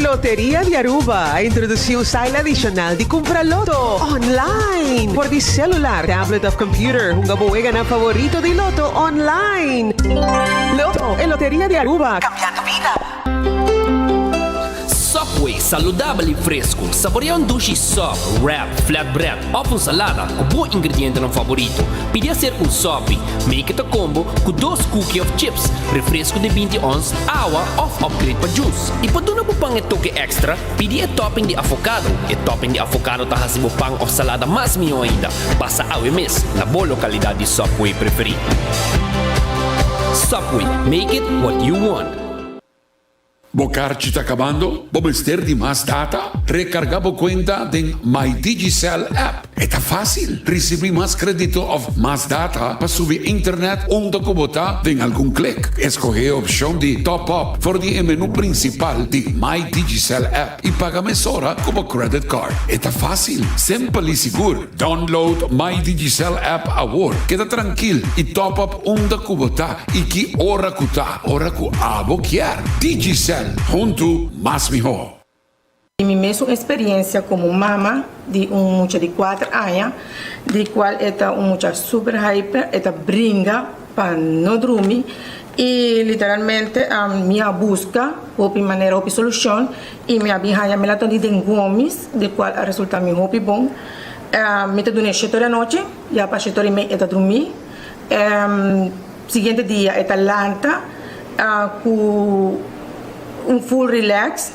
Loteria di Aruba a introduci un style adicional di cumpra loto online for di celular, tablet of computer. Hunga bo weganan favorito di loto online. Lotto, e Loteria di Aruba, cambiando bida. Subway, saludabel y fresco. Saborea un dushi sub, wrap, flatbread of un salada cu bo ingredientenan favorito. Pidi hacer un sopi. Make it a combo cu dos cookie of chips, refresco di binti ons, awa of upgrade pa juice. Y pa duna bo pan e toke extra, pidi e topping di avocado. E topping di avocado ta haci bo pan of salada mas miho ainda. Pasa awe mes na bo localidad di Subway preferi. Subway, make it what you want. Bo karchi ta kabando? Bo mester di mas data? Rekargá bo kuenta den My Digicel app. E ta fásil! Risibí mas krédito òf mas data pa subi internet unda ku bo ta den algun klik. Eskohé e opshon di Top Up for di e menú prinsipal di My Digicel app i paga mesora ku bo credit card. E ta fásil, simpel i sigur. Download My Digicel app awor. Keda trankil i top up unda ku bo ta i ki ora ku ta. Ora ku abo kier. Digicel, huntu mas mihó. Di mi mesun experiencia como mama di un mucha di cuater aña, di cual e ta un mucha super hyper, e ta bringa pa no drumi y literalmente mi a busca hopi manera, hopi solucion y mi a bin haya melatonin den gomis, di cual a resulta mi hopi bon. Mi ta duna e shete ora di anochi, ya pa shete ora y mei e ta drumi. Siguiente dia e ta lanta ku un full relax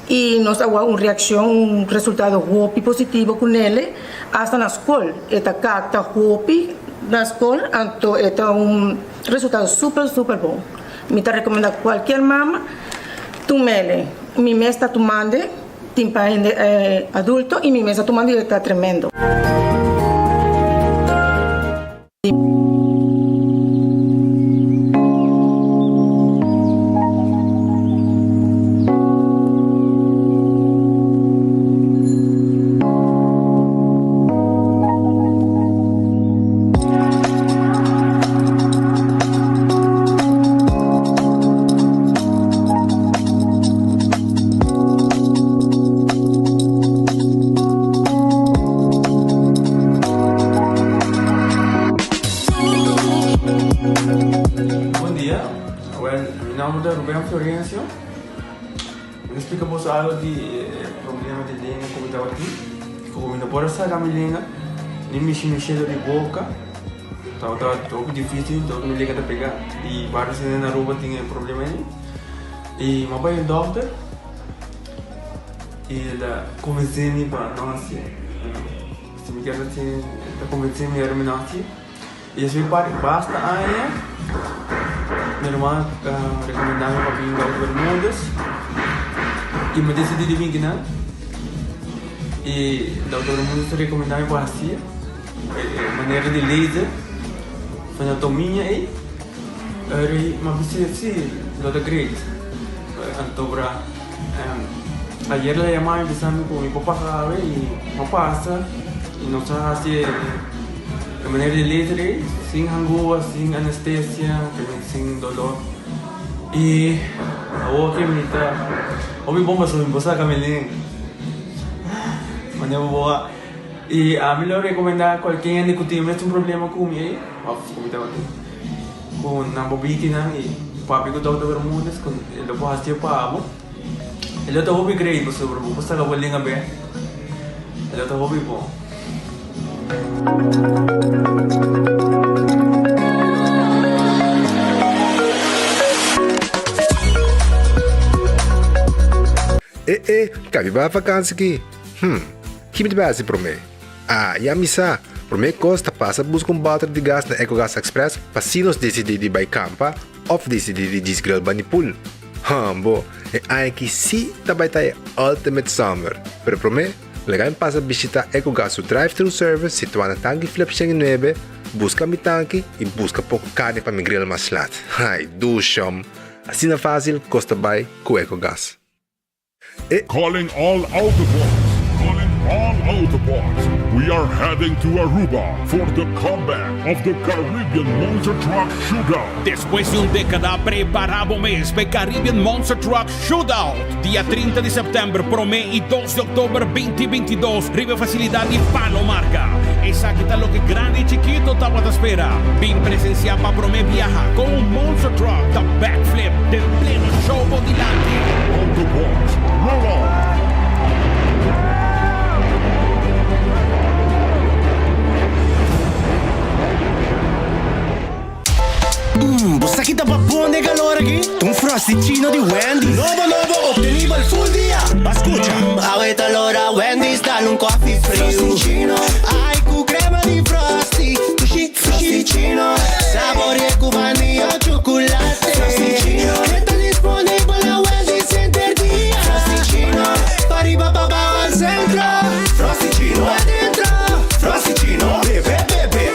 y nos a wak un reaccion, un resultado hopi positivo ku Nele hasta na skol e ta kapta hopi na skol anto e ta un resultado super super bon. Mi ta recomenda cualkier mama tumele, mi mes ta tumande tin pa hende adulto y mi mes ta tumande y e ta tremendo. Bon dia, wel mi nomber ta Ruben Florencio. Mi ta splika boso algo di e problema di lenga ku mi tabatin. Ku mi no por a saka mi lenga, ni mishi mi shelo di boka. Tabata hopi dificil, tabata mi lenga ta pega. I varios hende na Aruba tin e problema ei. I mi a bai un dokter i el a konvensé mi pa no hasié. Si mi kier hasi, el ta konvensé mi ora mi no hasié. I despues pa basta aña mi ruman a rekomendá mi pa bin Dòkter Bermúdez i mi a disidí di bin kinan. I Dòkter Bermúdez a rekomendá mi pa hasié e manera di laser fenotomia ei. Eri mi a bisa si lo ta great. Anto bra ayer el a yama mi bisa mi ku mi por pasa awe i mi a pasa i nos a hasi e manera di laser ei sin hangua, sin anestesia, sin dolor. I awor ke mi ta hopi bon pasobra mi por saka mi lenga manera bo a. I ami lo rekomendá kualke hende ku tin e mesun problema ku mi ei òf ku mi tabatin ku nan bo bikinan i papia ku Dòkter Bermudez ku e lo por hasié pa bo. E lo ta hopi great pasobra bo por saka bo lenga bèk. E lo ta hopi bon. E e, kabi bai vakansi ki? Hm, ki mi ta bai hasi promé? Ah, ya mi sa! Promé kos ta pasa buska un bòter di gas na Ecogas Express pa si nos disidí di bai kampa òf disidí di djis grill bani pool. Hambo, e aña aki sí ta bai ta e ultimate summer! Pero promé, laga mi pasa bishitá Ecogas su drive-thru service situá na Tanki Flip 109, buska mi tanki i buska poko karni pa mi grill mas lat. Ai, dushom! Asina fásil kos ta bai ku Ecogas. E. Calling all auto parts, calling all auto parts. We are heading to Aruba for the comeback of the Caribbean Monster Truck Shootout. Despues di un dékada, prepará bo mes pa e Caribbean Monster Truck Shootout, dia 30 di sèptèmber promé i dos di òktober binti 22 riba e fasilidat di Palo Marga. Esaki ta loke grandi i chikito tabata spera. Bin presensiá pa promé biaha kon un monster truck ta backflip den pleno show bo dilanti. Autobots, roll out! Mmm, bo sa ki ta babon den calor aki? Ta un Frosty-chino di Wendy's. Nobo nobo, obtenibel full dia. Ba scucha. Mmm, awe ta lora Wendy's dal un coffee friu. Frosty-chino. Ai, cu crema di Frosty. Dushi, Frosty-chino. Saborie cu vanilla o chocolate. Frosty-chino. E ta disponibel na Wendy's henter dia. Frosty-chino. Pariba, pabao al centro. Frosty-chino. Adentro. Frosty-chino. Bebe, bebe.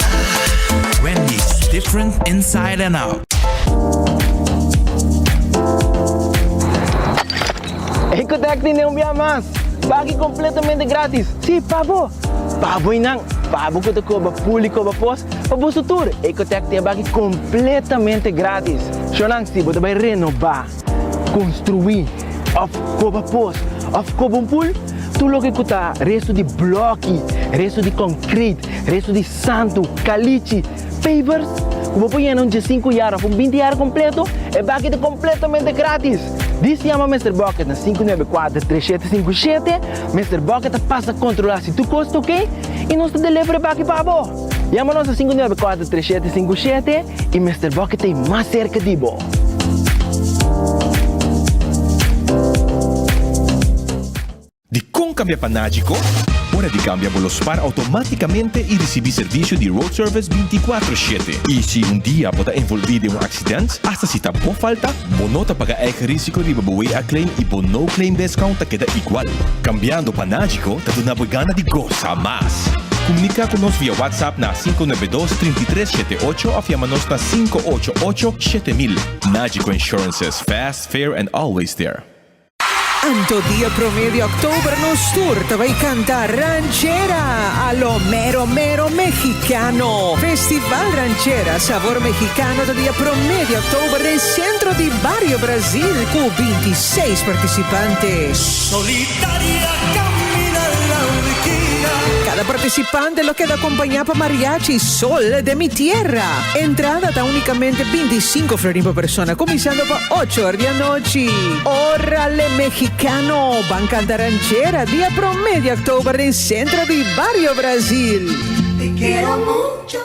Wendy's, different inside and out. Ecotec tene un bia mas! Baki completamente gratis! Si, pa bo! Pa bo y nan, pa bo cu ta coba pul y coba pos, pa boso tur, Ecotec tin e baki completamente gratis! Shonan, si bo ta bay renoba, construi, of coba pos, of coba un pul, tur loke cu ta resto di bloki, resto di concrete, resto di Santu, kalichi, pavers, ku bo por yena un diesinku yar òf un binti yar kompleto, e baki ta kompletamente gratis! Dis yama Mister Bucket na 594 3757, Mister Bucket ta pasa kontrolá si tur kos ta oke i nos ta deliver e baki pa bo! Yama nos na 594 3757 i Mister Bucket ta ei mas serka di bo! Dikon kambia pa Nagico? Ora di kambia bo lo spar outomátikamente i risibí servisio di road service 24 shete. I si un dia bo ta envolví den un aksident, asta si ta bo falta, bo no ta paga eigen risiko riba bo WA claim i bo no claim discount ta keda igual. Kambiando pa Nagico ta duna bo e gana di gosa mas. Komuniká ku nos via WhatsApp na 592 33 78 òf yama nos na 588 7000. Nagico Insurances, fast, fair and always there. Anto dia promé di òktober nos tur ta bai kanta Ranchera a lo mero mero mexicano. Festival Ranchera Sabor Mexicano ta dia promé di òktober den Sentro di Bario Brasil ku 26 partisipante. Solitaria camina la orilla. Kada partisipante lo keda akompañá pa Mariachi Sol de mi Tierra. Entrada ta únikamente 25 florin pa persona, kuminsando pa Ocho or di anochi. Orale Mexicano! Ban canta ranchera dia prome di october den centro di Barrio Brasil. Te quiero mucho.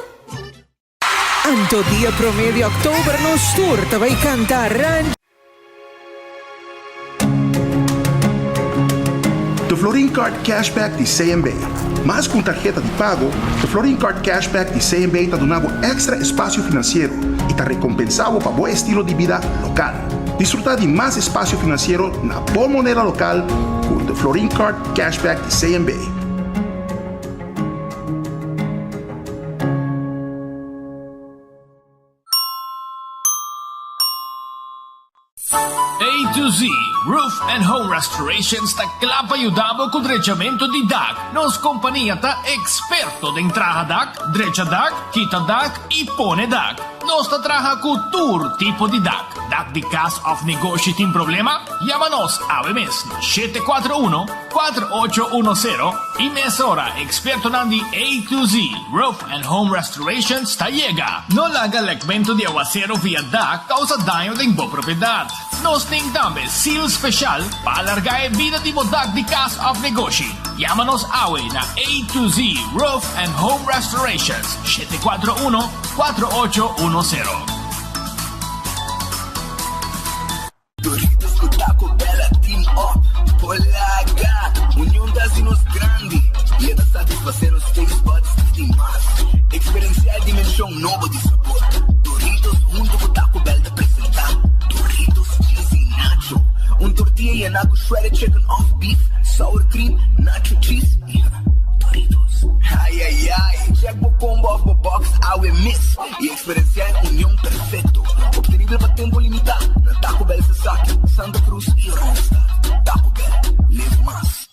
Anto dia prome di october nos tur ta bay canta ran. De Florin Card Cashback di CMB. Mas ku un tarheta di pago, de Florin Card Cashback di CMB ta duna bo èkstra espasio finansiero i ta rekompensá bo pa bo estilo di bida lokal. Disfrutá di mas espasio finansiero na bo moneda lokal ku de Florin Card Cashback di CMB. A to Z Roof and Home Restorations ta kla pa yuda bo ku drechamentu di dak. Nos kompania ta eksperto den traha dak, drecha dak, kita dak i pone dak. Nos ta traha ku tur tipo di dak. Dak di kas òf negoshi tin problema? Yama nos awe mes na 741 4810 i mesora ekspertonan di A to Z Roof and Home Restorations ta yega. No laga lekmentu di awasero via dak kousa daño den bo propiedat. Nos tin tambe seal speshal pa alargá e bida di bo dak di kas òf negoshi. Yama nos awe na A to Z Roof and Home Restorations, 741 4810. Doritos ku Taco Bell a team up por laga Union ta hasi nos grandi y e ta satisface nos taste buds di mas. Experiencia e dimension nobo di sabor. Doritos hunto ku Taco Bell ta presenta Doritos Cheesy Nacho, un tortilla yena ku shredded chicken of beef, sour cream, nacho cheese y Doritos. Ay ay ay, check bo combo of bo box awe mis y Experenciá e union perfecto, obtenibel pa tempo limitá na Taco Bell Sasaki, Santa Cruz y Oranjestad. Taco Bell, live mas.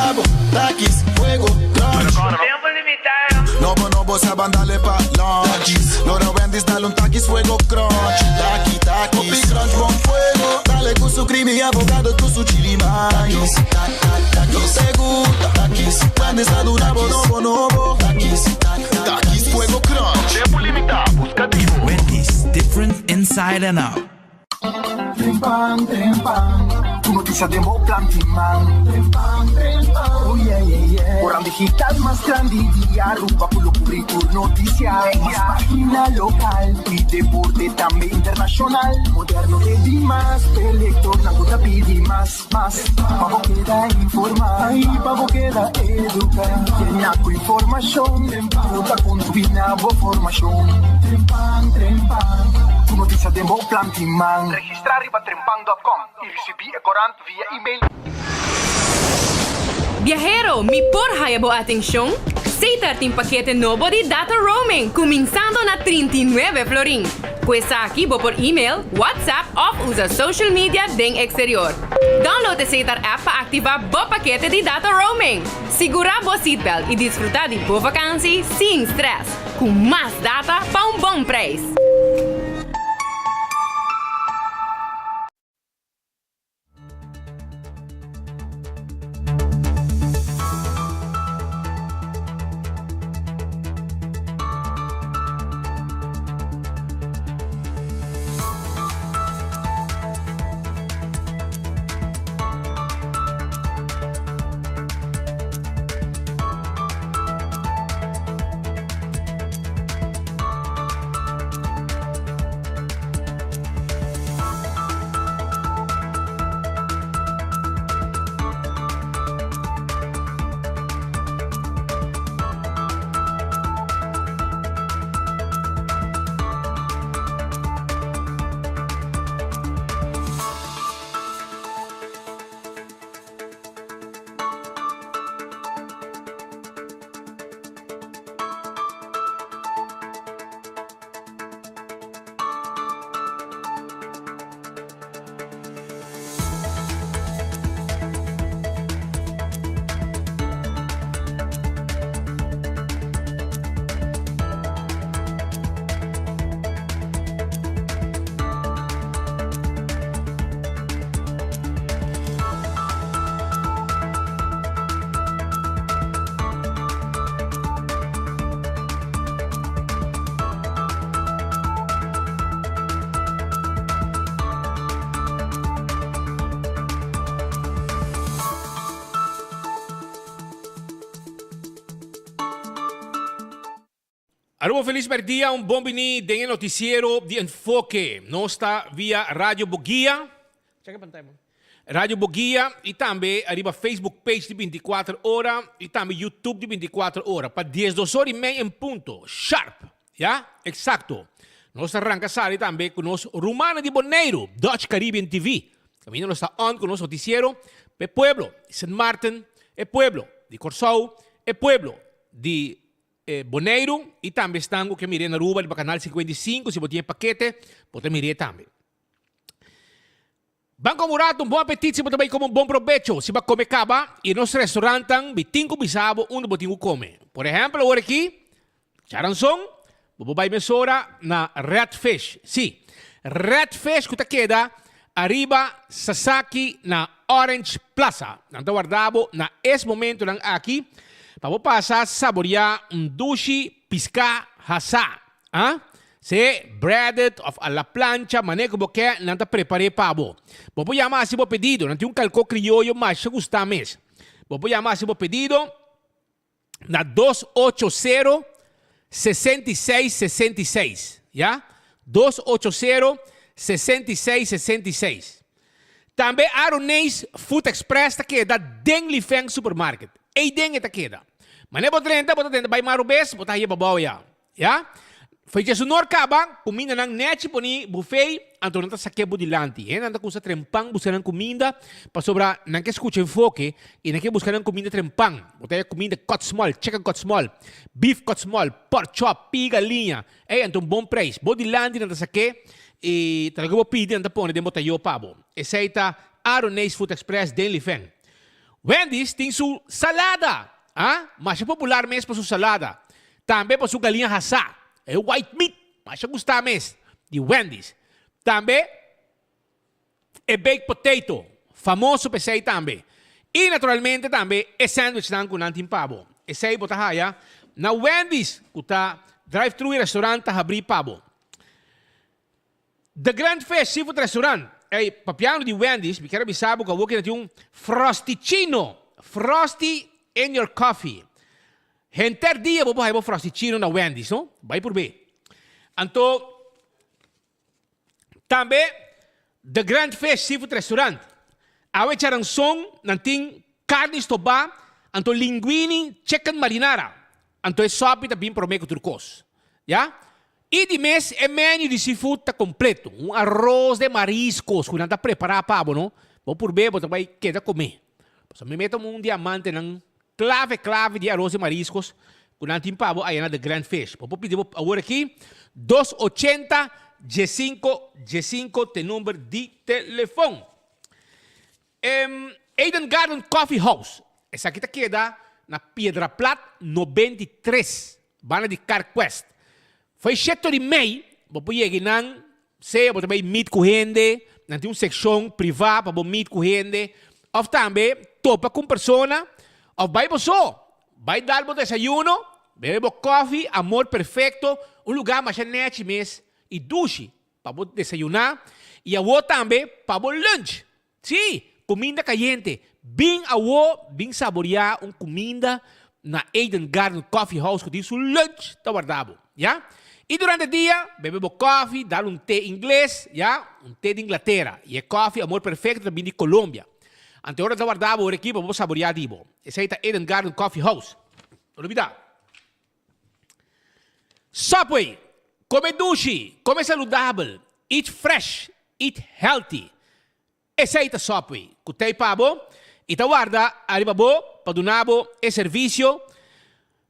pa bo, Takis, fuego, crunch. Tempo limita. Nobo nobo sa ban dale pa lunch. Lora Wendy's dale un Takis fuego crunch. Taki takis, hopi crunch bon fuego. Dale cu su creamy avocado cu su chili mayo. Yo te gusta, Takis. Wendy's ta duna bo nobo nobo. Takis, Takis fuego crunch. Tempo limita, busca di bo. Wendy's, different inside and out. Trempan, trempan, tur noticia den bo plan tin man. Trempan, trempan, oh yeah, yeah, yeah. Oran digital mas grandi di Aruba cu lo cubri tur noticia. Mas pagina local y deporte tambe internacional. Moderno te di mas, p'e lectornan cu ta pidi mas, mas. Pa bo keda informa y pa bo keda educa. Yena cu informacion cu ta contribui na bo formacion. Trempan, trempan, tur noticia den bo plan tin man. Registra riba trempan dot com y ricibi e corant via email. Biahero, mi por haya bo atencion? Setar tin pakete nobo di data roaming cuminsando na 39 florin. Cu esaki bo por email, WhatsApp of usa social media den exterior. Download e Setar app pa activa bo pakete di data roaming. Sigura bo seatbelt y disfruta di bo vakantie sin stress, cu mas data pa un bon prijs. Aruba Feliz Merdia, un bon bini den e noticiero di Enfoke. Nos ta via Radio Boguia. Check e pantalla, man. Radio Boguia y tambe ariba Facebook page di 24 ora y tambe YouTube di 24 ora pa 12 ora y mei en punto, sharp, ya, exacto. Nos ta ranca sali tambe cu nos rumannan di Boneiru, Dutch Caribbean TV. Caminda nos ta on cu nos noticiero p'e pueblo di Sint Maarten, e pueblo di Corsou, e pueblo di Boneiru y tambe esnan cu ke mir'é na Aruba riba Canal 55, si bo tin e pakete, bo ta mir'é tambe. Ban come un rato, un bon apetit si bo ta bay come un bon probecho. Si bo a come caba y nos restaurantnan mi tin cu bisa bo unda bo tin cu come. Por ehempel awor aki, Charanzon, bo por bay mesora na Red Fish. Si, Red Fish cu ta keda ariba Sasaki na Orange Plaza. Nan ta warda bo na es momentonan aki pa bo pasa saboria un dushi pisca hasa. A Se breaded of a la plancha, manera ku bo ke, nan ta prepar'é pa bo. Bo por yama hasi bo pedido. Nan tin un kalkó krioyo masha gustá mes. Bo por yama hasi bo pedido na 280 66 66. Ya? 280 66 66. Tambe Aroneis Food Express ta keda den Li Feng Supermarket. Eiden e ta keda. Manera bo drenta, bo ta drenta bai Maru bes, bo ta haye babou ya. Ya. Fecha su nor kaba, kumindanan nèchi poni bufei, anto nan ta sak'é bo dilanti. Hendenan ta kusa trempan buska nan kuminda, pasobra nan ke skucha enfoke i nan ke buska nan kuminda trempan. Bo ta haña kuminda cut small, chicken cut small, beef cut small, pork chop, pia galiña. Ey, anto un bon preis. Bo dilanti nan ta sak'é i ta loke bo pidi nan ta pone den bo tayó pa bo. Esei ta Aroneis Food Express den Lifen. Wendy's tin su salada, ah, masha popular mes pa su salada. Tambe pa su galiña hasá, e white meat, masha gustá mes di Wendy's. Tambe e baked potato, famoso pa esei tambe. I naturalmente tambe e sandwichnan ku nan tin pa bo. Esei bo ta haya na Wendy's ku ta drive-thru i restaurant ta habrí pa bo. The Grand Fish Seafood Restaurant, Ey, papiando di Wendy's, mi kier a bisa bo ku awor kina tin un Frosticino, Frosty in your coffee. Henter dia bo por haya bo Frosticino na Wendy's, no? Bai purbe. Anto, tambe The Grand Fish Seafood Restaurant, awe charanson nan tin karni stobá, anto linguini chicken marinara. Anto e sòpi ta bin promé ku tur kos. Ya? I di mes e menu di seafood ta kompleto. Un aros de mariscos ku nan ta prepará pa bo no. Bo purb'é bo ta bai keda komé. Pasobra mi meta un di amantenan klave klave di aros de mariscos ku nan tin pa bo aya na The Grand Fish. Bo por pidi bo awor aki dos ochenta diesinko diesinko t'e number di telefon. Eden Garden Coffee House, esaki ta keda na Piedra Plat 93, banda di Carquest. Fo'i sheto di mei bo por yega einan, sea bo ta bai meet ku hende, nan tin un sekshon privá pa bo meet ku hende, òf tambe topa ku un persona, òf bai bo so, bai dal bo desayuno, bebe bo kòfi, amor perfekto, un lugá masha nèchi mes i dushi. Pa bo desayuná i awó tambe pa bo lunch. Sí, kuminda kayente. Bin awó bin saboriá un kuminda na Eden Garden Coffee House ku tin su lunch ta warda bo, ya. I durante dia bebe bo kòfi, dal un te ingles, ya, un te di Inglatera. I e kòfi Amor Perfecto ta bin di Colombia. Ante ora ta warda bo ora aki pa bo saboriá di bo. Esei ta Eden Garden Coffee House. No lubidá. Subway, Come dushi, come saludabel, eat fresh, eat healthy. Esei ta Subway, ku t'ei pa bo i ta warda ariba bo pa duna bo e servisio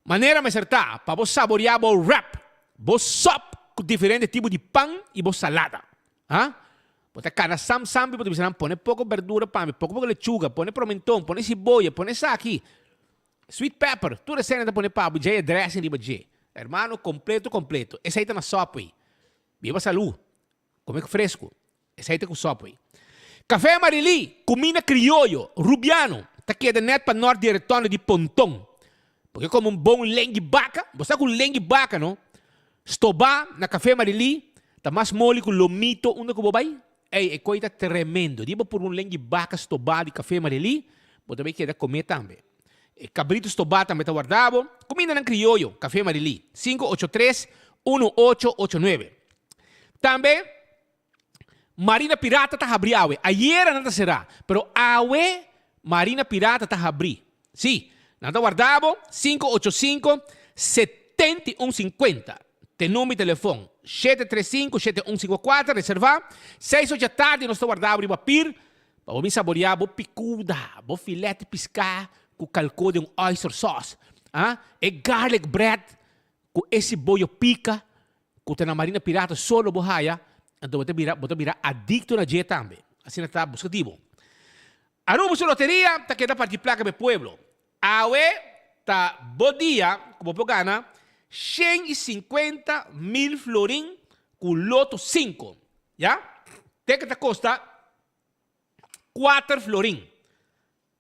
manera mester ta pa bo saboria bo wrap, bo sop ku diferente tipo di pan i bo salada. Ha? Bo ta kana sam sam i bo ta bisa nan pone poko berdura pa mi, poko poko lechuga, pone promenton, pone siboya, pone esaki. Sweet pepper, tur esei nan ta pone pa bo dje e dressing riba dje. Hermano, completo completo. Esei ta na Subway. Biba salú. Come fresco. Esei ta ku Subway. Café Marilí, cuminda crioyo, Rubiano, ta keda net pa nort di e rotonde di Ponton. Bo ke come un bon lengui baca? Bo sa ku lengui baca no? Stobá na Café Marilí ta mas moli ku lomito unda ku bo bai. Ey, e koe ta tremendo. Di bo purba un lengui baka stobá di Café Marilí, bo ta bay keda comé tambe. E cabrito stobá tambe ta warda bo. Cumindanan crioyo, Café Marilí, 583 1889. Tambe, Marina Pirata ta habrí awe. Ayera nan ta será, pero awe Marina Pirata ta habrí. Sí, nan ta warda bo, 585 7150. Te number di telefon, 735 7154, reserva. Seis ocha tardi nos ta warda bo riba pir pa bo bin saborea bo picuda, bo filet di pisca cu calco den un oyster sauce, ah, e garlic bread cu e siboyo pica cu ta na Marina Pirata solo bo haya, anto bo ta bira, bo ta bira adicto na dje tambe. Asina ta busca di bo. Aruba su loteria ta keda parti placa pa e pueblo. Awe ta bo dia cu bo por gana 150 mil florin cu Loto 5. Ya? Teken ta costa 4 florin.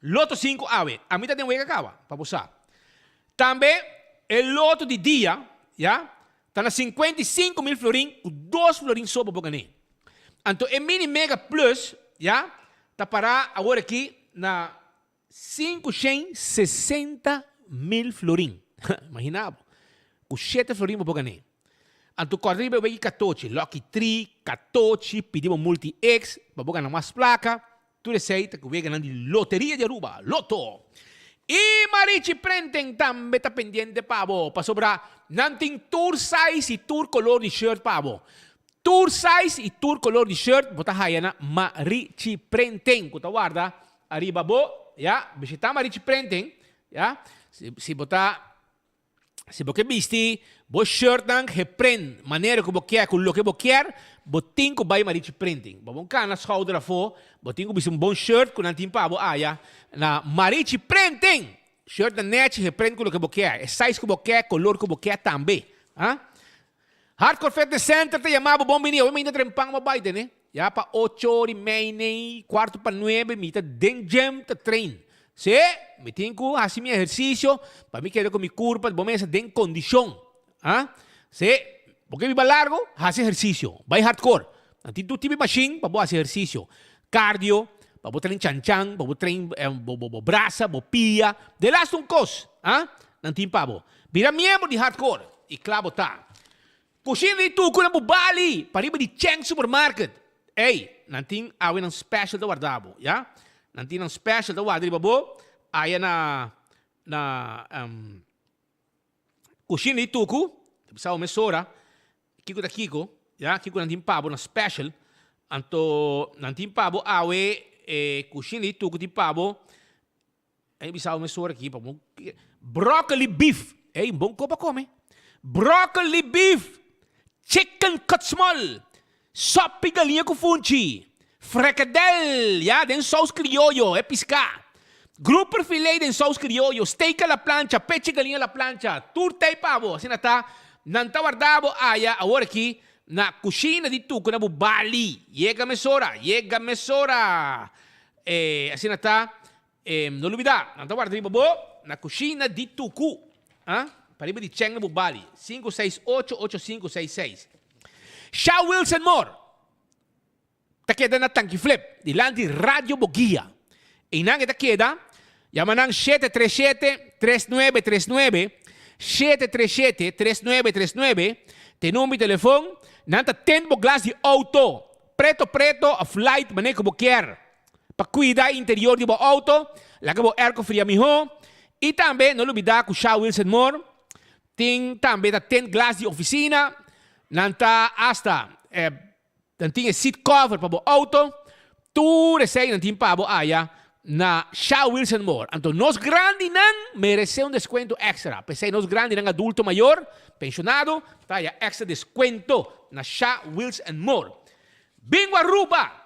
Loto 5 awe. Ami ta den wega caba, pa bo sa. Tambe e loto di dia, ya, ta na 55 mil florin cu 2 florin so bo por gane. Anto e mini mega plus, ya, ta para awor aki na 560 mil florin. Imagina bo. Cu 7 florin bo por gane. Anto corda riba e wegi catochi, lucky 3, catochi, pidi bo multi X, pa bo gana mas placa. Tur esei ta ku weganan di Loteria di Aruba, Lotto. I Marichi Prenten tambe ta pendiente pa bo, pasobra nan tin tur size i tur kolor di shirt pa bo. Tur size i tur kolor di shirt bo ta haya na Marichi Prenten ku ta warda ariba bo, ya. Bishita Marichi Prenten, ya. Si, si bo ta Si bo ke bisti bo shirtnan geprint manera ku bo kier ku loke bo kier, Bo tin ku bai Marichi Printing. Bo bon kana schouder afó, bo tin ku bisti un bon shirt ku nan tin pa bo aya na Marichi Printing! Shirt nan nechi, geprint ku loke bo ke, e size ku bo ke, kolor ku bo ke tambe. Ha? Hardcore Fitness Center ta yama bo bon bini. Awe mi ainda trempan bo bai tene. Ya pa ocho ora y mei nei, cuarto pa nuebe mi ta den gym ta train. Sí, mi tin cu haci mi ehercicio pa mi keda cu mi curpa bo mesa den condicion. Ah, sí, bo ke biba largo, haci ehercicio. Bai hardcore. Nan tin tur tipo di machine pa bo haci ehercicio. Cardio, pa bo train chan chan, pa bo train bo bo brasa, bo pia. De laatste un cos, ah, nan tin pa bo. Bira miembro di hardcore y cla bo ta. Kushina di tuku na Bubali, pariba di Cheng Supermarket. Ey, nan tin awe nan special ta warda bo, ya. Nan tin nan special ta warda riba bo, aya na, na, um, kushina di tuku, ta bisa bo mesora, kiko ta kiko, ya, kiko nan tin pa bo na special. Anto, nan tin pa bo awe, e kushina di tuku tin pa bo, Ey bisa bo mesora aki pa bo broccoli beef. Ey un bon ko pa come. Broccoli beef, chicken cut small, sopi galiña cu funchi, frikadel, ya, den saus crioyo, e pisca. Grouper filet den saus crioyo, steak a la plancha, pechi galiña a la plancha. Tur ta ey pa bo. Asina ta, nan ta warda bo aya awor aki na cushina di tucu na bo bali. Yega mesora, yega mesora. E asina ta. E no lubida, nan ta warda riba bo na kushina di Tuku, ah, pariba di Cheng na Bubali, 5688566. Sha Wilson Moore ta keda na Tanki Flip, dilanti Radio Boguia. Einan e ta keda, yama nan 737 3939, 737 3939, te number di telefon, nan ta tend bo glas di auto, preto preto of light manera ku bo kier. Pa cuida e interior di bo auto, laga bo airco fria miho. Y tambe no lubida cu Shaw Wilson Moore tin tambe ta tint glas di oficina, nan ta hasta nan tin e seat cover pa bo auto, tur esey nan tin pa bo aya na Shaw Wilson Moore. Anto nos grandinan merece un descuento extra, p'esey nos grandinan adulto mayor, pensionado, ta haya extra descuento na Shaw Wilson Moore. Bingo Aruba!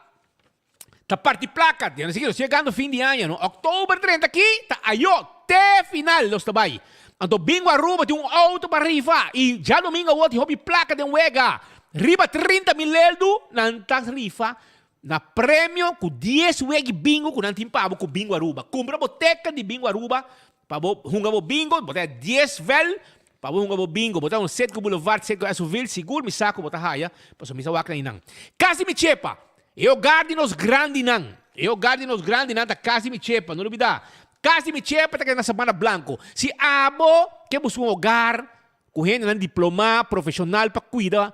Ta parti placa. Di así nos yegando fin di aña, no? October 30 aki ta ayo te final nos ta bai. Anto bingo Aruba tin un auto pa rifa y djadomingo awor tin hopi placa den wega. Riba 30 mil leldu nan ta rifa na premio cu dies wegi bingo cu nan tin pa bo cu Bingo Aruba. Cumpra bo teken di Bingo Aruba pa bo hunga bo bingo, bo ta haya dies vel pa bo hunga bo bingo. Bo ta un Citgo Boulevard, Citgo Esoville, sigur mi sa cu bo ta haya pasobra mi sa wak na einan. Casi mi chepa. E hogar di nos grandinan. E hogar di nos grandinan ta Cas di Mi Chepa, no lubida. Cas di Mi Chepa ta keda na Sabana Blanco. Si abo ke busca un hogar cu hendenan diploma, profesional pa cuida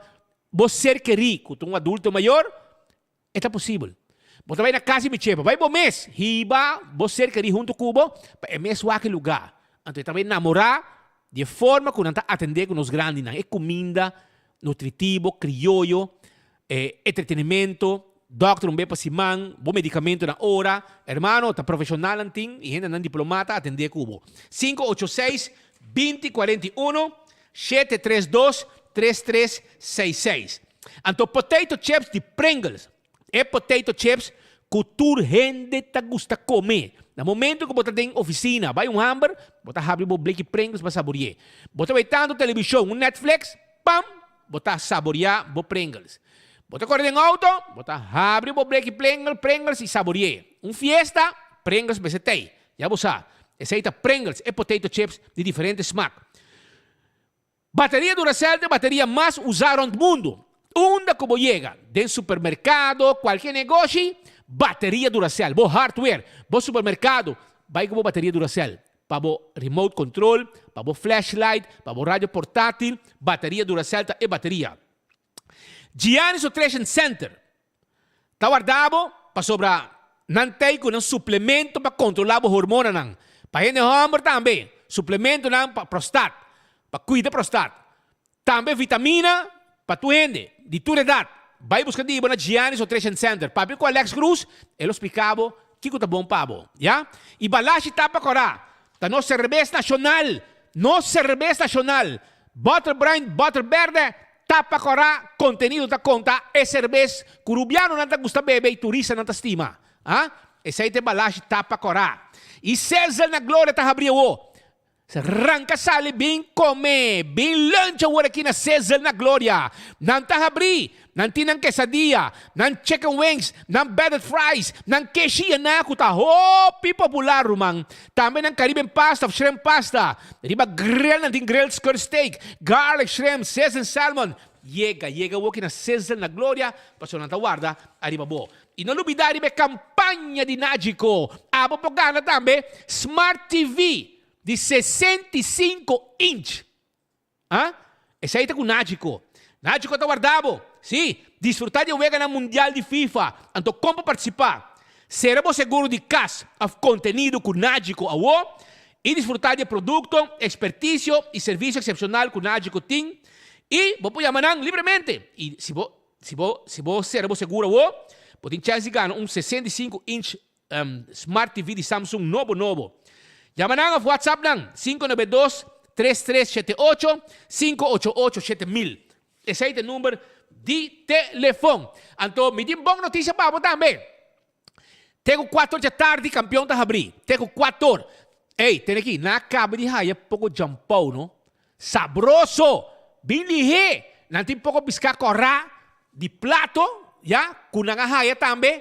bo ser keri cu ta un adulto mayor, e ta posibel. Bo ta bay na Cas di Mi Chepa, bay bo mes, hiba bo ser keri hunto cu bo pa e mes wak e lugar. Anto e ta bay namora di e forma cu nan ta atende cu nos grandinan, e cuminda nutritivo, crioyo, E entretenimento, dokter un be pa siman, bo medicamento na ora, hermano, ta profesionalnan tin y hendenan diploma ta atende cu bo. 586 20 41 732 3366. Anto potato chips di Pringles, e potato chips cu tur hende ta gusta come. Na momento cu bo ta den oficina, bay un hamber, bo ta habri bo bleki Pringles pa saborie. Bo ta bay tanto television, un Netflix, pam! Bo ta saboriá bo Pringles. Bo ta kore den outo, bo ta habri bo bleki Plingle, Pringles i sabori'é. Un fiesta, Pringles mester t'ei. Ya bo sa, esei ta Pringles, e potato chips di diferente smak. Bateria Duracell ta e bateria mas usá rònt mundu. Unda ku bo yega, den supermerkado, kualke negoshi, bateria Duracell. Bo hardware, bo supermerkado, bai ku bo bateria Duracell. Pa bo remote control, pa bo flashlight, pa bo radio portátil, bateria Duracell ta e bateria. Giannis Nutrition Center ta warda bo pasobra nan t'ei ku nan suplemento pa kontrolá bo hormonanan. Pa hende hòmber tambe, suplementonan pa prostat, pa kuida prostat. Tambe vitamina pa tur hende, di tur edat. Bai buska di bo na Giannis Nutrition Center. Papia ku Alex Cruz, e lo splika bo kiko ta bon pa bo, ya. I Balashi Tapa Kòrá ta nos serbes nashonal, nos serbes nashonal. Bòter bruin, bòter bèrdè. Tapa Kòrá, kontenido ta konta, e serbes ku rubianonan ta gusta bebe i turistanan ta stima. Ah, esei ta e balashi Tapa Kòrá. I Sizzle na Gloria ta habri awo. Ranka sali bin kome, bin lunch awor aki na Sizzle na Gloria. Nan ta habri, nan tin nan quesadilla, nan chicken wings, nan battered fries, nan keshi yená ku ta hopi popular ruman. Tambe nan Caribbean pasta of shrimp pasta. Riba grill nan tin grilled skirt steak, garlic shrimp, sizzling salmon. Yega, yega awor aki na Sizzle na Gloria pasobra nan ta warda ariba bo. I no lubidá riba e kampaña di Nagico. Abo por gana tambe Smart TV di 65 inch. Ah, esei ta ku Nagico. Nagico ta warda bo. Sí, disfrutá di e weganan mundial di FIFA. Anto kon pa partisipá? Sera bo seguro di kas òf kontenido ku Nagico awó i disfrutá di e produkto, ekspertisio i servisio eksepshonal ku Nagico tin. I bo por yama nan libremente. I si bo Si bo si bo sera bo seguro awo, bo tin chèns di gana un 65 inch Smart TV di Samsung nobo nobo. Yama nan òf WhatsApp nan, 592 3378 588 7000. Esei ta e number di telefon. Anto mi tin bon notisia pa bo tambe. Te ku kuator dja tardi kampion ta habrí. Te ku kuator. Ey, tene aki, nan a kaba di haya poko djampou, no? Sabroso! Bin lihé! Nan tin poko piská kòrá di plato, ya, ku nan a haya tambe.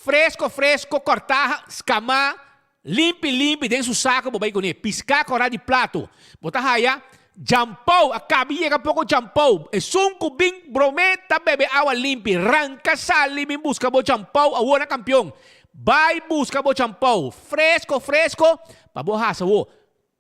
Fresko, fresko, kòrtá, skamá, limpi, limpi den su sako bo bai kuné. Piská kòrá di plato. Bo ta haya djampou, a kaba di yega poko djampou. Esun ku bin bromé ta bebe awa limpi. Ranka sali bin buska bo djampou awor na kampion. Bai buska bo djampou, fresko, fresko, pa bo hasa awor.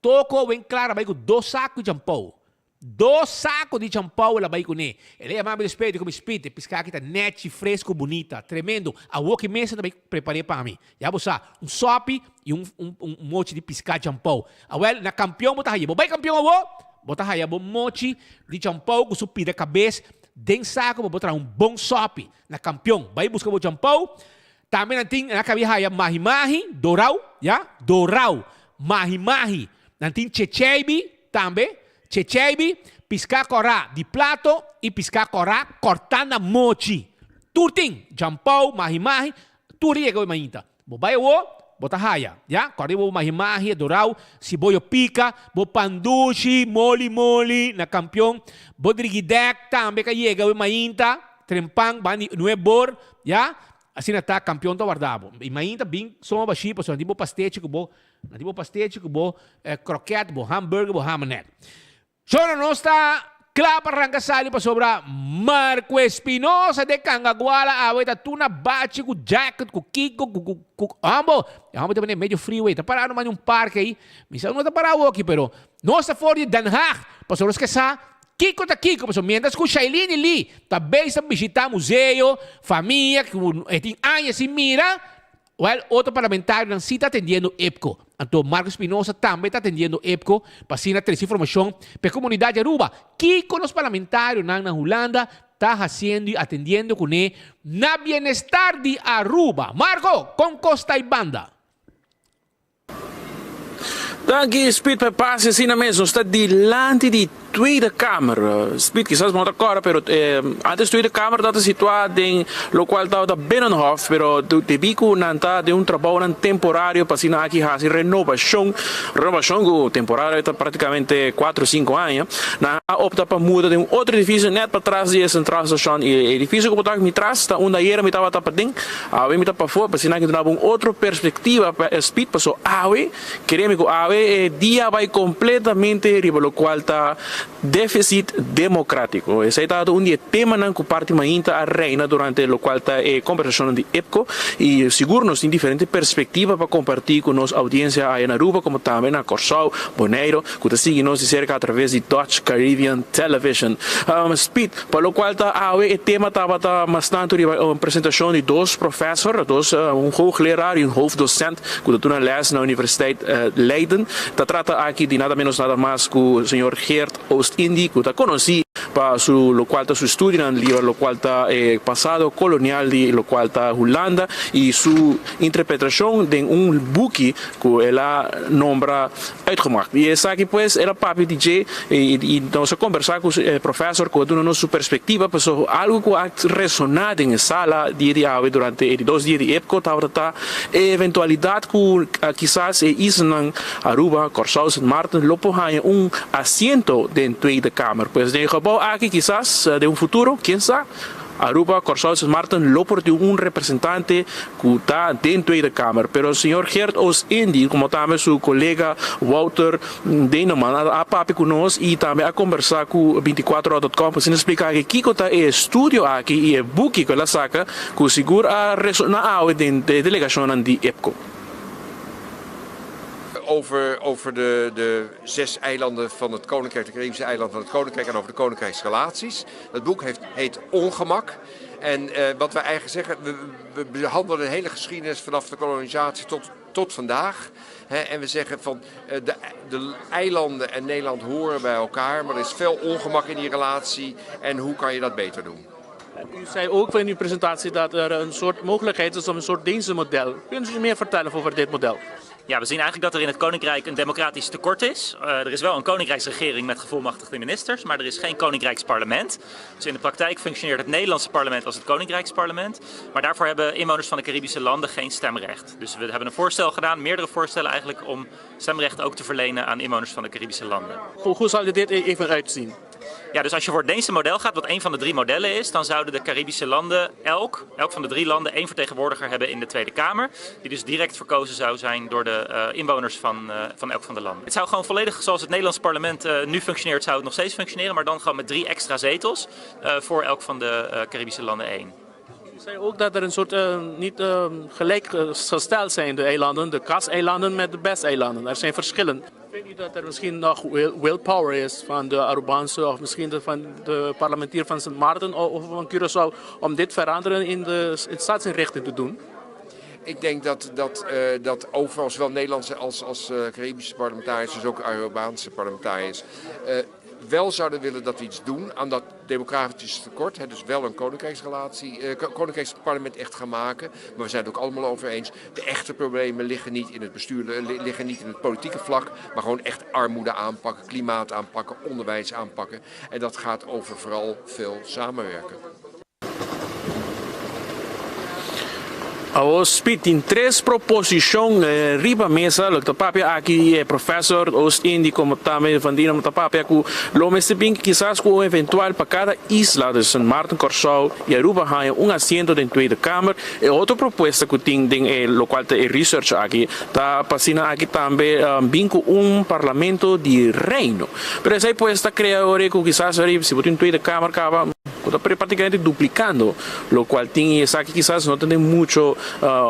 Toko wen Clara bai ku dos saku di champou. Dos saku di champou el a bai kuné. El a yama mi despues, di ku mi Spit, e piská aki ta nèchi, fresku, bunita. Tremendo. Awor ki mesa ta bai prepar'é pa mi. Ya bo sa, un sòpi i un un un mochi di piská champou. Awèl, na Kampion bo ta haya. Bo bai Kampion awor, bo ta haya bo mochi di champou ku su pida kabes den saku pa bo traha un bon sòpi. Na Kampion. Bai buska bo champou. Tambe nan tin, nan a kabia haya mahi-mahi, dorau, ya, dorau, mahi-mahi. Nan tin checheibi tambe, checheibi, piská kòrá di plato i piská kòrá kòrtá na mochi. Tur tin, djampou, mahi-mahi, tur a yega oi mainta. Bo bai awor, bo ta haya, ya, kòrda riba bo mahi-mahi, e dorau, siboyo pika, bo pandushi, moli-moli na kampion, bo drigidèk tambe ka yega oi mainta. Trempan ban di nuebor, ya, asina ta kampion ta warda bo. I mainta bin soma bashí pasobra nan tin bo pastechi ku bo, nan tin bo pastechi ku bo kroket, bo hamburger, bo hamenek. Shona nos ta kla pa ranka sali pasobra Marco Espinosa de Cangaguala awe ta tur na bachi ku jacket, ku kiko, ku ku ku hombo. E hombo ta bini medio friu ei, ta pará numa di un parke ei. Mi sa no ta pará awoki pero nos ta for di Den Haag pasobra nos ke sa Kiko ta kiko? Pasobra mientras ku Shailene i Lee ta bezig ta bishitá museo, famia ku e tin aña sin mira, wèl otro parlamentarionan sí ta atendiendo IPCO. Anto Marco Espinosa tambe ta atendiendo IPCO pa asina trese informashon pa e komunidat di Aruba. Kiko nos parlamentarionan na Hulanda ta hasiendo i atendiendo kuné na bienestar di Aruba? Marco, kon kos ta ei banda? Danki Speed pa e pase asina mes. Nos ta dilanti di Tweede Kamer. Speed kisas bo no ta kòrda pero antes Tweede Kamer tabata situá den lokual tabata Binnenhof pero debí ku nan ta den un trabounan temporario pa asina aki hasi renobashon, renobashon ku temporario ta praktikamente kuater o sinku aña, nan a opta pa muda den un otro edifisio nèt patras di e Centraal Station i e edifisio ku bo ta wak mi tras ta unda ayera mi tabata paden. Awe mi ta pafó, pa asina ki duna bo un otro perspektiva pa e speed, paso awe, kere mi ku awe e dia bai kompletamente riba lokual ta defisit demokratiko. Esei tabata un di e temanan ku parti mainta a reina durante lokual ta e kombersashonnan di IPCO i sigur nos tin diferente perspektiva pa kompartí ku nos oudiensia aya na Aruba komo tambe na Kòrsou, Boneiru ku ta sigui nos di serka atraves di Dutch Caribbean Television. Speed. Pa locual ta awe e tema tabata mas tanto riba un presentacion di dos professor, dos un hoogleraar y un hoofddocent cu ta duna les na Universiteit Leiden. Ta trata aki di nada menos nada mas cu señor Geert Oostindie cu ta conoci. pa su locual ta su estudionan riba locual ta e pasado colonial di locual ta Hulanda y su interpretacion den un buki cu el a nombra Uitgemaakt. Y esaki pues el a papia di dje y nos a combersa cu e professor cu a duna nos su perspectiva pasobra algo cu a resona den e sala dia di awe durante e di dos dia di EPCO tabata ta e eventualidad cu kisas e islanan Aruba, Kòrsou, Sint Maarten lo por haña un asiento den Tweede Kamer. Pues den e gebou aki kisas den un futuro, ken sa, Aruba, Kòrsou, Sint Maarten lo por tin un representante ku ta den Tweede Kamer. Pero señor Geert Oostindie komo tambe su kolega Wouter Deneman a papia ku nos i tambe a kombersá ku 24 ora dot com pa asina splika aki kiko ta e estudio aki i e buki ku el a saka ku sigur a resoná awe den e delegashonnan di IPCO. Over, over de, de zes eilanden van het Koninkrijk, de Caribische eilanden van het Koninkrijk en over de Koninkrijksrelaties. Dat boek heeft, heet Ongemak. En uh, wat wij eigenlijk zeggen, we, we behandelen de hele geschiedenis vanaf de kolonisatie tot, tot vandaag. He, en we zeggen van uh, de, de eilanden en Nederland horen bij elkaar, maar er is veel ongemak in die relatie. En hoe kan je dat beter doen? U zei ook in uw presentatie dat er een soort mogelijkheid is om een soort Deense model. Kunt u meer vertellen over dit model? Ja, we zien eigenlijk dat er in het Koninkrijk een democratisch tekort is. Uh, er is wel een Koninkrijksregering met gevolmachtigde ministers, maar er is geen Koninkrijksparlement. Dus in de praktijk functioneert het Nederlandse parlement als het Koninkrijksparlement. Maar daarvoor hebben inwoners van de Caribische landen geen stemrecht. Dus we hebben een voorstel gedaan, meerdere voorstellen eigenlijk, om stemrecht ook te verlenen aan inwoners van de Caribische landen. Hoe, hoe zal dit even uitzien? Ja, dus als je voor het Deense model gaat, wat een van de drie modellen is, dan zouden de Caribische landen elk, elk van de drie landen één vertegenwoordiger hebben in de Tweede Kamer. Die dus direct verkozen zou zijn door de uh, inwoners van, uh, van elk van de landen. Het zou gewoon volledig zoals het Nederlands parlement uh, nu functioneert, zou het nog steeds functioneren, maar dan gewoon met drie extra zetels voor elk van de Caribische landen één. U zei ook dat er een soort uh, niet uh, gelijk gesteld zijn, de eilanden, de kaseilanden met de besteilanden. Er zijn verschillen. Vindt u dat er misschien nog willpower is van de Arubaanse of misschien de, van de parlementier van Sint Maarten of van Curaçao om dit veranderen in de in staatsinrichting te doen? Ik denk dat, dat, uh, dat overal, zowel Nederlandse als, als uh, Caribische parlementariërs, dus ook Arubaanse parlementariërs, uh, wel zouden willen dat we iets doen aan dat democratisch tekort. Hè, dus wel een koninkrijksrelatie, eh, koninkrijksparlement echt gaan maken. Maar we zijn het ook allemaal over eens. De echte problemen liggen niet in het bestuur, liggen niet in het politieke vlak. Maar gewoon echt armoede aanpakken, klimaat aanpakken, onderwijs aanpakken. En dat gaat over vooral veel samenwerken. Awor Speed tin tres proposicion riba mesa, loke ta papia aki e professor Oost-Indie como tambe Van Diemen ta papia cu lo mester bin kisas cu un eventual pa cada isla, dus Sint Maarten, Corsou y Aruba haya un asiento den Tweede Kamer. E otro propuesta cu tin den e locual ta e research aki ta pa asina aki tambe bin cu un parlamento di Reino. Pero esey pues ta crea ora cu kisas ora si bo tin un Tweede Kamer caba, Cu ta practicamente duplicando locual tin y esaki kisas no ta den mucho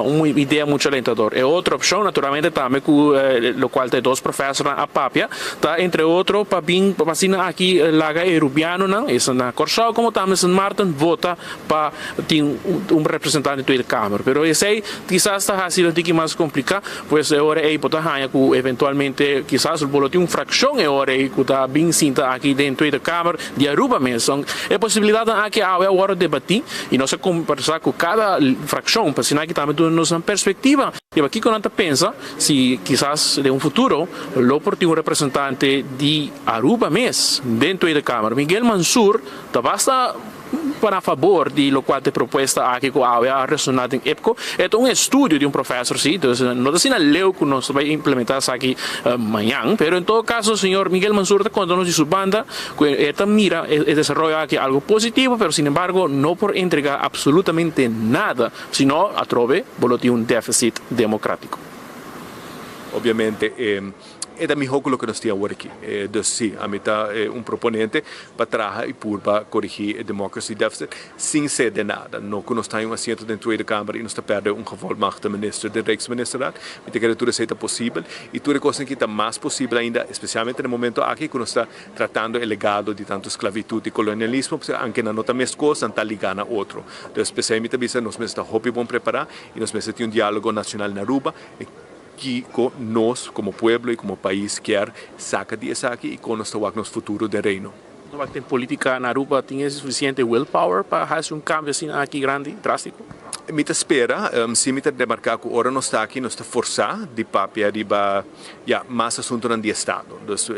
un idea mucho alentador. E otro opcion naturalmente tambe cu locual ta e dos profesornan a papia ta entre otro pa bin pa asina aki laga e Rubianonan, esnan na Corsou como tambe Sint Maarten vota pa tin un representante Tweede Kamer. Pero esey kisas ta haci un tiki mas complica pues e ora ey bo ta haya cu eventualmente kisas bo lo tin un fraccion e ora ey cu ta bin sinta aki den Tweede Kamer Di Aruba mes. E posibilidadnan aki awe a wòrdu debatí i nos a kombersá ku kada frakshon pa asina aki tambe duna nos nan perspektiva riba kiko nan ta pensa si kisas den un futuro lo por tin un representante di Aruba mes den Tweede Kamer. Miguel Mansur ta basta pa na fabor di lokual ta e propuesta aki ku awe a resoná den IPCO. E ta un estudio di un profesor si, dus no ta asina leu ku nos ta bai implementá esaki mañan, pero en todo kaso señor Miguel Mansur ta konta nos di su banda Cu e ta mira e desaroyo aki algo positivo, pero sin embargo no por entrega absolutamente nada, sino atrobe bo lo tin un deficit democratico. Obviamente e ta miho cu loke nos tin awor aki. Dus si, ami ta un proponente pa traha y purba corigi e democracy deficit sin cede nada. No cu nos ta haña un asiento den Tweede Kamer y nos ta perde un gevolmachtigde minister den Rijksministerraad. Mi ta kere tur esey ta posibel y tur e cosnan aki ta mas posibel ainda, especialmente na e momento aki cu nos ta tratando e legado di tantu sklavitud i kolonialismo, pasobra anke nan no ta meskos, nan ta ligá na otro. Dus p'esei mi ta bisa nos mester ta hopi bon prepará i nos mester tin un diálogo nashonal na Aruba e kiko nos komo pueblo i komo pais kier saka di esaki i kon nos ta wak nos futuro den Reino. No wak den politica na Aruba tin e suficiente willpower pa haci un cambio asina aki grandi, drastico? Mi ta spera, si mi ta remarca cu ora nos ta aki nos ta forsa di papia riba ya mas asuntonan di estado, dus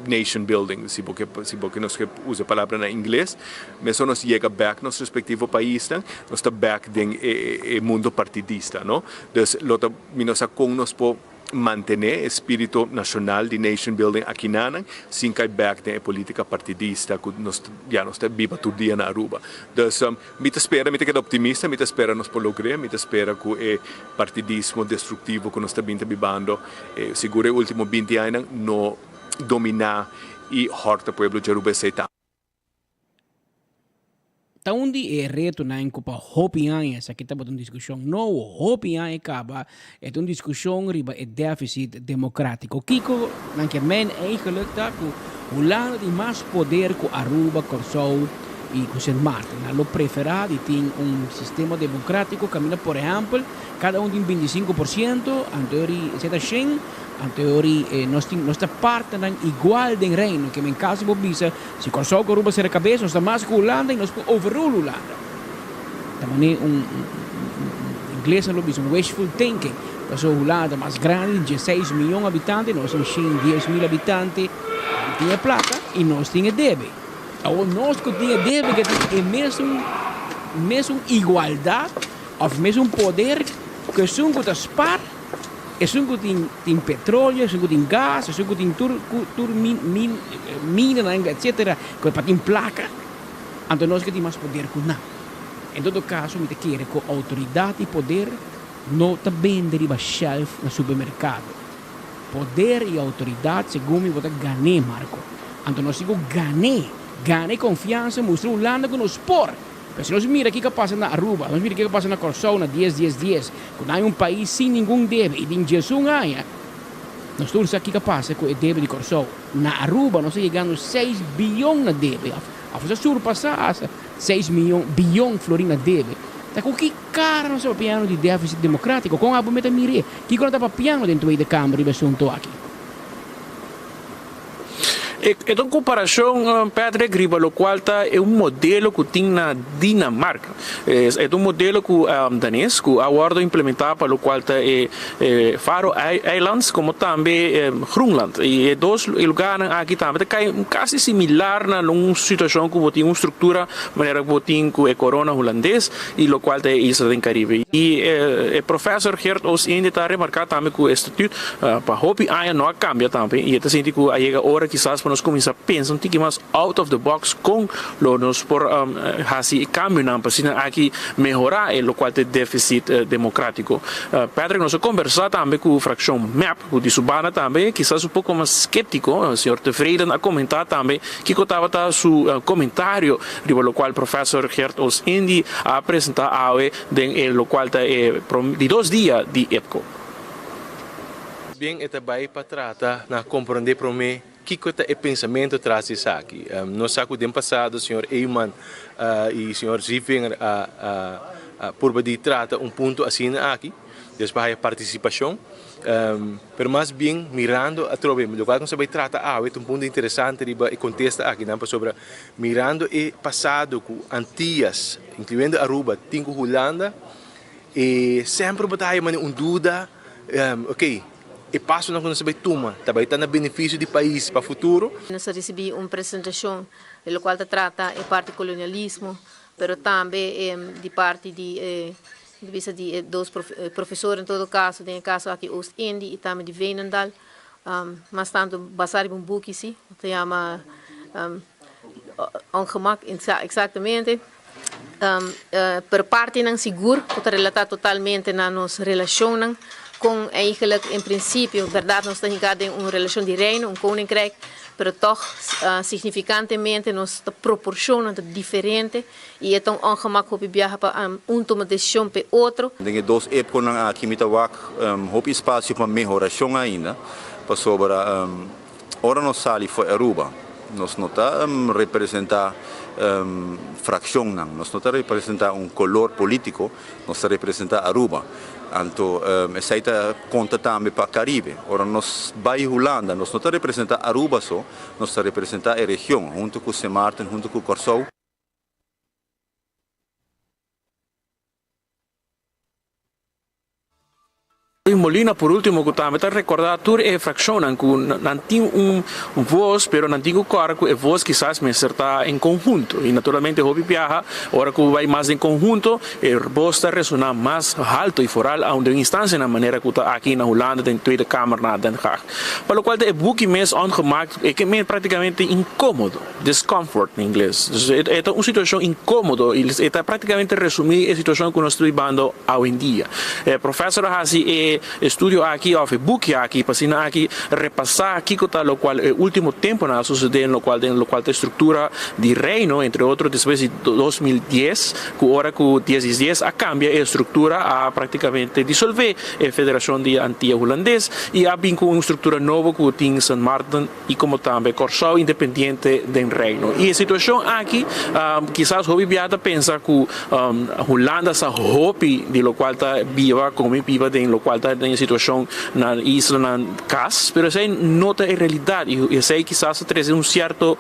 nation building si bo ke si bo ke nos ke usa e palabra na ingles, mesun nos yega bek nos respectivo paisnan nos ta bek den e mundo partidista no, dus lo ta mi no sa con nos por Mantené e spirito nashonal di nation building akinanan sin kai bèk den e politika partidista ku nos ya nos ta biba tur dia na Aruba. Dus mi ta spera, mi ta keda optimista, mi ta spera nos por logr'é, mi ta spera ku e partidismo destruktivo ku nos ta bin ta bibando sigur e ultimo binti añanan no dominá i hòrta pueblo di Aruba esei ta. Ta un di e retonan ku pa hopi aña esaki tabata un diskushon nobo, hopi aña kaba e ta un diskushon riba e defisit demokratiko. Kiko nan ke men eigenlik ta ku Hulanda tin mas poder ku Aruba, Kòrsou i ku Sint Maarten. Nan lo preferá di tin un sistema demokratiko kaminda por ehèmpel kada un tin 25%, anto ori esei ta shen, anto ori nos tin nos ta partnernan igual den Reino. Ke men kaso bo bisa Si Kòrsou ku Aruba sera kabes, nos ta mas ku Hulanda i nos por overrule Hulanda. Ta manera un inglesnan lo bisa un wishful thinking. Pasobra Hulanda ta mas grandi, tin dieseis miyon habitante, nos tin shen dies mil habitante, nan tin e plaka i nos tin e debe. Awor nos ku tin e debe ke tin e mesun mesun igualdat òf mesun poder ku esun ku ta spar. Esun ku tin tin petroleo, esun ku tin gas, esun ku tin tur ku tur min min minanan etcetera ku pa tin plaka, anto nos ke tin mas poder ku nan. En todo kaso mi ta kere ku outoridat i poder no ta bende riba shelf na supermerkado. Poder i outoridat segun mi bo ta gan'é Marco. Anto nos tin ku gan'é, gana e konfiansa, mustra Hulanda ku nos por. Pero si nos mira kiko a pasa na Aruba, nos mira kiko a pasa na Kòrsou na dies dies dies, ku nan un pais sin ningun debe i den diesun aña, nos tur sa kiko a pasa ku e debe di Kòrsou. Na Aruba nos ta yegando seis biyon na debe, òf òf nos a surpasá hasta seis miyon biyon florin na debe. Ta ku ki kara nos ta papiando di défisit demokrátiko? Kon abo meta mir'é? Kiko nan ta papiando den Tweede Kamer riba e asuntu aki? E ta un komparashon, Patrick, riba lokual ta e un modelo ku tin na Dinamarka. E ta un modelo ku danes ku a wòrdu implementá pa lokual ta e Faroe Islands komo tambe Groenland. I e dos lugarnan aki tambe ta kai kasi similar na un situashon ku bo tin un struktura manera ku bo tin ku e korona hulandes i lokual ta e isla den Karibe. I e profèsor Geert Oostindie ta remarká tambe ku e statut Pa hopi aña no a cambia tambe y e ta sinti cu a yega ora kisas pa nos cuminsa pensa un tiki mas out of the box con lo nos por haci e cambionan pa asina aki mehora e locual ta e deficit democratico. Patrick nos a conversa tambe cu fraccion mep cu di su banda tambe kisas un poco mas skeptico. Señor Tevreden a comenta tambe kico tabata su comentario riba locual Professor Geert Oostindie a presenta awe den e locual ta e di dos dia di IPCO. Bien e ta bai pa trata na komprondé promé kiko ta e pensamentu tras di esaki. Nos sa ku den pasado señor Eman i señor Zievinger a purba di trata un punto asina aki, des pa haya partisipashon. Pero mas bien mirando atrobe lokual ku nos a bai trata awe ta un punto interesante riba e kontesta akinan pasobra mirando e pasado ku Antias, inkluyendo Aruba, tin ku Hulanda, E semper bo ta haya manera un duda, ok, e pasonan ku nos a bai tuma ta bai ta na benefisio di pais pa futuro? Nos a risibí un presentashon di lokual ta trata e parti kolonialismo, pero tambe di parti di e bisa di e dos profesor en todo kaso, den e kaso aki Oost-Indie i tambe di Veenendaal, mas tantu basá riba un buki si, ta yama Ongemak, eksaktamente. Pero partinan sigur ku ta relatá totalmente na nos relashonnan kon eigenlijk en prinsipio bèrdat nos ta hinká den un relashon di reino, un koninkrijk, pero tòg signifikantemente nos ta proporshonnan ta diferente i e ta un ongemak hopi biaha pa un tuma desishon pa e otro. Den e dos epkonan aki mi ta wak hopi spasio pa mehorashon ainda pasobra Ora nos sali for Aruba, nos no ta representa fraccionnan, nos no ta representa un color politico, nos ta representa Aruba. Anto esei ta konta tambe pa Karibe. Ora nos bai Hulanda nos no ta representá Aruba so, nos ta representá e region huntu ku Sint Maarten, huntu ku Kòrsou. Molina por ultimo cu tambe ta recorda tur e fraccionnan cu nan tin un voz pero nan tin cu corda cu e voz kisas mester ta en conhunto y naturalmente hopi biaha ora cu bay mas den conhunto e voz ta resona mas halto y foral aun den instancianan manera cu ta aki na Hulanda den Tweede Kamer na Den Haag. Pa locual ta e buki mes ongemaakt e ke men practicamente incomodo. Discomfort na ingles. Dus e ta un situacion incomodo y e ta practicamente resumi e situacion cu nos ta bibando awendia. E professor a haci e estudio aki of e buki aki pa asina aki repasa kico ta locual e ultimo temponan a sucede en locual den locual ta e structura di Reino entre otro despues di 2010 cu ora cu dies dies dies a cambia e structura a practicamente disolve e Federacion di Antia Hulandes y a bin cu un structura nobo cu tin Sint Maarten i komo tambe Kòrsou independiente den Reino. I e situashon aki kisas hopi bia ta pensa ku Hulanda sa hopi di lokual ta biba komo i biba den lokual ta den e situashon na islanan kas, pero esei no ta e realidat i esei kisas ta trese un sierto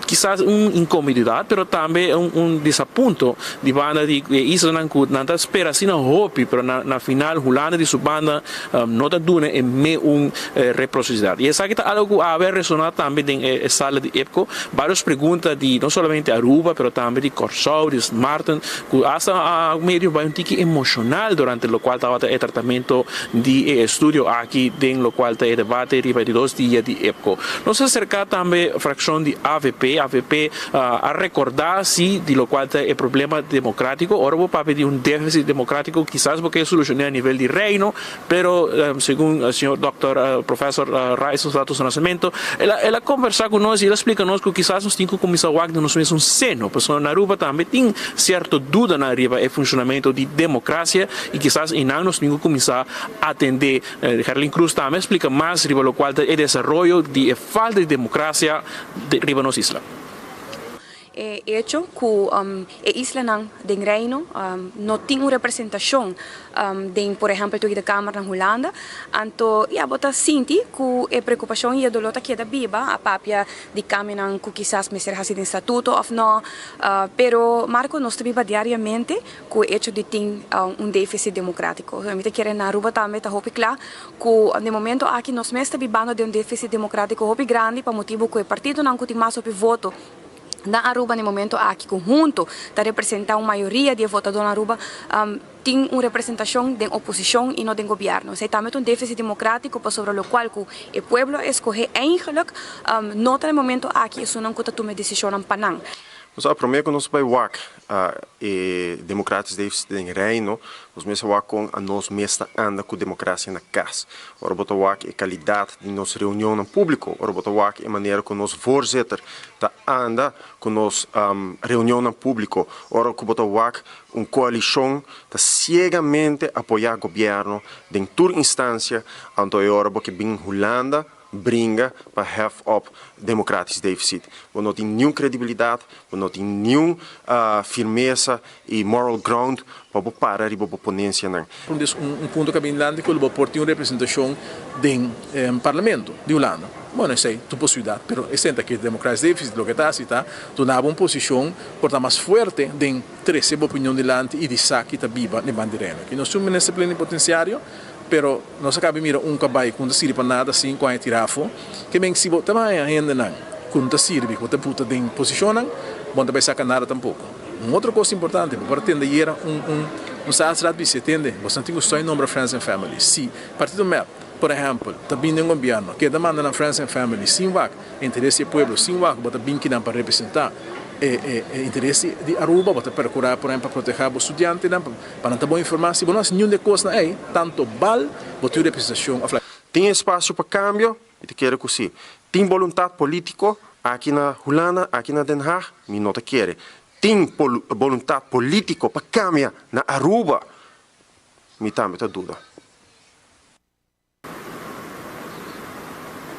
kisas un inkomodidat pero tambe un disapunto di banda di e islanan ku nan ta spera asina hopi pero na final Hulanda di su banda no ta duna e me un reprosidat. I esaki ta algo ku awe a resoná tambe den e sala di EPCO. Varios pregunta di no solamente Aruba pero tambe di Kòrsou, di Sint Maarten ku asta a medio bai un tiki emoshonal durante lokual tabata e tratamentu di e estudio aki den lokual ta e debate riba e di dos dia di EPCO. Nos a serká tambe frakshon di avp. Avp a rekordá si di lokual ta e problema demokratiko. Ora bo papia di un défisit demokratiko kisas bo ke solushoné a nivel di Reino, pero segun señor dòkter profèsor Rijssel Status Nascimento el a el a kombersá ku nos i el a splika nos ku kisas nos tin ku kuminsá wak den nos mesun seno pasobra na Aruba tambe tin sierto dudanan riba e funshonamentu di demokrasia i kisas einan nos tin ku kuminsá atendé. Gerlin Cruz tambe a splika mas riba lokual ta e desaroyo di e falta di demokrasia riba nos isla. E echo ku e islanan den Reino no tin un representashon den por ehèmpel Tweede Kamer na Hulanda, anto ya bo ta sinti ku e preokupashon i e doló ta keda biba a papia di kambionan ku kisas mester hasi den statuto òf nò. Pero Marco nos ta biba diariamente ku e echo di tin un défisit demokrátiko. Mi ta kere na Aruba tambe ta hopi kla ku den momento aki nos mes ta bibando den un défisit demokrátiko hopi grandi pa motibu ku e partidonan ku tin mas hopi voto na Aruba na e momento aki ku hunto ta representá un mayoria di e votadó na Aruba tin un representashon den oposishon i no den gobièrnu. Esei tambe ta un défisit demokrátiko pasobra lokual ku e pueblo a eskohé eigenlik no ta na e momento aki esunnan ku ta tuma e desishonnan pa nan. Nos a promé ku nos bai wak e democratisch deficit den Reino, nos mester wak kon a nos mes ta anda ku demokrasia na kas. Ora bo ta wak e kalidat di nos reunionnan públiko, ora bo ta wak e manera ku nos voorzitter ta anda ku nos reunionnan públiko, ora ku bo ta wak un koalishon ta siegamente apoyá gobièrnu den tur instansia, anto e ora bo ke bin Hulanda bringa pa hef op democratisch deficit. Bo no tin niun credibilidad, bo no tin niun firmesa y moral ground pa bo para riba bo ponencianan. Un un punto ku a bini dilanti ku lo bo por tin un representashon den parlamento di Hulanda. Bueno esei ta un posibilidat, pero esei ta ke democratisch deficit loke ta hasi ta duna bo un posishon por ta mas fuerte den trese bo opinion dilanti y di sa ki ta biba den banda di Reino. Aki nos tin un minister plenipotenciario. Pero nos a caba di mira un cabai cu no ta sirbi pa nada sin cu aña tira afo. Ke men si bo ta baña hendenan cu no ta sirbi, cu bo ta puta den posicionnan, bo no ta bay saca nada tampoco. Un otro cos importante, bo por a tende ayera un un un staatsraad bisa, tende, boso no tin cu stoy nombra friends and family. Si partido mep, por ehempel, ta bin den gobierno, keda manda nan friends and family sin wak interes di e pueblo, sin wak bo ta bin kinan pa representa e e interes di Aruba, bo ta percura por ehempel pa proteha bo studiantenan, pa. Pa nan ta bon informá, si bo no hasi niun di e kosnan ei, tanto bal bo tin un representashon òf la. Tin espasio pa kambio? Mi ta kere ku si. Tin boluntat polítiko aki na Hulanda, aki na Den Haag? Mi no ta kere. Tin boluntat polítiko pa kambia na Aruba? Mi tambe ta duda.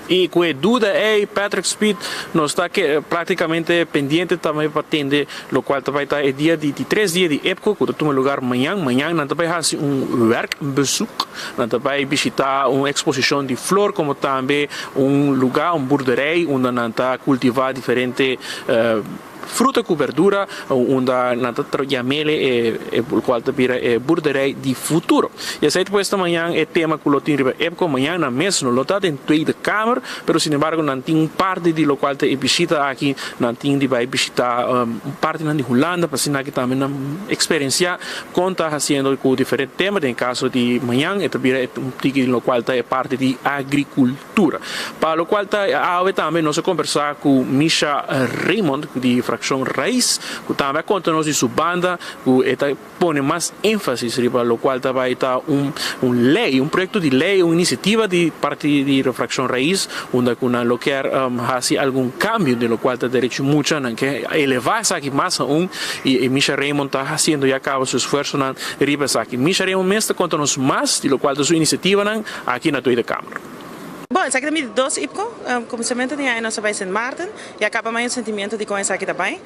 Y cu e duda ey, Patrick Speed, nos ta ke practicamente pendiente tambe pa tende locual ta bay ta e dia di di tres dia di IPCO cu ta tuma lugar mañan. Mañan nan ta bay haci un werkbezoek, nan ta bay bishita un exposicion di flor como tambe un lugar, un boerderij unda nan ta cultiva diferente Fruta ku berdura unda nan ta yam'el e lokual ta bira e burderij di futuro. I esei ta pues ta mañan e tema ku lo tin riba EPCO. Mañan nan mes no lo ta den Tweede Kamer, pero sinembargo nan tin un parti di lokual ta e bishita aki. Nan tin di bai bishita un partinan di Hulanda pa asina aki tambe nan eksperensiá kon ta hasiendo ku diferente tema. Den e kaso di mañan e ta bira un tiki di lokual ta e parti di agrikultura. Tura. Pa locual ta awe tambe nos a conversa cu Misha Raymond di fraccion Raiz cu tambe a conta nos di su banda cu e ta pone mas enfasis riba locual ta bay ta un un ley, un proyecto di ley, un iniciativa di parti di fraccion Raiz unda cu nan lo kier haci algun cambio den locual ta derecho mucha, nan ke eleva esaki mas aun y Misha Raymond ta haciendo ya caba su esfuerzonan riba esaki. Misha Raymond mes ta conta nos mas di locual ta su iniciativanan aki na Tweede Kamer. Bon, esaki ta mi di dos IPCO. Kuminsamentu di aña nos a bai Sint Maarten i a kaba mai un sentimiento di kon esaki ta bai.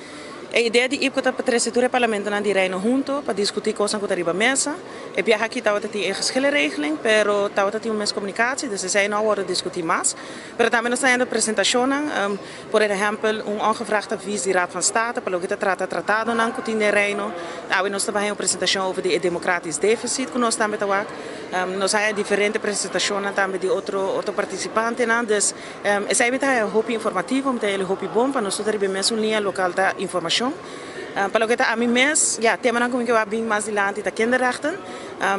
E idea di IPCO ta pa trese tur e parlamentonan di Reino hunto pa diskutí kosnan ku ta riba mesa. E biaha aki tabata tin e geschillenregeling, pero tabata tin un miskomunikatie, dus esei no a wòrdu diskutí mas. Pero tambe nos ta hendo presentashonnan, por ehèmpel un ongevraagd advies di Raad van State pa loke ta trata tratadonan ku tin den Reino. Awe nos ta bai hei un presentashon over di e democratisch deficit ku nos tambe ta wak. Nos haya diferente presentacionnan tambe di otro otro participantenan, dus esei mi ta haya hopi informativo, mi ta haya hopi bon pa nos tur ta riba e mesun liña local ta informacion. Pa loke ta ami mes, ya, temanan ku mi ke wak bin mas dilanti ta kinderrechten,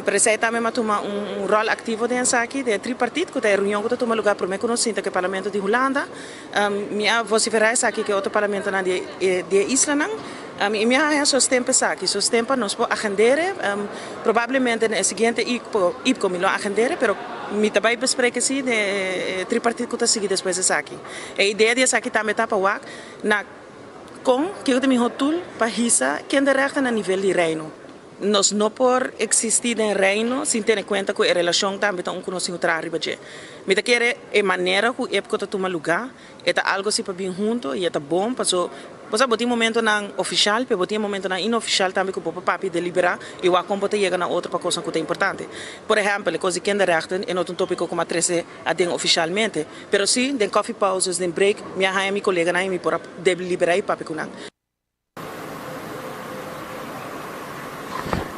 pero esei tambe mi a tuma un rol activo den esaki, den e tripartiet ku ta e reunion ku ta tuma lugar prome ku nos sinta ku e parlamento di Hulanda. Mi a vocifera esaki ku e otro parlamentonan di e islanan i mi a haña sosten pa esaki, sosten pa nos por agendere. Probablemente na e siguiente IPCO mi lo agendere, pero mi ta bai bespreke si den e tripartit ku ta sigui despues esaki. E idea di esaki tambe ta pa wak na kon, kiko ta e mihó tool pa hisa kinderrechten na nivel di Reino. Nos no por existi den Reino sin tene cuenta cu e relacion tambe ta un cu nos tin cu traha riba dje. Mi ta kere e manera cu EPCO ta tuma luga, e ta algo si pa bin hunto y e ta bon paso bo sa bo tin momentonan oficial pero bo tin e momentonan inoficial tambe cu bo por papia y delibera y wak con bo ta yega na otro pa cosnan cu ta importante. Por ehempel e cos di kinderrechten e no ta un topico cu mi a trece aden oficialmente pero si den coffee pauzes, den break mi a haya mi coleganan y mi por a delibera y papia cu nan.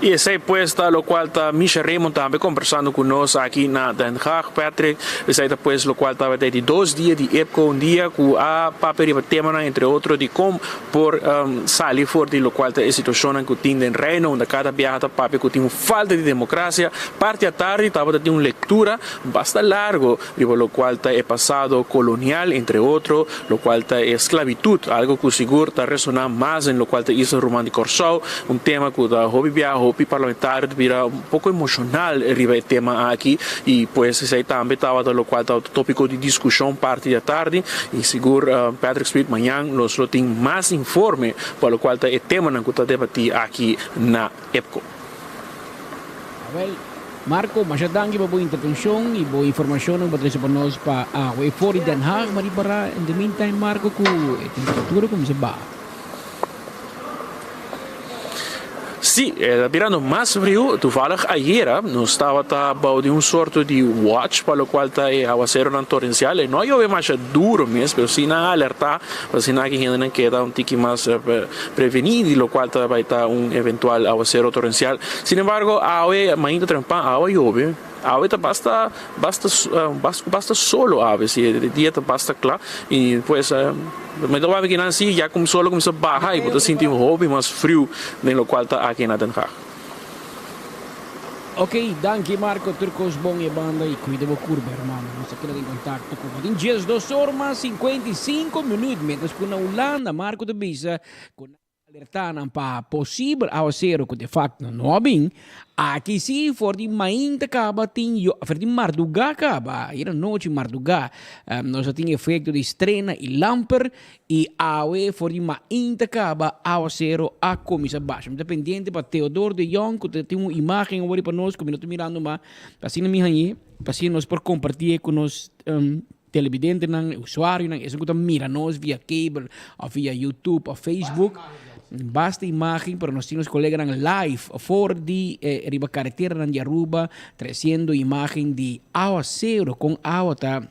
Y esey pues ta locual ta Misha Raymond tambe conversando cu nos aki na Den Haag. Patrick, esey ta pues locual tabata e di dos dia di IPCO, un dia cu a papia riba temanan entre otro di con por sali for di locual ta e situacionnan cu tin den Reino unda cada biaha ta papia cu tin un falta di democracia. Parti atardi tabata tin un lectura basta largo riba locual ta e pasado colonial, entre otro, locual ta e sclavitud, algo cu sigur ta resona mas den locual ta Isla Ruman di Corsou, un tema cu ta hopi biaha hopi parlamentario ta bira un poco emocional riba e tema aki y pues esey tambe tabata locual tabata topico di discusion parti di atardi y sigur Patrick Smith mañan nos lo tin mas informe pa locual ta e temanan cu ta debati aki na IPCO. Awel, Marco, masha danki pa bo intervencion y bo informacionnan cu bo trece pa nos pa awe for di Den Haag. Ma ripara in the meantime, Marco, cu e temperatura cuminsa baha. Sí, e ta birando mas friu. Toevallig ayera nos tabata bou di un sorto di watch pa locual ta e awaceronan torencial. E no a yobe masha duro mes, pero sí nan a alerta pa asina ki hendenan keda un tiki mas prevení di locual ta bay ta un eventual awacero torencial. Sin embargo, awe mainta trempan awa yobe. Awe ta basta basta basta solo awe, si e dia ta basta cla y pues mi ta wak kinan si ya cu solo cuminsa baha y bo ta sinti un hopi mas friu den locual ta aki na Den Haag. Ok, danki Marco, tur cos bon e banda y cuida bo curba hermano. Nos ta keda den contacto cu bo. Tin 12 or mas 55 minuut, mientras cu na Hulanda Marco ta bisa cu nan a alerta nan pa posibel awacero cu de facto no a bin. Aki si for di mainta caba tin yo, for di marduga caba, ayer anochi marduga nos a tin efecto di strena y lamper I awe for di mainta kaba awasero a kuminsá basha. Mi ta pendiente pa Theodor de Jong ku ta tin un imágen awor pa nos ku mi no ta mirando ma asina mi hañ'é pa asina nos por kompartié ku nos. televidentenan, e usuarionan, esun ku ta mira nos via cable of via YouTube of Facebook. Basta imagen, pero nos tin nos koleganan live for di riba kareteranan di Aruba tresiendo imagen di awasero, kon awa ta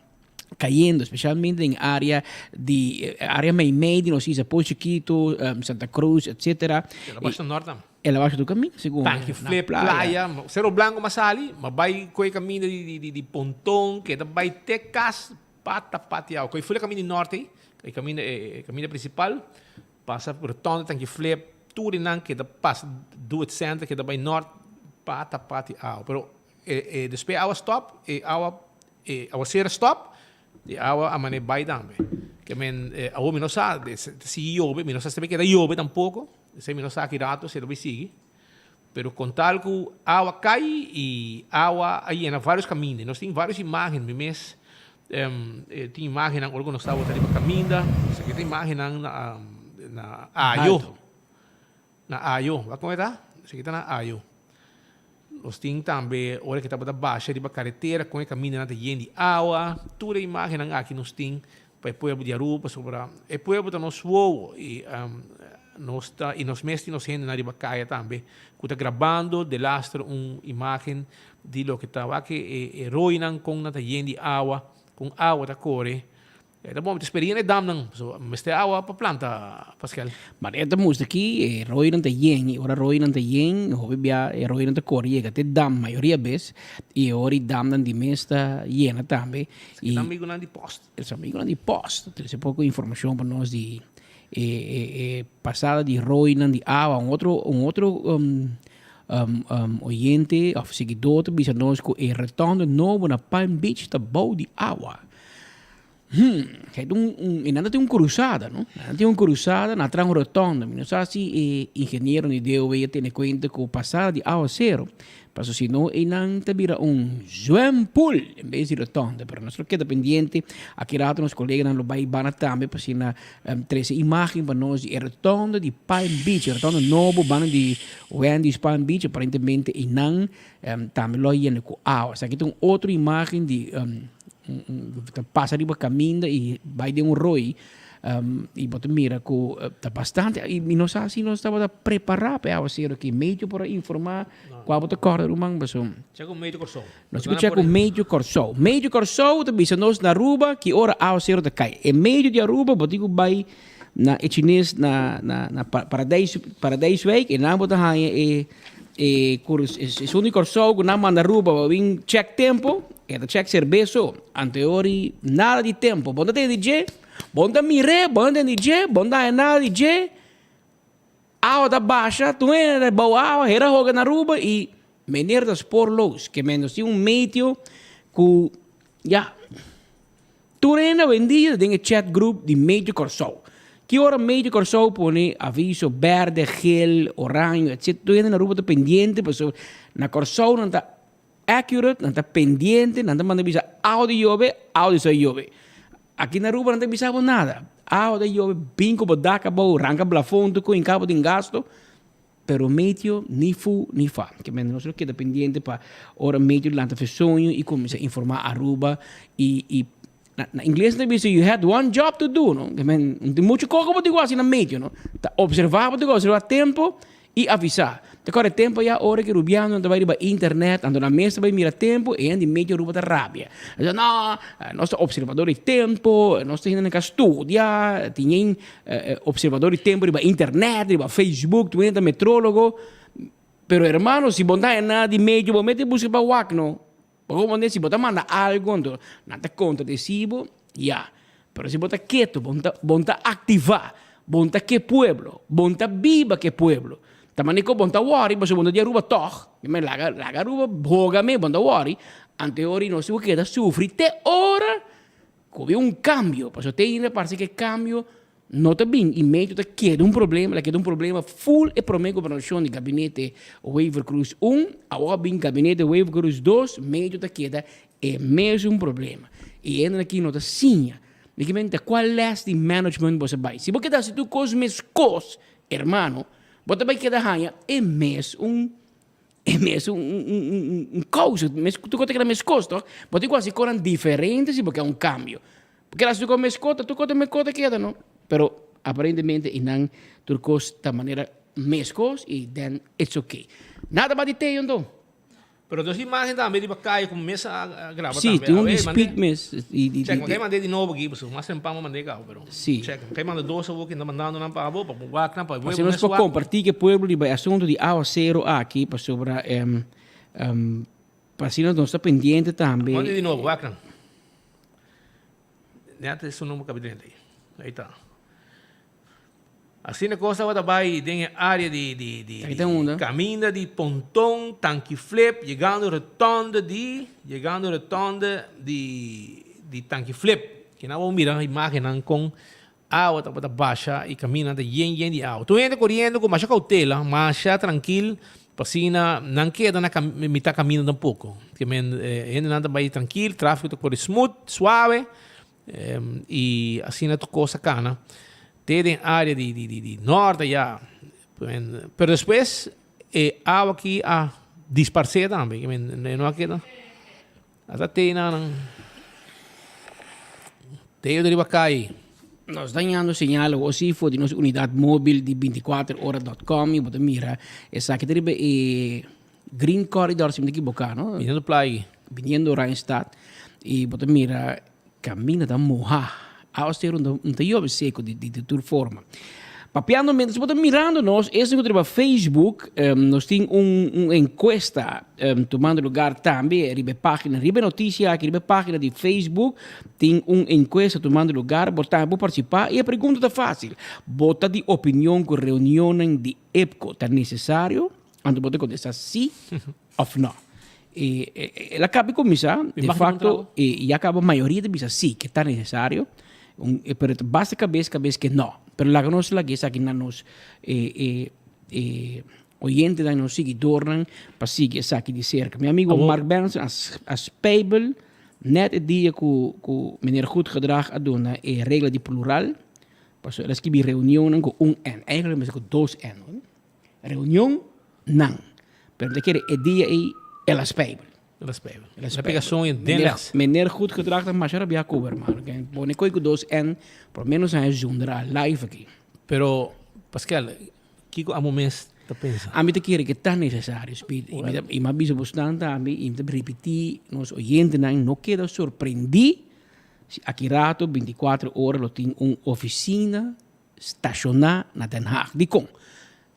cayendo, especialmente den area di area meimei di nos isla, Pos Chiquito, Santa Cruz, etcetera. El a basha nort tambe. El a basha tur caminda, segun. Tanki Flip, playa, Cerro Blanco mas sali, mas bay cu e caminda di Ponton, ke ta bay te cas pata pati awa. Cu e fula caminda di nort ey, e caminda e caminda principal, pasa rotonda Tanki Flip, tur e nan ke ta pasa do het center ke ta bay nort, pata pati awa. Pero E despues e awa stop, e awa e awasera stop, e awa a mane bai tambe. Ke men awor mi no sa ta sigui yobe, mi no sa si ta keda yobe tampoko, esei mi no sa ki rato si e ta bai sigui. Pero kon tal ku awa kai i awa a yena varios kaminda. Nos tin varios imagen, mi mes tin imagennan ora ku nos tabata riba kaminda, esaki ta imagennan na na Ayo, na Ayo, wak kon e ta? Esaki ta na Ayo. Nos tin tambe ora ke tabata basha riba karetera kon e kamindanan ta yen di awa. Tur e imagennan aki nos tin pa e pueblo di Aruba pasobra e pueblo ta nos wowo i nos ta i nos mes tin nos hendenan riba kaya tambe ku ta grabando delaster un imagen di loke ta wak e roinan kon nan ta yen di awa kon awa ta kore. E ta bon, mi ta spera yen e damnan, pasobra mester awa pa planta, Paskel. Maar e ta mustra ki e roinan ta yen, i ora roinan ta yen, hopi bia e roinan ta kore yega te dam mayoria bes, i e ora e damnan di mes ta yena tambe. Esaki ta amigunan di post. E ta amigunan di post. Ta trese poko informashon pa nos di e e e pasada di roinan di awa. Un otro un otro oyente òf siguidó ta bisa nos ku e rotonde nobo na Palm Beach ta bou di awa. Hmm, kijk, un, un, e nan ta tin un cruzada, no? Nan tin un cruzada, nan traha un rotonda. Mi no sa si e ingeniero di DOW a tene cuenta cu pasada di awacero, paso si no e nan ta bira un zwempool en bes di rotonda. Pero nos lo keda pendiente, aki rato nos coleganan lo bay bana tambe pa asina trece imagen pa nos di e rotonda di Palm Beach, e rotonda nobo banda di Wendy's Palm Beach, aparentemente e nan tambe lo a yena cu awa. Esaki ta un otro imagen di ta pasa riba caminda y bay den un rooi y bo ta mira cu ta bastante y mi no sa si nos tabata prepara pa e awacero aki. Medio por a informa cua bo ta corda ruman paso. Check cu Medio Corsou. Nos por check cu Medio Corsou. Medio Corsou ta bisa nos na Aruba ki ora awacero ta cay. E medio di Aruba bo tin cu bay na e chines na na na Paradijs Paradijswijk y nan bo ta haya e e esun di Kòrsou ku nan manda Aruba pa bin check tempo e ta check serbes so anteori nada di tempo bo no ta tende di dje bo no ta mir'é bo no ta tende di dje bo no ta haya nada di dje awa ta basha tur hende ta bou awa hera hoga na Aruba y meneer ta spoorloos ke men nos tin un meteo ku ya. Tur hende awendia ta den e chat group di Medio Kòrsou. Ki ora Medio Kòrsou pone aviso bèrdè, gel, oraño etc. Tur hende na Aruba ta pendiente pasobra na Kòrsou nan ta accurate, nan ta pendiente, nan ta manda bisa awa ta yobe, awa ta soy yobe. Aki na Aruba nan ta bisa bo nada. Awa ta yobe, bin ku bo dak abou, ranka blafon tur ku hinka bo den gasto. Pero meteo ni fu ni fa. Ke mende nos lo keda pendiente pa ora meteo lanta fe soño y cuminsa informa Aruba y y na na ingles nan ta bisa you had one job to do no. Ke men no tin mucho koko bo tin ku hasi na meteo no. Ta observa bo tin ku observa tempo y avisa. Ta kore tempo ya ora ki rubianonan ta bai riba internet anto nan mes ta bai mira tempo e hende di meteo Aruba ta rabia. Nan bisa no nos ta observador di tempo nos ta hende nan ka studia tin yen Observador di tempo riba internet, riba Facebook, tur hende ta metrologo. Pero hermano, si bo no ta nada di medio, bo mete busca pa wak no. Bo como si bo ta manda algo, anto nan ta contradeci bo, ya. Pero si bo ta keto, bo ta, bo ta activa, bo ta ke pueblo, bo ta biba ke pueblo. Ta manera cu bo ta worry, pasobra bo ta di Aruba toch. Laga, laga Aruba boga me, bo ta worry. Anto e ora nos tin cu keda sufri te ora Ku bin un kambio, pasobra te ainda parse ku e kambio no ta bin i medio ta keda un problema, el a keda un problema ful e prome gobernashon di gabinete Wever-Croes un, awor a bin gabinete Wever-Croes dos, medio ta keda e mesun problema. I e hende aki no ta siña. Mi ke menta kua les di management bo sa bai. Si bo keda hasi tur kos meskos, hermano, bo ta bai keda haña e mes un. E mes un, un, un, un, un kousa, mes, tur kos ta keda meskos, toch? Bo tin ku hasi kosnan diferente si bo ke un kambio. Porque las tur kos meskos, ta tur kos ta meskos ta keda, no? Pero aparentemente einan tur kos ta manera meskos i then it's okay. Nada bati teo anto. Pero dos imagen tambe riba kaya ku mes a graba Sí, tambe. tin un A di ver, speed mand'é. mes. I, di, Check, di, ma kay mand'é di nobo aki, pasobra mas tempan bo mand'é kaba, pero Sí. check. Kay manda dos awor ki ta mandando nan pa abo, pa bo wak nan, pa Asina nos mes por wak. kompartí ku e pueblo riba e asuntu di awasero aki, pasobra em, em, pa asina nos ta pendiente tambe. Mand'é di nobo, wak nan. Net esun nomber kabi drenta ei. Ahí ta. Asina kos tabata bai den e área di di di Aki ta unda? kaminda di Ponton, Tanki Flip, yegando rotonde di yegando rotonde di di Tanki Flip. Kina bo mira imágennan kon awa tabata basha i kamindanan ta yen yen di awa. Tur hende koriendo ku masha koutela, masha trankil, pa asina nan keda na mitá kaminda tampoko. Ke men hendenan ta bai trankil, tráfiko ta kore smooth, suave. I asina tur kos a kana te den área di di di nort ayá. Pero despues e awa aki a disparsé tambe, ke men e no a keda. Ata te nan te yo riba kai. Nos ta hañando señal awor si for di nos unidat móbil di bintikuater ora dòt kòm i bo ta mira esaki ta riba e Green Corridor si mi ta ekiboká no. Biniendo playa. Biniendo Oranjestad y bo ta mira caminda ta moha. Awaseru no ta yobe seco di di tur forma. Papiando mientras bo ta mirando nos, esnan cu ta riba Facebook, nos tin un un encuesta tumando lugar tambe riba e pagina, riba e noticia aki, riba e pagina di Facebook tin un encuesta tumando lugar, bo tambe por participa y e pregunta ta facil, bo ta di opinion cu reunionnan di EPCO ta necesario? Anto bo ta contesta si of no. E, el a caba di cuminsa, de facto, e ya caba mayoria ta bisa si, que ta necesario, un, pero ta basta cabes cabes que no. Pero laga nos laga esaki na nos e, e, e oyentenan, nos siguidornan, pa sigui esaki di cerca. Mi amigo Abo- Mark Benson a, a spijbel net e dia cu, cu meneer Goedgedrag a duna e regla di plural, pasobra el a skibi reunionnan cu un N. Eigenlijk mester cu dos N, hoor. Reunion nan. Pero mi ta kere e dia ei el a spijbel. El a spijbel. El a El a spijbel. pega soño den Meneer, les. meneer goed gedrag ta masha rabia ku hermano. Ken pone koi ku dos N, por menos a zundra live aki. Pero, Pascal, kiko amo mes ta pensa? Ami ta kere ke ta necesario, Speed. I mi ta, i mi a bisa bosnan tambe, i mi ta ripiti nos oyentenan, no keda sorprendí si aki rato, 24 ora, lo tin un oficina stashoná na Den Haag. Dikon?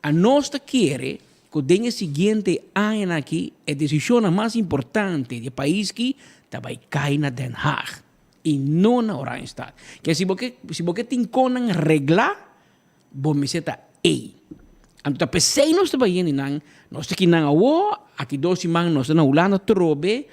Anos ta kere ku den e siguiente añanan aki e desishonnan mas importante di e pais ki ta bai kai na Den Haag i no na Oranjestad. Ke si bo ke si bo ke tin konnan reglá, bo mester ta ei. Anto ta p'esei nos ta bai hende nan, nos ta kinan awor, aki dos siman nos ta na Hulanda trobe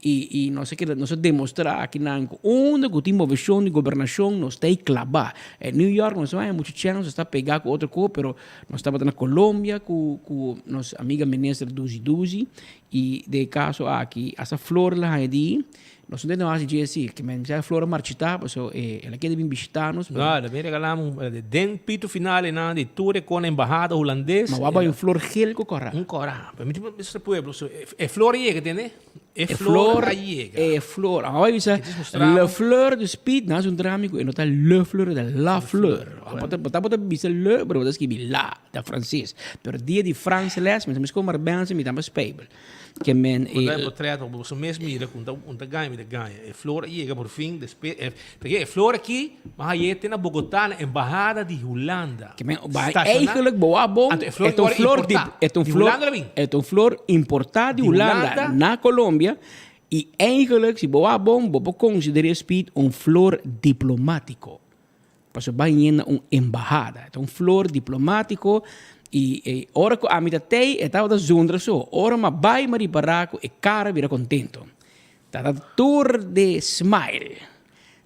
I i nos a keda nos a demostrá akinan ku unda ku tin moveshon di gobernashon nos ta ei klabá. E New York nos no haña muchu chèns, nos ta pegá ku otro kos, pero nos tabata na Colombia ku ku nos amiga minister Duzi Duzi i den e kaso aki hasta flor el a haña di nos no tende hasi dje así, ke men mester flor a marchitá pasobra el a keda bin bishitá nos. No, el a bin regalá un den pito final einan di tur e kos na embahada hulandes. Ma wou bai un flor gel ku kòrá. Un kòrá. Pero mi tin mester pueblo, so e flor a yega tende. E flor a yega. E flor. Awor bisa, le fleur de speed, na un drama ku e no ta le fleur, e ta la fleur. Bo ta bo ta bisa le, pero bo ta skibi la, ta franses. Pero dia di Frans les, mi ta miskon marbense, mi ta spijbel. Ke men e. Bo ta portret, bo so mes mira ku un ta gaña, mi ta gaña. E flor a yega por fin, despe, e, paske e flor aki, mi a haye te na Bogotá, na embahada di Hulanda. Ke men, ba, eigenlijk bo a bon, Anto e flor e ta un wòrdu flor di, importá. e ta un Di flor, Hulanda la bin. e ta un flor importá di Di Hulanda Hulanda. na Colombia i eigenlijk si bo a bon bo por konsider'é speed un flor diplomátiko. Pasobra bai yenda un embahada. E ta un flor diplomátiko i e ora ku ami ta tei e tabata zundra so. Ora mi a bai mi a ripará ku e kara bira kontento. Tata tur de smile.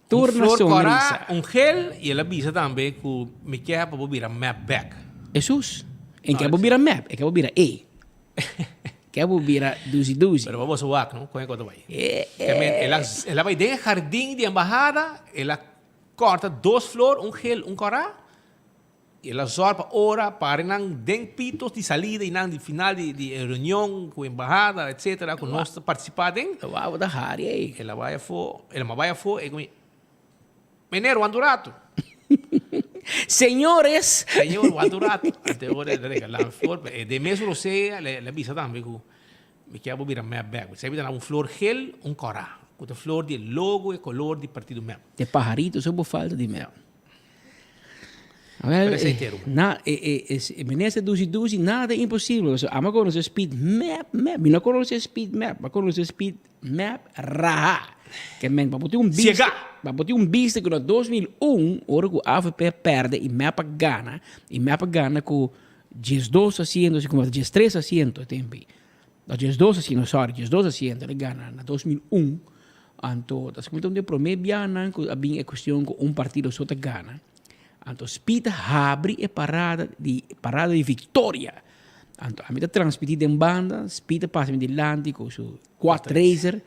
Tur Un na flor sonrisa. kòrá, un gel i el a bisa tambe ku mi ke pa bo bira map bèk. Hesus, en ke bo bira map, e ke bo bira e. Ke bo bira duzi duzi. Pero bo boso wak no, kon e kos ta bai. Ke men, el a, el a bai den e hardin di embahada, el a kòrta dos flor, un gel, un kòrá. El a zòrg pa ora pare nan den pitos di salida i nan di final di di e reunion ku embahada etcetera ku nos ta partisipá den. Wou ta hari ei. El a bai afó, el a bai afó e ku mi, Meneer wanta un ratu. Señores. Señor wanta un ratu. Ante ora el a regalá mi flor, pero den mes rosea el a bisa tambe ku mi kier bo bira mep bèk. Esei mi ta daba un flor gel, un kòrá, ku ta flor di e logo e kolor di partido mep. E paharito so bo falta di mep. Wel, na, e, e, e, minister dusi dusi, nada imposible. So, ama conoce speed map, map. Mi no conoce speed map, ma conoce speed map raha. Que men, pa un biste, pa un biste que na 2001, ora ku AVP perde y map gana, y map gana ku 12 asientos, como 13 asientos tempi. No, 12 asientos, sorry, 12 asientos, le gana na 2001. Anto, ta un de prome bianan ku a bin e cuestion ku un partido so ta gana. Anto Speed a habri e parada di parada di victoria. Anto ami ta transmiti den banda, Speed a pasa mi dilanti ku su quad racer.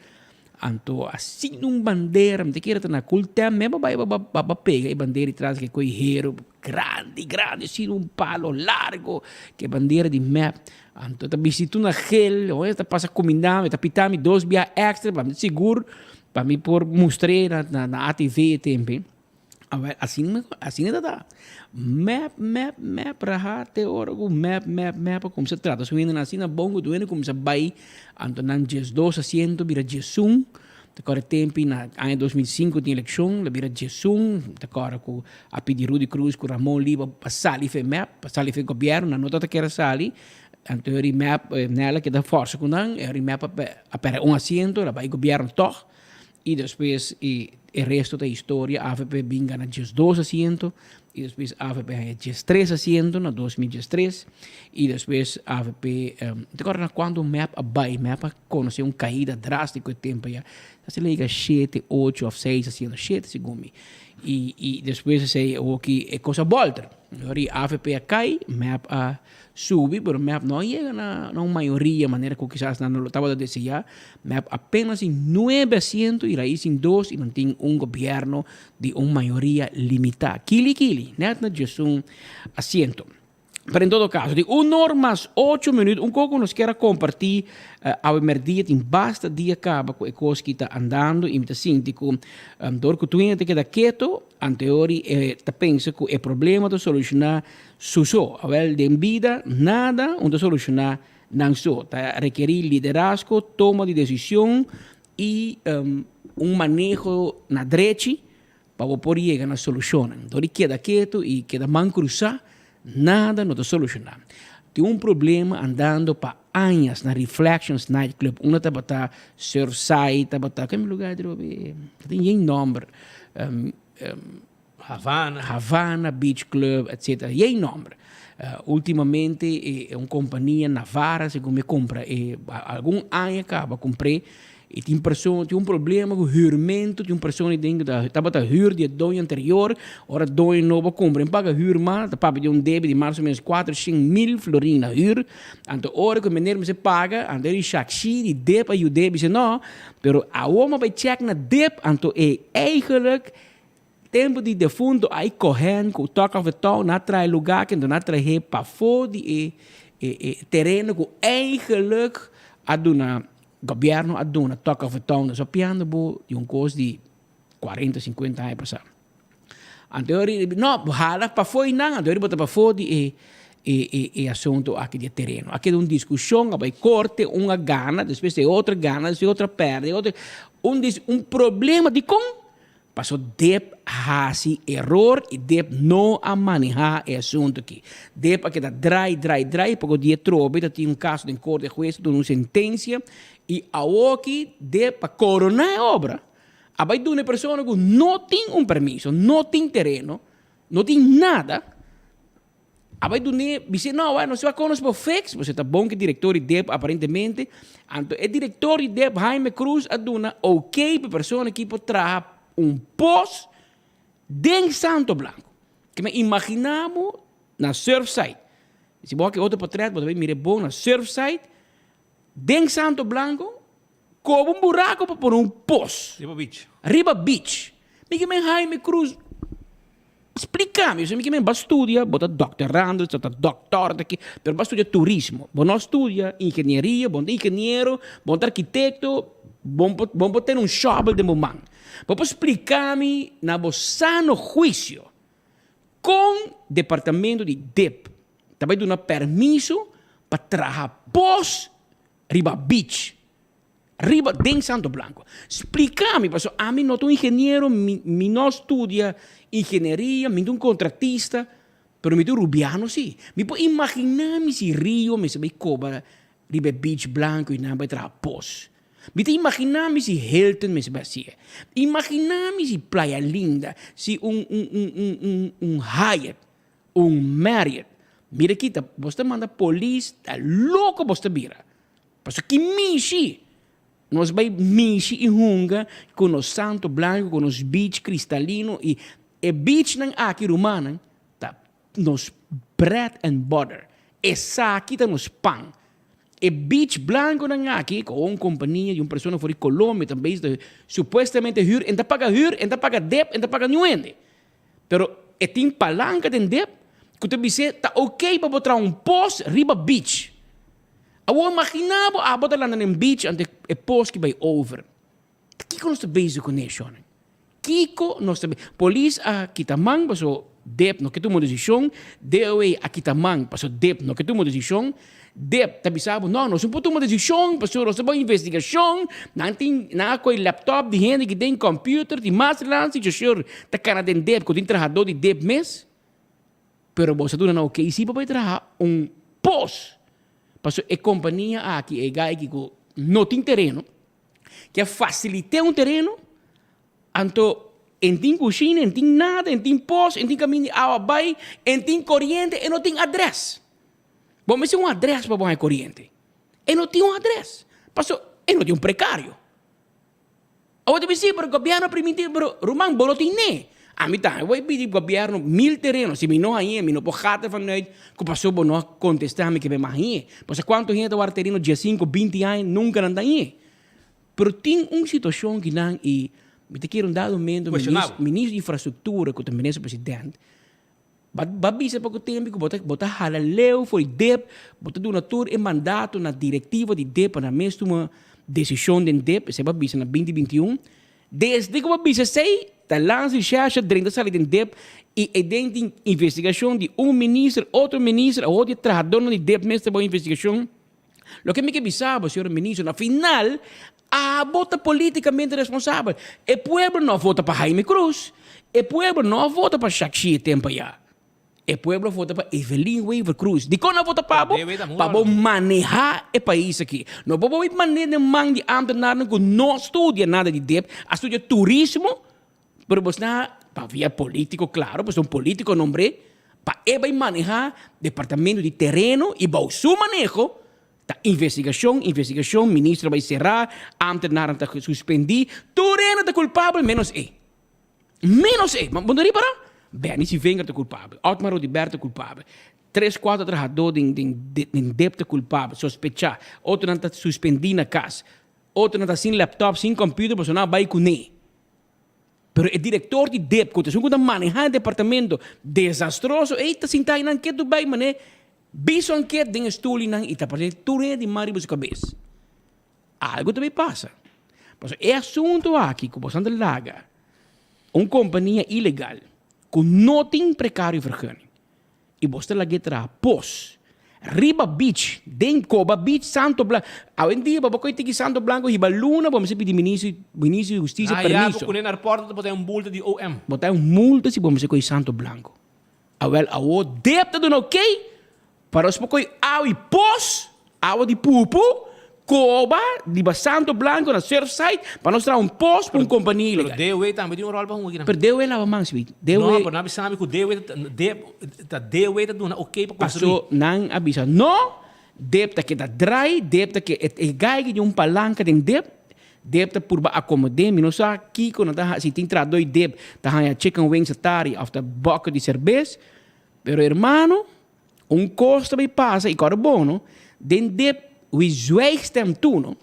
Anto asina un bandera, mi ta kere ta na cool tem me bai ba ba pega e bandera di tras ke koi hero grandi grandi asina un palo largo ke bandera di mep. Anto ta bisti tur na gel, oe ta pasa kuminda mi, ta pita mi dos bia extra pa mi sigur pa mi por mustr'é na na ATV e tempe. Awel asina asina ta ta. Mep mep mep raha te ora ku mep mep mep a kumsa trata su hendenan asina bon ku tur hende kumsa bai anto nan diesdos asiento bira diesun ta kòrda tempi na aña 2005 tin elekshon la bira diesun ta kòrda ku a pidi Rudy Croes ku Ramon Lee pa sali for e mep pa sali for e gobièrnu nan no tabata kere sali anto e mep Nella keda fòrsa ku nan e mep a pèrdè un asiento la bai gobièrnu tòg. Y despues e e resto ta historia, avp bin gana diesdos asiento y despues avp haya diestres asiento na 2013 y despues avp te acorda na cuando mep a bay, mep a conoce un caida drastico e tempo ya, ta se llega shete, ocho of seis asiento, shete segun mi y y despues esey awoki e cos a bolter, ahora avp a cay, mep a subi, pero mep no a yega na na un mayoria manera ku kisas nan no lo tabata deseá. Mep apenas tin nuebe asiento i Raiz tin dos i nan tin un gobièrnu di un mayoria limitá. Kili kili, nèt na diesun asiento. Pero en todo kaso, di un or mas ocho minüt, un koko nos kier a kompartí awe mèrdia, tin basta dia kaba ku e kos ki ta andando i mi ta sinti ku dor ku tur hende ta keda keto, anteori e ta pensa ku e problema ta solushoná su so. Awel, den bida nada un ta solushoná nan so. Ta rekerí liderazgo, toma di desishon i un maneho na drechi pa bo por yega na solushonnan. Dor di keda ketu i keda man krusá, nada no ta solushoná. Tin un problema andando pa añas na Reflections Nightclub, unda tabata Surfside, tabata, kende lugar atrobe? Ta tin yen nòmber. Havana. Havana Beach Club, etcetera. Yen nòmber. Ultimamente e un kompania Navara segun mi kumpra e algun aña kaba kumpr'é i tin persona tin un problema ku hürmentu tin un persona den ku ta tabata hür di e doño anterior ora doño nobo a kumpra e paga hür mas ta papia di un debe di mas o menos kuatroshen mil florin na hür anto ora ku e meneer mester paga anto e di shakshi di deb a yud'é bisa no pero awor mi a bai chèk na deb anto e eigenlijk Tempu di defunto ai kohen ku talk of the town na trae luga kendo na trahe pafó di e e tereno ku eigenlijk a duna gobierno a duna talk of the town nos a piando bo di un kos di kuarenta sinkuenta aña pasá. Anto e no bo hala pafó einan anto bo ta pafó di e e e asunto aki di e tereno. A keda un diskushon a bai korte un a gana despues e otro a gana despues e otro a pèrdè e otro un un problema dikon? Paso deb hasi eror y deb no a maneha e asunto aki. Deb a keda drai, drai, drai poko di e trobe ta tin un caso den corte hues ta duna un sentencia y awoki deb pa corona e obra a bay duna e persona cu no tin un permiso, no tin tereno, no tin nada. A bai dun'é, bis'é, No, wak, nos wak kon nos por fix, pasobra ta bon ku e direktor di dep aparentemente. Anto e direktor di dep, Jaime Cruz, a duna ok pa e persona aki por traha un pos den Santo Blanco. Ke men imaginá bo na Surfside. Si bo wak e otro portret bo ta bai mira e bon na Surfside, den Santo Blanco, koba un buraco pa pone un pos. Riba beach. Riba beach. Mi ke men Jaime Cruz. Splica mi, mi kimen ba studia, bo ta doctorando, bo ta doctor ta ki, pero ba studia turismo, bo no studia ingenieria, bo no ta ingeniero, bo no ta arquitecto, bo no por tene un shovel den bo man. Bo por splica mi na bo sano huicio con departamento di dip ta bay duna permiso pa traha pos riba beach? Riba den Santo Blanco. Splica mi, pasobra ami no ta un ingeniero, mi mi no studia ingenieria, mi ta un contratista, pero mi ta un rubiano si. Mi por imagina mi si Rio mester bay coba riba e beach blanco y nan bay traha pos. Mi ta imagina mi si Hilton mester bay haci'e. Imagina mi si Playa Linda, si un un un un un un Hyatt, un Marriott. Mira kita, bos ta manda polis, ta loco bos ta bira. Pasobra ki mishi nos bai mishi i hunga ku nos santo blanku, ku nos beach kristalino i e beachnan aki rumannan ta nos bread and butter. Esaki ta nos pan. E beach blankunan aki ku un kompania di un persona for di Colombia ta bezig ta supuestamente hür, en ta paga hür, en ta paga dep, en ta paga niun hende. Pero e tin palanka den dep ku ta bis'é ta oké pa bo traha un pos riba beach. Awor imagina bo abo ta landa den beach anto e pos ki bai over. Ta kiko nos ta bezig ku neshonnan? Kiko nos ta Polis a kita man paso dep no ke tuma desishon, DOA a kita man paso dep no ke tuma desishon, dep ta bisa bo no nos no por tuma desishon paso nos ta bai investigashon, nan tin nan a kohe laptop di hende ki den computer di mas lansi chauffeur ta kana den dep ku tin trahadó di dep mes. Pero bo sa duna nan ok si bo bai traha un pos pasobra e kompania aki e guy aki ku no tin tereno ke a fasilit'é un tereno anto en tin kushina en tin nada en tin pos en tin kaminda di awa bai en tin koriente e no tin adrès bo mester un adrès pa bo haña koriente e no tin un adrès pasobra e no tin un prekario. Awor ta bisa, pero gobierno a primintí, pero ruman bo no tin ne. Ami tambe voy pidi gobierno mil tereno, si mi no hañ'é mi no por gata vanuit ku paso bo no a kontestá mi ke mi hañ'é. Pasobra kuantu hende ta wòrdu tereno diesinku, binti aña nunka nan ta hañ'é. Pero tin un situashon ki nan i mi ta kere un dado momento Cuestionabel. ministro di infrastruktura ku ta minister president Ba ba bisa pa ku tempu ku bo ta bo ta hala leu for di dep, bo ta duna tur e mandato na direktiva di dep pa nan mes tuma desishon den dep, esei bo a bisa na binti 21. Desde ku bo a bisa esei, ta lansa di shasha drenta sali den dep i e den tin investigashon di un minister, otro minister, awor di e trahadornan di dep mes ta bo investigashon. Loke mi ke bisa bo, señor minister, na final abo ta politikamente responsabel. E pueblo no a vota pa Jaime Cruz, e pueblo no a vota pa Shakshi e tempo aya. E pueblo a vota pa Evelyn Wever Croes. Dikon nan a vota pa bo? Pa bo maneha e pais aki. No por bo manera den man di ambtenarnan ku no studia nada di dep, a studia turismo, pero bo sta pa via politico, claro, pasobra un politico nombr'é pa e bai maneha departamento di tereno y bou su maneho ta investigacion, investigacion, ministro a bai cera, ambtenarnan ta suspendi, tur hende ta culpabel menos e. Menos e. Bo no ripara? Benny Sivenger ta culpabel, Otmar Oduber ta culpabel, tres cuatro trahador den den dep ta culpabel, sospecha, otronan ta suspendi na cas, otronan ta sin laptop, sin computer pasobra nan a bai cune. Pero e director di dep cu ta esun cu ta maneha e departamento desastroso ey ta sinta eynan ketu bay mane biso anket den e stoelnan y ta parece tur hende tin man riba su cabes. Algo ta bay pasa. Pasobra e asunto aki cu boso ta laga un compania ilegal cu no tin precario vergunning y bos ta lag'é traha pos riba beach den Coba Beach Santo Blanco awendia bo por koe tiki Santo Blanco hiba luna bo mester pidi ministro ministro di husticia Na ya permiso bo kune na airport ta bota un multa di OM. Bo ta un multa si bo mester koe Santo Blanco awel awo dep ta duna okey Pa nos por koe awa i pos, awa di pupu, koba riba Santo Blanco na Surfside pa nos traha un pos pa un kompania ilegal. Pero DOW tambe tin un ròl pa hunga akinan. Pero DOW laba man si wit. No, pero nan a bisa mi ku DOW ta ta DOW ta duna oké pa konstruí. Paso nan a bisa no, dep ta keda drai, dep ta ke e gai ki tin un palanka den dep, dep ta purba akomod'é, mi no sa kiko nan ta hasi, si tin trahadó di dep ta haña chicken wings atari òf ta bòkè di serbes, pero hermano. Un kos ta bay pasa y kòrda bon no, den dep wi zwijgstem toe no.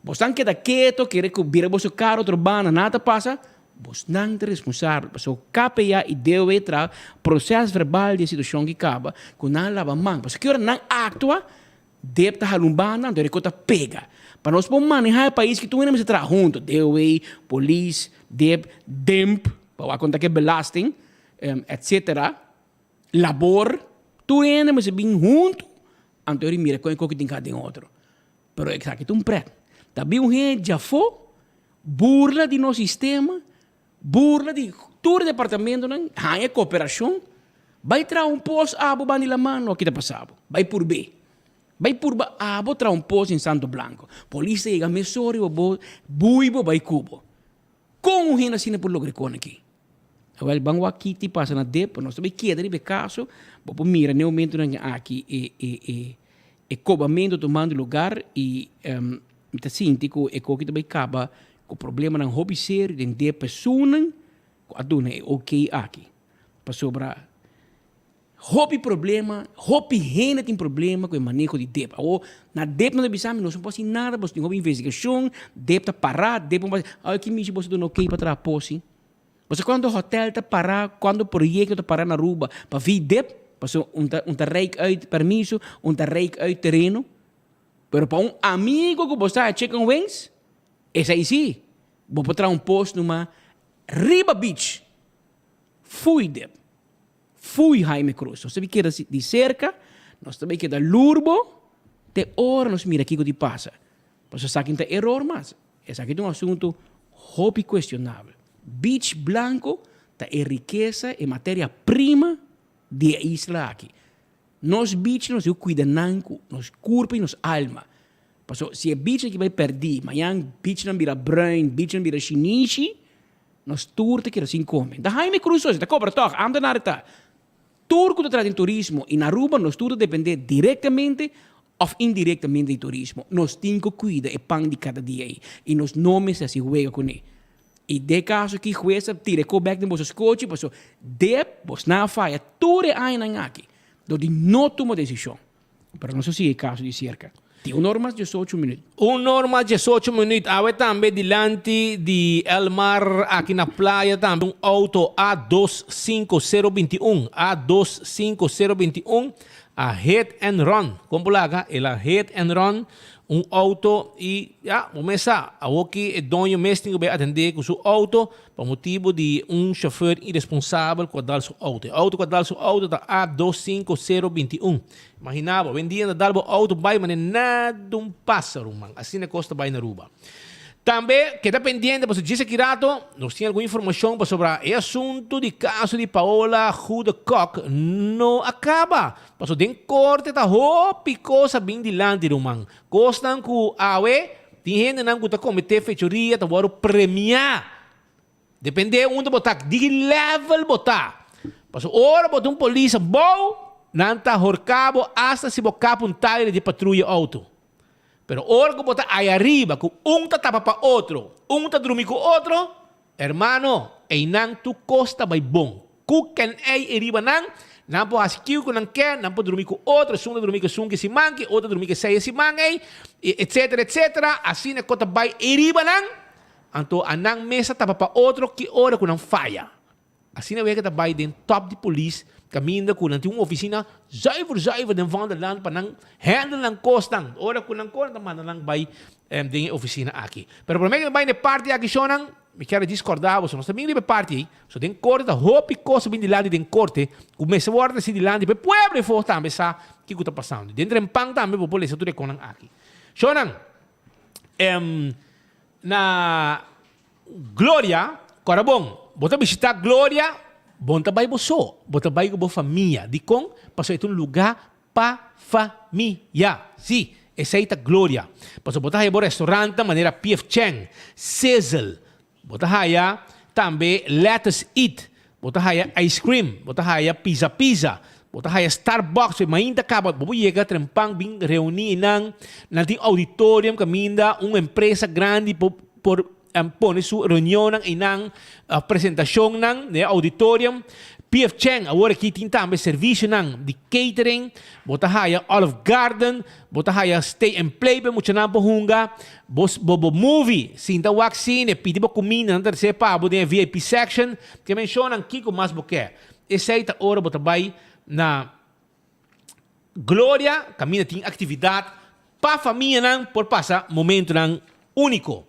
Bosan keda keto, kere ku bira boso kara otro banda, nada ta pasa, Bosnan ta responsabel pasobra KPA y DOW traha proces verbal di e situacion ki caba cu nan laba man. Pasobra ki ora nan actua, deb ta hala un banda anto rico ta pega. Pa nos por maneha e pais ki tur hende mester traha hunto, DOW, polis, deb, DEMP, pa wak con ta ke belasting, etc. Labor, tur hende mester bin hunto anto ora mira con e koki tin ka den otro. Pero esaki ta un pret. Ta bin un hende djafó, burla di nos sistema, burla di tur e departamentonan, haña koperashon, bai traha un pos abo banda di laman, no, kita pasa bo? Bai purb'é. Bai purba abo traha un pos den Santo Blanco. Polis ta yega mesora riba bo, bui bo bai ku bo. Kon un hende asina por logra e kon aki? Awel, ban wak kiti pasa na dep, nos ta bai keda riba e kaso, bo por mira n'e momentonan aki e e e e kobamentu tumando lugar i mi ta sinti ku e koki ta bai kaba ku problemanan hopi serio den dep personan ku a duna e ok aki. Pasobra Hopi problema, hopi hende tin problema ku e maneho di dep. Awor, na dep nan ta bisa mi, nos no por hasi nada, boso tin hopi investigashon, dep ta pará, dep no por hasi. Awor ki mishi boso duna okey pa traha posi? Boso kuantu hotel ta pará, kuantu proyekto ta pará na Aruba pa vi dep? Pasobra un ta un ta rijk uit permiso, un ta rijk uit tereno. Pero pa un amigo ku bo sa e chicken wings, esei sí, bo por traha un pos numa riba beach. Fui dep. Fui Jaime Cruz. Nos ta bin keda di serka, nos ta bin keda lurbo te ora nos mira kiko di pasa. Pasobra esaki no ta eror mas, esaki ta un asuntu hopi kuestionabel. Beach Blanco ta e rikesa, e materia prima di e isla aki. Nos beach nos diu kuida nan ku nos kurpa i nos alma. Pasobra si e beach aki bai pèrdí, mañan beachnan bira bruin, beachnan bira shinishi, Nos tur ta keda sin come. Ta Jaime Cruz so, si ta cobra toch, ambtenaar ta. Tur cu ta traha den turismo y na Aruba nos tur ta depende directamente of indirectamente di turismo. Nos tin cu cuida e pan di cada dia ey y nos no mester haci wega cune. Y den caso aki huez a tira e co bek den boso scochi paso dep bosnan a faya tur e añanan aki dor di no tuma decision. Pero nos a sigui e caso di cerca. Tin un or mas diesocho minuut. Un or mas diesocho minuut. Awe tambe dilanti di El Mar aki na playa tambe un auto A 25021, A 25021, a hit and run. Kon por laga? El a hit and run un auto y ya, bo mes sa, awoki e doño mes tin ku bay atende ku su auto. Pa motibu di un chauffeur iresponsabel ku a dal su auto. E auto ku a dal su auto ta A 25021. Imagina bo, awendia nan ta dal bo auto bai manera nada un pasa ruman. Asina e kos ta bai na Aruba. Tambe keda pendiente pasobra djis aki rato nos tin algun informashon pasobra e asuntu di kaso di Paola Goede Kok no a kaba. Pasobra den korte ta hopi kos a bin dilanti ruman. Kosnan ku awe tin hendenan ku ta kometé fechoria ta wòrdu premiá. Dependé unda bo ta, di ki level bo ta. Pasobra ora bo ta un polis abou, nan ta horká bo asta si bo kap un taire di patruya outo. Pero ora ku bo ta aya ariba, ku un ta tapa pa otro, un ta drumi ku otro, hermano, einan tur kos ta bai bon. Ku ken ei e riba nan, nan por hasi kiko ku nan ke, nan por drumi ku otro, esun ta drumi ku esun ki siman ki, otro ta drumi ku esei e siman ei, i etsetera, etsetera, asina ku ta bai ei riba nan, anto a nan mes ta tapa pa otro ki ora ku nan faya. Asina wega ta bai den top di polis, kaminda ku nan tin un ofisina zuiver zuiver den Vondelland pa nan handle nan kosnan, ora ku nan kos nan ta manda nan bai den e ofisina aki. Pero prome ku nan bai na e parti aki shownan, Mi kier a djis kòrda boso, nos ta bin riba e parti ei, so den korte ta hopi kos a bin dilanti den korte ku mester wòrdu trasí dilanti pa e pueblo efo tambe sa kiko ta pasando. Den Trempan tambe bo por lesa tur e konan aki. Shownan, na Gloria, kòrda bon, bo ta bishitá Gloria, bo no ta bai bo so, bo ta bai ku bo famia. Dikon? Pasobra e ta un lugá Pa famia. Sí, esei ta gloria. Pasobra bo ta haya bo restaurantnan manera PF Chang, Sizzle, bo ta haya tambe Lettuce Eat, bo ta haya ice cream, bo ta haya Pizza Pizza, bo ta haya Starbucks, mainta kaba bo por yega trempan bin reuní einan, nan tin auditorium kaminda un empresa grandi por por pone su reunionnan einan, presentashonnan den e auditorium. PF Chang awor aki tin tambe servicionan di catering, bo ta haya Olive Garden, bo ta haya Stay and Play pa e muchanan por hunga, bo bo movie, sinta wak cine, pidi bo cuminda, nan ta recibe pa bo den e VIP section, ke mencionan kico mas bo ke. Esey ta ora bo ta bay na Gloria, caminda tin actividad pa famianan por pasa momentonan unico.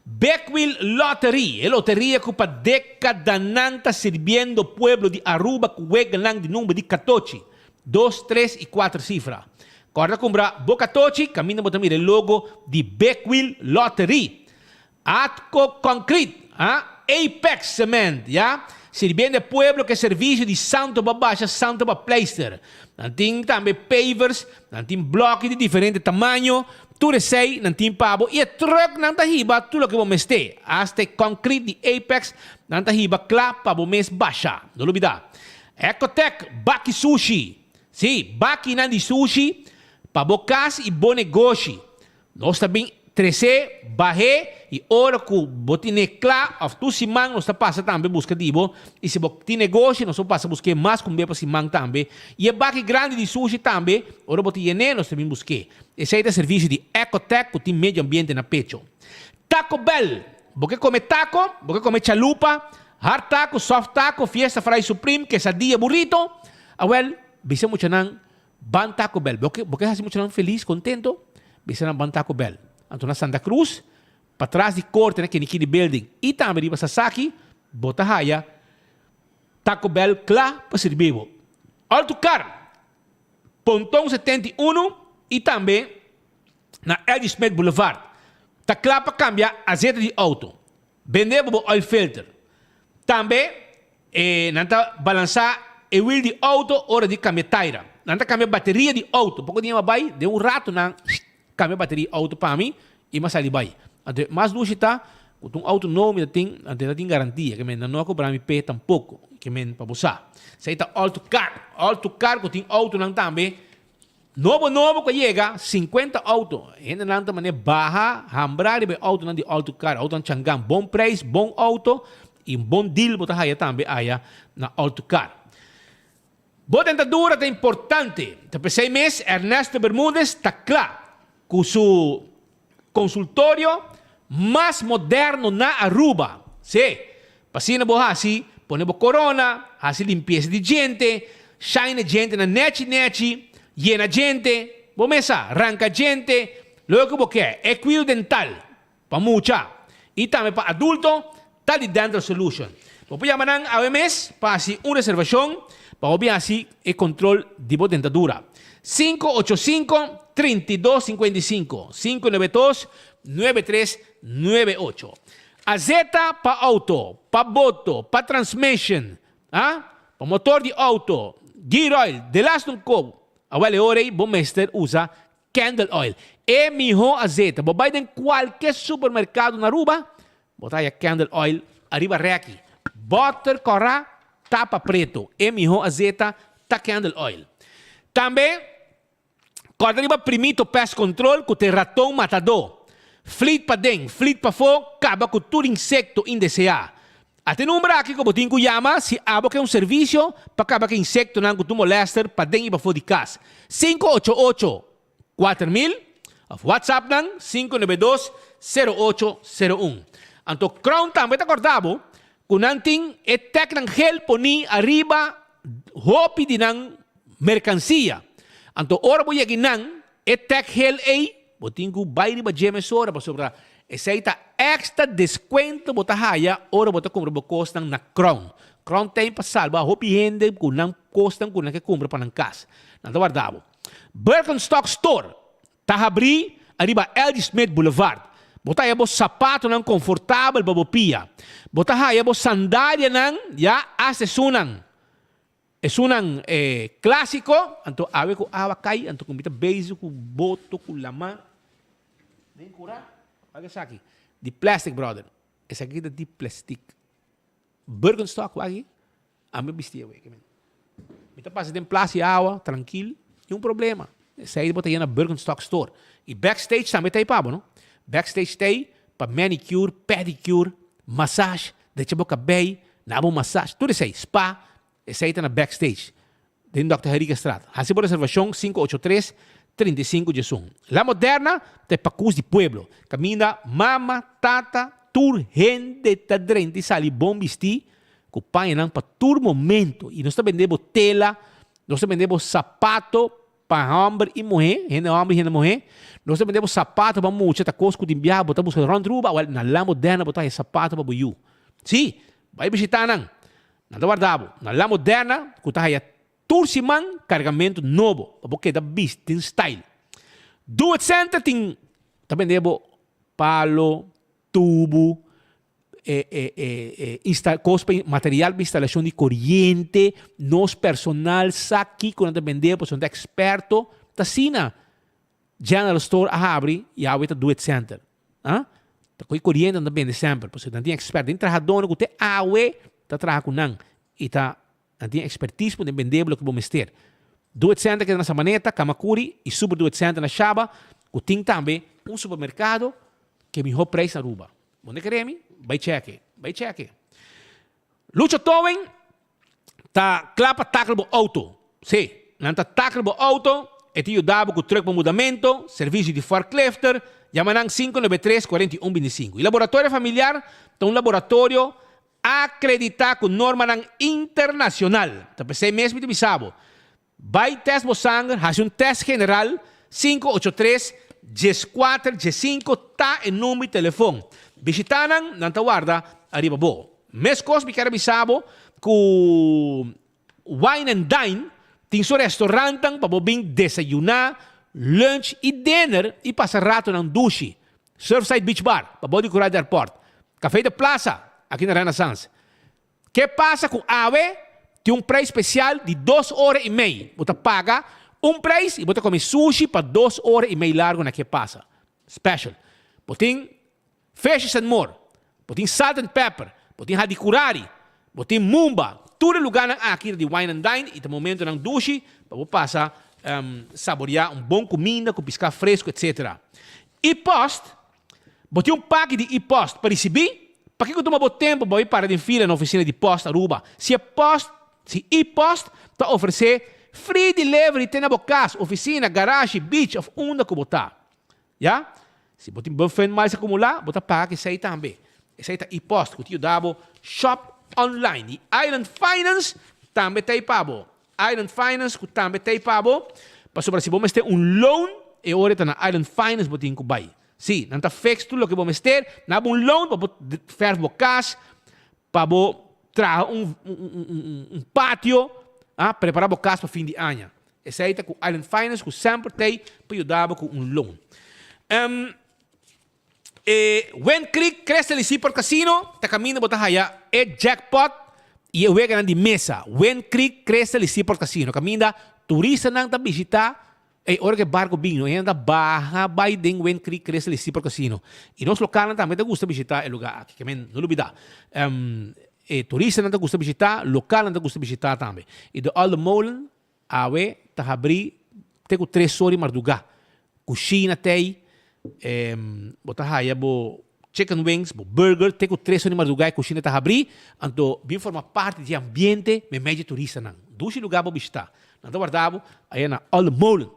Beckwheel Lottery, e loteria cu pa decadanan ta sirbiendo pueblo di Aruba cu weganan di number di catochi, dos, tres y cuater cifra. Corda cumpra bo catochi caminda bo ta mira e logo di Beckwheel Lottery. Atco Concrete, ha? Apex Cement, ya? Sirbiendo e pueblo cu e servicio di santo pa basha, santo pa pleister. Nan tin tambe pavers, nan tin bloki di diferente tamaño, tur esey nan tin pa bo y e truck nan ta hiba tur loke bo mester. Hasta e concrete di Apex nan ta hiba cla pa bo mes basha. No lubida. Ecotec Baki Sushi, si, bakinan di sushi pa bo cas y bo negoshi. Nos ta bin tres'é, bah'é i ora ku bo tin'é kla òf tur siman nos ta pasa tambe buska di bo i si bo tin negoshi nos por pasa busk'é mas ku un bes pa siman tambe i e baki grandi di sushi tambe ora bo ta yen'é nos ta bin busk'é. Esei ta servisio di Ecotec ku tin medio ambiente na pecho. Taco Bell, Bo ke kome taco? Bo ke kome chalupa, hard taco, soft taco, fiesta fry supreme, quesadilla, burrito? Awèl, bisa muchanan Ban Taco Bell. Bo ke, bo ke hasi muchanan felis, kontento? Bisa nan ban Taco Bell. Anto na Santa Cruz, patras di korte na Kinikini Building i tambe riba Sasaki, bo ta haya Taco Bell kla pa sirbi bo. Alto Car, Ponton 71 i tambe na Eddie Smith Boulevard, ta kla pa kambia azeta di outo. Bende bo bo oil filter. Tambe e nan ta balansá e wiel di outo ora di kambia taira. Nan ta kambia bateria di outo. Poko dia mi a bai, den un rato nan kambia bateria di outo pa mi i mi a sali bai. Anto e mas dushi ta ku ta un outo nobo mi ta tin, anto e ta tin garantia. Ke men nan no a kobra mi p'e tampoko. Ke men pa bo sa. Esei ta Alto Car. Alto Car ku tin outonan tambe Nobo nobo ku a yega, sinkuenta outo. Hendenan ta manera baha, hambra riba e outonan di Alto Car, outonan Changan. Bon prijs, bon outo i un bon deal bo ta haya tambe aya na Alto Car. Bo dentadura ta importante. Ta p'esei mes Ernesto Bermudez ta kla ku su Consultorio mas moderno na Aruba. Sí, pa asina bo haci, pone bo corona, haci limpieza di djente, shine e djentenan nechi nechi, yena djente, bo mes sa, ranca djente, loke bo ke. E cuido dental pa mucha y tambe pa adulto ta di Dental Solution. Bo por yama nan awe mes pa haci un reservacion pa bo bin haci e control di bo dentadura. 585 32 55, 592 9398. Azeta pa auto, pa boto, pa transmission, ah, pa motor di auto, gear oil, delas un kob. Awel e ora ei bo mester usa Candle oil, e mihó azeta. Bo bai den kualke supermerkado na Aruba, bo ta haya candle oil ariba rèki. Bòter kòrá, tapa preto. E mihó azeta ta candle oil. Tambe, kòrda riba Primito Pest Control ku ta e raton matadó. Flit paden, flit pafó, kaba ku tur insekto indeseá. Ata e number aki ku bo tin ku yama si abo ke un servisio pa kaba ku insektonan ku tur molèster paden i pafó di kas. 588 4000 òf WhatsApp nan 592 0801. Anto Crown tambe ta kòrda bo ku nan tin e tèknan gel poní ariba hopi di nan merkansia. Anto ora bo yega nan E tag gel ei, bo tin ku bai riba dje mesora pasobra esei ta extra deskuento bo ta haya ora bo ta kumpra bo kosnan na Crown. Crown ten pa salba hopi hende ku nan kosnan ku nan ke kumpra pa nan kas. Nan ta warda bo. Birkenstock Store ta habrí ariba LG Smith Boulevard. Bo ta haya bo sapatonan konfortabel pa bo pia. Bo ta haya bo sandalianan ya asta esunnan. Esunnan e clásico, anto awe cu awa cay, anto cu mi ta bezig cu boto cu lama den cura, wak esaki, di plastic brother, esaki ta di plastic, Birkenstock wak aki, ami a bisti awe, mi ta pasa den plas di awa trankil, niun problema, esei bo ta yena Birkenstock store, y backstage tambe ta ei pa bo no, backstage ta ei pa manicure, pedicure, massage, drecha bo cabey, na bo massage, tur esei, spa. Esei ta na backstage den Dòkter Henriquezstraat. Hasi bo reservashon 583 35 11. La Moderna ta e pakus di pueblo, kaminda mama, tata, tur hende ta drenta i sali bon bistí ku pañanan pa tur momento. I nos ta bende bo tela, nos ta bende bo sapato pa hòmber i muhé, hende hòmber i hende muhé. Nos ta bende bo sapato pa mucha, ta kos ku tin biaha bo ta buska rònt Aruba, wèl na La Moderna bo ta haña sapato pa bo yu. Sí, bai bishitá nan. Nan ta warda bo na La Moderna ku ta haya tur siman kargamentu nobo pa bo keda bisti den style. Do It Center tin ta bende bo palo, tubu, kos pa material pa instalashon di koriente. Nos personal sa kiko nan ta bende bo pasobra nan ta eksperto. Ta asina General Store a habri i awe ta Do It Center. Ah, ta koe koriente nan ta bende semper, pasobra nan tin expert, tin trahadónan ku te awe ta traha ku nan i ta nan tin expertise pa bende bo loke bo mester. Do It Center keda na Sabaneta, Kamakuri i Super Do It Center na Shaba ku tin tambe un supermerkado ku e mihó preis na Aruba. Bo no kere mi? Bai cheke, bai cheke. Lucho Towing ta kla pa tackle bo auto. Sí, nan ta tackle bo auto, e ta yuda bo ku truck pa mudamento, servisio di forklifter, yama nan 593 41 25. E laboratorio familiar ta un laboratorio akreditá ku normanan internashonal. Ta p'esei mes mi ta bisa bo, Bai test bo sanger, hasi un test general, 583 14 15 ta e number di telefon. Bishita nan, nan ta warda ariba bo. Meskos mi kier a bisa bo ku Wine and Dine tin su restaurantan pa bo bin desayuna, lunch i dinner i pasa ratonan dushi. Surfside Beach Bar, pa bo di Coral di Airport. Café de Plaza, aki na Renaissance. Ke pasa ku awe tin un preis spesial di dos ora i mei. Bo ta paga un preis i bo ta kome sushi pa dos ora i mei largu na Ke Pasa. Special. Bo tin Fishes and More, bo tin Salt and Pepper, bo tin Hadicurari, bo tin Mumba. Tur e lugánan aki ta di Wine and Dine i ta momentonan dushi pa bo pasa saboreá un bon kuminda ku piská fresku etc. I post Bo tin un paki di e-post pa risibí? Pakiko tuma bo tempu pa bai para den fila na ofisina di Post Aruba si e post, si e-post ta ofresé free delivery te na bo kas, ofisina, garashi, beach òf unda ku bo ta? Ya? Si bo tin Bufin miles akumulá, bo ta paga ku esei tambe. Esei ta e-post ku ta yuda bo shop online. I Island Finance tambe ta ei pa bo. Island Finance ku tambe ta ei pa bo, pasobra si bo mester un loan, e ora ta na Island Finance bo tin ku bai. Sí, nan ta fix tur loke bo mester, nan bo un loan pa bo verf bo kas, pa bo traha un un patio, ah, prepara bo kas pa fin di aña. Esei ta ku Island Finance ku semper ta ei pa yuda bo ku un loan. E Wind Creek Crystal y Seaport Casino ta caminda bo ta haya e jackpot y e weganan di mesa. Wind Creek Crystal y Seaport Casino caminda turistanan ta bishita e ora cu e barco bin no hende ta baha bay den Wind Creek Crystal y Seaport Casino. Y nos localnan tambe ta gusta bishita e lugar aki. Kimen no lubida e turistanan ta gusta bishita, localnan ta gusta bishita tambe. Y de Olde Molen Awe ta habrí te ku tres or di mardugá. Kushina t'ei, bo ta haya bo chicken wings, bo burger te ku tres or di mardugá e kushina ta habrí. Anto bin forma parti di e ambiente meimei di e turistanan. Dushi lugá bo bishitá. Nan ta warda bo aya na Olde Molen.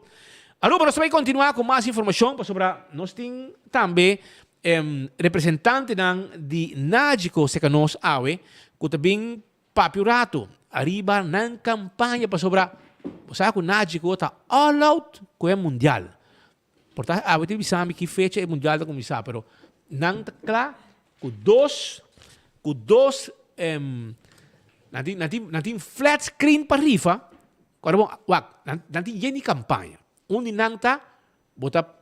Aruba nos ta bai kontinuá ku mas informashon pasobra nos tin tambe representantenan di Nagico serka nos awe ku ta bin Papia un rato ariba nan campaña pasobra bo sa cu Nagico ta all out cu e mundial. Por ta awe tin bisa mi ki fecha e mundial ta cuminsa pero nan ta cla cu dos cu dos nan tin nan tin nan tin flat screen pa rifa ora bo wak nan nan tin yen di campaña un di nan ta bo ta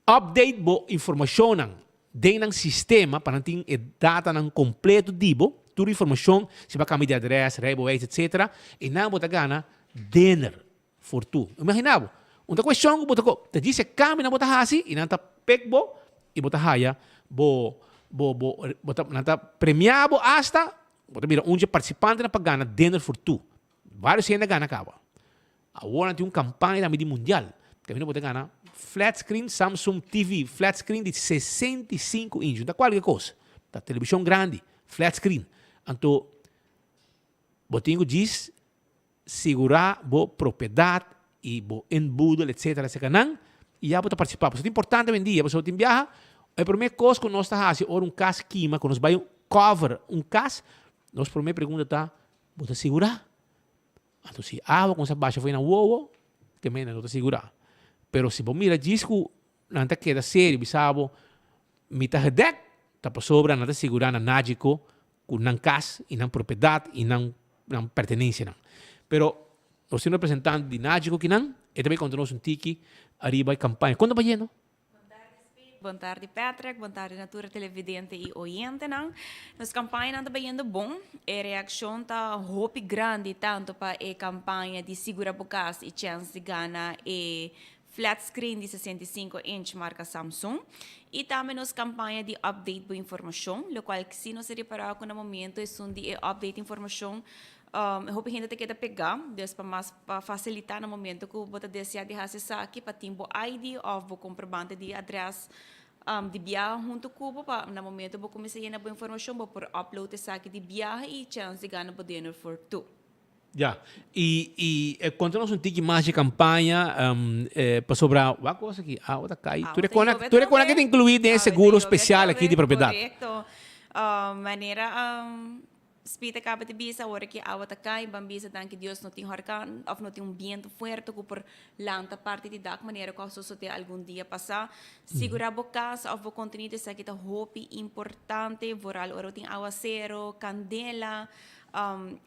Update bo informashonnan den nan sistema pa nan tin e datanan kompleto di bo, tur informashon, si bo a kambia di adrès, rijbewijs etc. I nan bo ta gana dinner for two. Imagina bo, un ta kueshon ku bo ta ko, ta djis e kambionan bo ta hasi i nan ta pek bo i bo ta haya bo bo bo bo ta nan ta premia bo asta bo ta bira un dje partisipantenan pa gana dinner for two. Varios hende a gana kaba. Awor nan tin un campaña tambe di mundial. Caminda bo ta gana flat screen Samsung TV flat screen di 65 inch. No ta cualke cos. Ta television grandi, flat screen. Anto. Bo tin ku djis sigurá bo propiedat i bo inboedel etcetera etcetera nan i ya bo ta partisipá. Pasobra ta importante awendia pasobra tin biaha e promé kos ku nos ta hasi ora un kas kima ku nos bai cover un kas nos promé pregunta ta bo ta sigurá? Anto si awa kuminsá basha for nan wowo te mende no ta sigurá. Pero si bo mira djis ku nan ta keda serio bisa bo mi ta gedek ta pasobra nan ta sigurá na Nagico ku nan kas i nan propiedat i nan nan pertenensianan. Pero nos tin un representante di Nagico kinan e ta bai konta nos un tiki ariba e kampaña. Kon ta bayendo? Bon tardi Patrick, bon tardi na tur e televidente i oyentenan. Nos kampañanan ta bayendo bon. E reakshon ta hopi grandi tantu pa e kampaña di Sigura Bo Kas i Chèns di Gana e flat screen di 65 inch marka Samsung i tambe nos kampaña di update bo informashon, lokual si nos a ripará ku na momento esun di e update informashon hopi hende ta keda pegá, dus pa mas pa fasilitá na momento ku bo ta deseá di hasi esaki pa tin bo ID òf bo komprobante di adrès di biaha huntu ku bo pa na momento bo kuminsá yena bo informashon bo por upload esaki di biaha i chèns di gana bo dinner for two. Ya, y y konta nos un tiki mas dje kampaña, pasobra wak kos aki, awa ta kai, tur e kona, tur e kona ke ta inkluí den e seguro spesial aki di propiedat. Korekto, manera Speed a kaba di bisa, ora ki awa ta kai, ban bisa danki Dios no tin horkan òf no tin un bientu fuerte ku por lanta parti di dak manera ku a sosodé algun dia pasá. Sigurá bo kas òf bo kontenido esaki ta hopi importante, vooral ora bo tin awasero, kandela.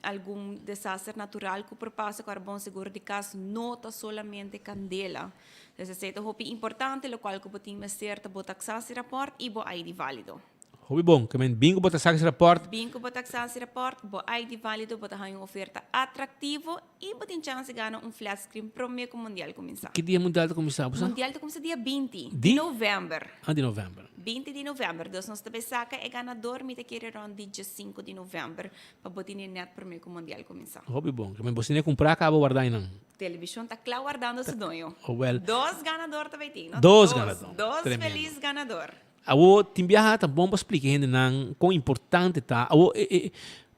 Algun desaster natural ku por pasa ku arbon seguro di kas no ta solamente kandela. Pues esei ta hopi importante lokual ku bo tin mester ta bo taksasierapòrt i bo ID válido. Hopi bon, ke men bin ku bo taksasierapòrt. Bin ku bo taksasierapòrt, bo ID válido, bo ta haña un oferta atraktivo i bo tin chans di gana un flat screen promé ku mundial kuminsá. Ki dia mundial ta kuminsá bo sa? Mundial ta kuminsá dia 20 di novèmber. Ah, di novèmber. 20 di novèmber. Dus nos ta bay saka e ganador mi ta kere rònt di diesinco di novèmber pa bo tene nèt promé ku mundial kuminsá. Hopi bon. Ke men bo tene kumprá kaba wardá einan. Televishon ta kla wardando su doño. Oh wèl. Dos ganador ta bay tin, no? Dos ganador. Dos felis ganador. Awor tin biaha ta bon pa splika e hendenan kon importante ta. Awor e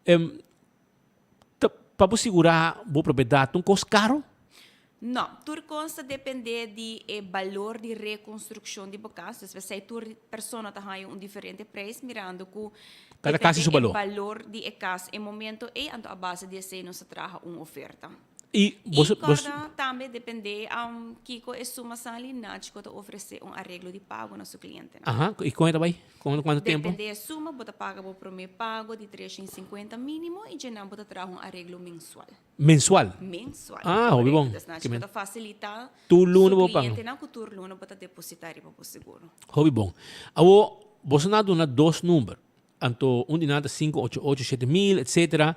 e Ta pa bo sigurá bo propiedat ta un kos karo? No, tur kos ta dependé di e balor di rekonstrukshon di bo kas. Dus p'esei tur persona ta haña un diferente preis mirando ku Kada kas tin su dependé e balor. balor di e kas e momento ei, anto a base di esei nos ta traha un oferta. I I boso bos. kòrda tambe dependé kiko e suma sali, Nachiko ta ofresé un areglo di pago na su klientenan. Aha, i kon e ta bai? Kon kuantu tempu? Dependé e suma, bo ta paga bo promé pago di 350 mínimo i djenan bo ta traha un areglo mensual. Mensual? Mensual, Ah, hopi bon. korekto. Dus Nachiko ta fasilitá Tur luna su bo paga. klientenan ku tur luna bo ta depositá riba bo seguro. Hopi bon. Awor, boso nan a duna dos number. Anto un di nan ta sinku ocho ocho 7000 etcetera.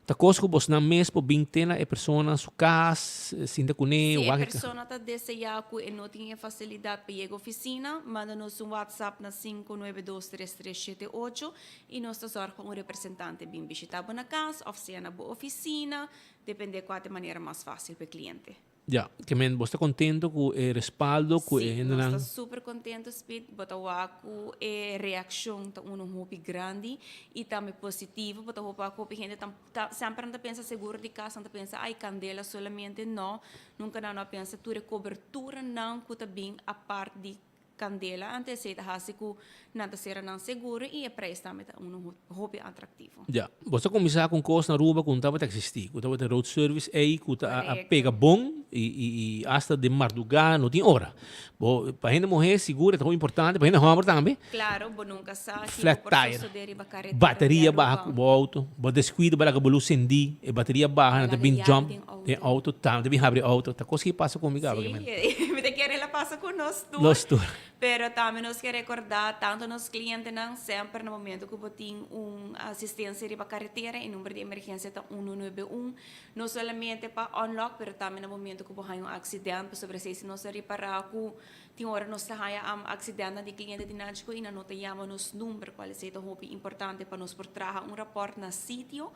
Ta kos ku bosnan mes por bin te na e persona su kas, sinta kuné, Si e wak e. persona ta deseá ku e no tin e fasilidat pa yega ofisina, manda nos un WhatsApp na 5923378 i nos ta zòrg pa un representante bin bishitá bo na kas òf sea na bo ofisina, dependé kua ta e manera mas fásil pa e kliente. Ya, ke men bo sta kontento ku e respaldo ku e Sí, nos hendenan. ta super kontento Speed, bo ta wak ku e reakshon ta unu hopi grandi i tambe positivo, bo ta hopi wak hopi hende ta ta semper nan ta pensa seguro di kas nan ta pensa ai kandela solamente, no, nunka nan no a pensa tur e koberturanan ku ta bin apart di Candela ante esey ta haci cu nan ta cera nan seguro y e prijs tambe ta uno hopi atractivo. Ya, bo ta cuminsa cu un cos na Aruba cu no tabata existi, cu tabata road service ey cu ta a pega bon y y hasta den marduga no tin ora. Bo pa hende muher sigur e ta hopi importante, pa hende homber tambe. Claro, bo nunca sa kico Flat por tire, sosode riba carretera di bateria baha Aruba. cu bo auto, bo descuido bo laga bo luz cendi, e bateria baha nan ta bin jump den auto tambe, ta bin habri auto, ta cos ki pasa cu mi caba. Sí, mi ta kere el a pasa cu nos tur. Nos tur. Pero tambe nos ke recorda tanto nos clientenan semper na momento cu bo tin un asistencia riba carretera e number di emergencia ta 191, no solamente pa unlock pero tambe na momento cu bo haña un accident pasobra esey si nos a ripara cu Tin ora nos ta haña accidentenan di cliente di Nagico y nan no ta yama nos number, cual esey ta hopi importante pa nos por traha un rapport na sitio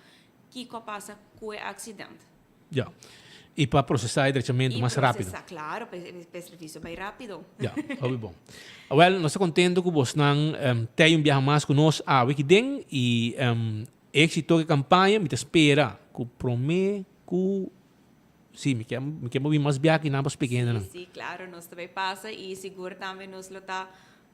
kico a pasa cu e accident. Ya. Y pa procesa e drechamento mas rapido. Y procesa, claro, pa e servicio bay rapido. Ya, hopi bon. Awel, nos ta contento cu bosnan tei un biaha mas cu nos awe aki den y exito cu e campaña. Mi ta spera. ku promé ku sí mi ke mi ke bo bin mas biaha kinan pa splika hendenan. Sí, claro, nos ta bay pasa y sigur tambe nos lo ta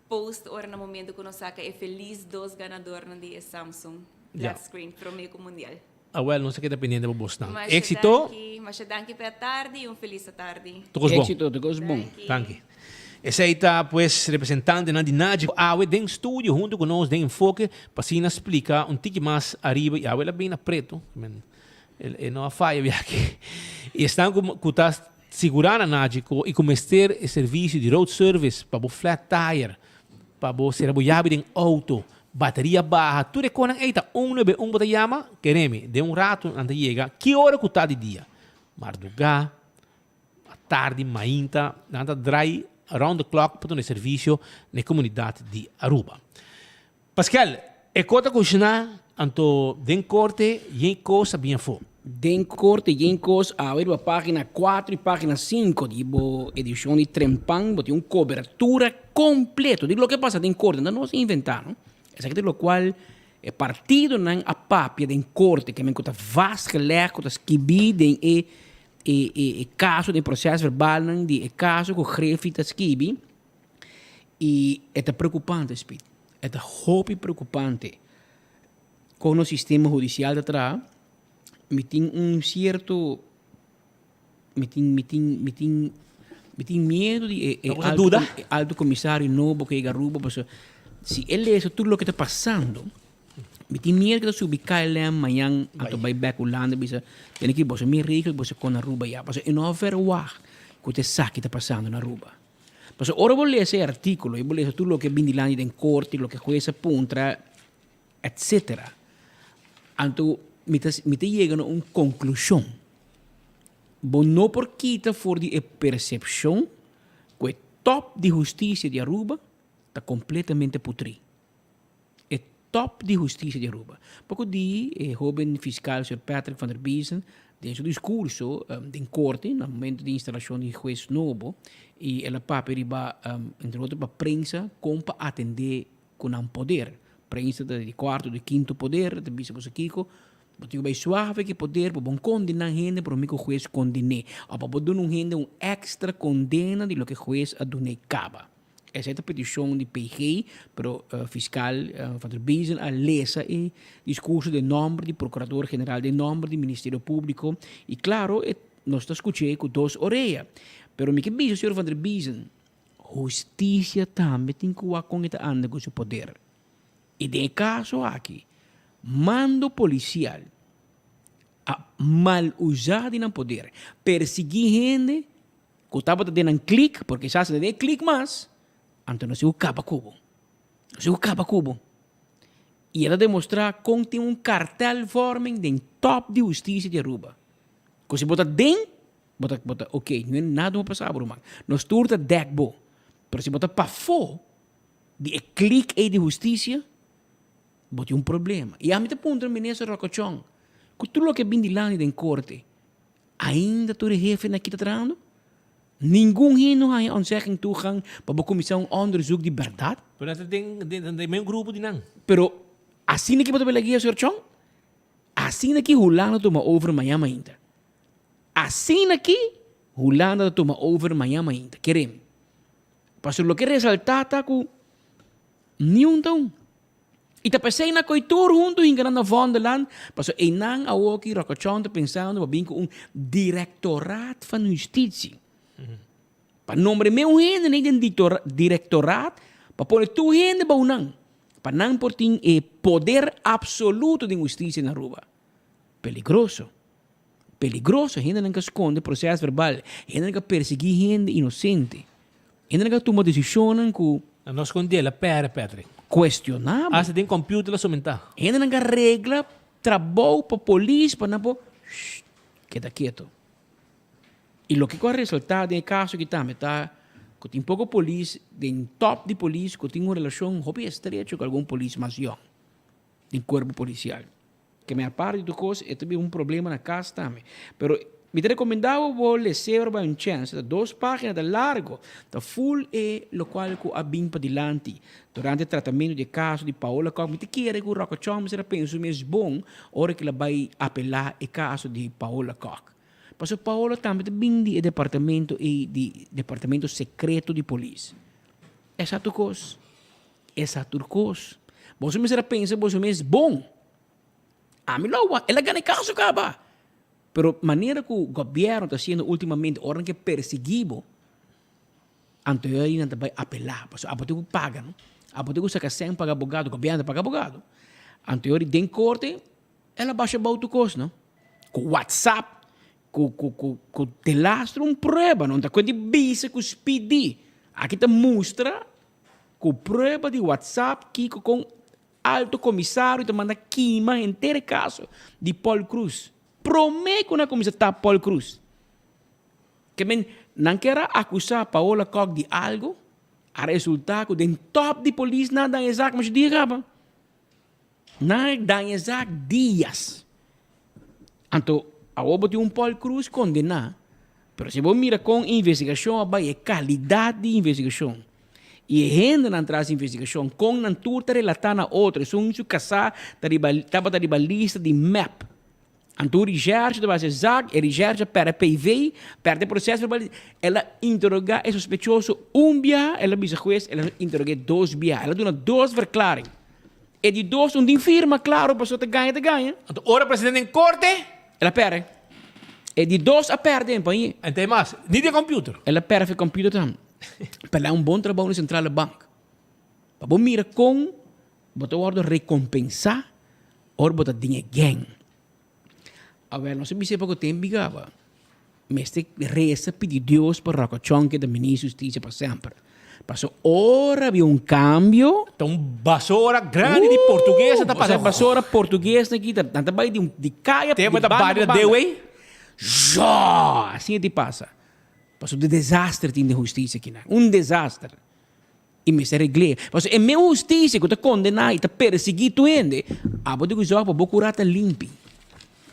post ora na momento cu nos saca e feliz dos ganadornan di e Samsung flat screen prome cu mundial. Awel, nos ta keda pendiente pa bosnan. Masha Éxito! danki, masha danki pa e atardi y un feliz atardi. Tur cos bon. Éxito, tur cos bon. Danki. Esey ta pues representantenan di Nagico awe den studio hunto cu nos den Enfoke pa asina splica un tiki mas ariba y awe el a bin na preto, e no a faya biaha y esnan cu ta sigura na Nagico y cu mester e servicio di road service pa bo flat tire, pa bo sera bo yabi den auto, bateria baha, tur e konan ei ta un nuebe un bo ta yama, keremi, den un rato nan ta yega, ki ora ku ta di dia? Mardugá, atardi, mainta, nan ta drai around the clock pa duna e servisio na e komunidat di Aruba. Pascal, e ko ta kushiná, anto den korte yen kos a bin afó. Den korte yen kos awe riba página kuater i página sinku di bo edishon di Trempan bo tin un kobertura kompleto di loke pasa den korte. No nos inventá no. Esaki ta lokual e partidonan a papia den korte ke men ku ta vastgelegd ku ta skibí den e e kaso den e proses verbalnan di e kaso ku Griffie ta skibi. I e ta preokupante, Speed. E ta hopi preokupante kon nos sistema hudisial ta traha. Mi tin un sierto, mi tin, mi tin, mi tin, mi tin miedu di e e alto, e alto komisario nobo ku yega Aruba, pasobra si e lesa tur loke ta pasando, mi tin miedu ku ta subi KLM mañan anto bai bek Hulanda bisa tene ki boso mi regel boso kon Aruba ya, pasobra e no a verwagt ku ta esaki ta pasando na Aruba. Pasobra ora bo lesa e artíkulo i bo lesa tur loke a bin dilanti den korte, loke hues a puntra, etcetera, anto mi ta mi ta yega na un konklushon. Bo no por kita for di e persepshon ku e tòp di hustisia di Aruba ta kompletamente putrí. E top di husticia di Aruba. Poco di e hoben fiscal señor Patrick van der Biesen den su discurso den corte na momento di instalacion di hues nobo y el a papia riba entre otro pa prensa con pa atende cu nan poder. Prensa ta di cuarto di quinto poder ta bisa boso kico bo tin cu bay suave cu e poder pa bo condena hende prome cu hues condene of pa bo duna un hende un extra condena di loke hues a dune caba. Esei ta petishon di PG, pero fiskal Van der Biesen a lesa e diskurso den nòmber di Prokurador General, den nòmber di Ministerio Públiko, i klaro e nos ta skuch'é ku dos orea. Pero mi ke bisa señor Van der Biesen, hustisia tambe tin ku wak kon e ta anda ku su poder. I den e kaso aki, mando polisial a mal usá di nan poder, persiguí hende, Ku tabata den nan klik, porque sa si nan den e klik mas, anto nos tin ku kaba ku bo. Nos tin ku kaba ku bo. I el a demostrá kon tin un kartelvorming den top di hustisia di Aruba. Ku si bo ta den, bo ta bo ta ok, no nada no pasa bo ruman. Nos tur ta dèk bo. Pero si bo ta pafó di e klik ei di hustisia, bo tin un problema. I ami ta puntra Minister Rocochon, ku tur loke a bin dilanti den korte, Ainda tur e hefenan aki ta trahando? Ningun hende no haña ontzegging toegang pa bo kuminsá un onderzoek di bèrdat? Pero nan ta den den mesun grupo di nan. Pero asina ki bo ta bela guia, señor Chong? Asina ki Hulanda tuma over mañan mainta. Asina ki Hulanda ta tuma over mañan mainta. Kerem. Pasobra loke resaltá ta ku niun ta un. I ta p'esei nan koe tur huntu hinka nan na Vondelland, pasobra einan awoki Rokochon ta pensando pa bin ku un Directoraat van Justitie. Pa nombre meu hende nei den Directoraat pa pone tur hende bou nan, pa nan por tin e poder absoluto den hustisia na Aruba. Peligroso. Peligroso, hendenan ka skonde proses verbal, hendenan ka persiguí hende inosente, hendenan ka tuma desishonnan ku. Nan no skondé, la pèrdè, Patrick. Kuestionabel. Asta den kòmpiuter la somentá. Hendenan ka regla trabou pa polis pa nan por, shh, keda keto. I loke ku a resultá den e kaso aki tambe ta ku tin poko polis den tòp di polis ku tin un relashon hopi estrecho ku algun polis mas yòn den kuerpo polisial. Ke me aparte di tur kos e ta bin un problema na kas tambe. Pero. Mi ta recomenda bo bo lese ora bo hay un chance. Ta dos pagina, ta largo. Ta full e locual cu a bin padilanti durante e tratamento di e caso di Paola Kock. Mi ta kere cu Rocco Chong mester a pensa su mes bon ora cu el a bay apela e caso di Paola Kock. Pasobra Paola tambe ta bin di e departamento ey di departamento secreto di polis. Esa tur cos. Esa tur cos. Boso mester a pensa boso mes bon. Ami lo a, el a gana e caso caba. Pero manera cu gobierno ta haciendo ultimamente ora nan ke persigui bo, anto e ora nan ta bay apela, pasobra abo tin cu paga no, abo tin cu saca cen paga abogado, gobierno ta paga abogado. Anto e ora den corte el a basha bao tur cos no, cu whatsapp, cu cu cu cu delastro un prueba no, ta cuenta di bisa cu speedy, aki ta mustra cu prueba di whatsapp kico con Alto Komisario ta manda kima henter e kaso di Paul Croes. Promé ku nan a kuminsá tap Paul Croes. Ke men, nan kier a akusá Paola Kok di algu, a resultá ku den tòp di polis nan a daña e zak masha dia kaba. Nan a daña e zak dias. Anto, awor bo tin un Paul Croes kondená, pero si bo mira kon investigashon a bai, e kalidat di investigashon, I e hendenan tras investigashon kon nan tur ta relatá na otro. Esun su kasá ta riba tabata riba lista di mep. Anto Richerche ta hasi zak, e Richerche a pèrdè PV, pèrdè proseso verbal. El a interogá e sospechoso un biaha, el a bisa hues el a interog'é dos biaha. El a duna dos verklaring. E di dos un tin firma, klaro, pasobra ta gaña ta gaña. Anto ora presidente den korte. El a pèrdè. E di dos a pèrdè en pañe. En ta e mas, ni di e computer. El a pèrdè fi computer tambe. Pelá un bon trabou na Centrale Bank. Pa bo mira kon bo ta wòrdu rekompensá ora bo ta den e gang. Awèl, nos a bisa poko tempu kaba, mester resa pidi Dios pa Rocco Chong keda Minister di Hustisia pa semper. Pasobra ora bin un kambio. Ta un basora grandi di portugues ta pasa. Basora portugues nan kita, nan ta bai di kaya di banda pa banda. Zjò! Asina ti pasa. Pasobra di desaster tin den hustisia kinan. Un desaster. I mester regl'é. Pasobra e mes hustisia ku ta kondená i ta persiguí tur hende, abo ta ku zòrg pa bo kurá ta limpi.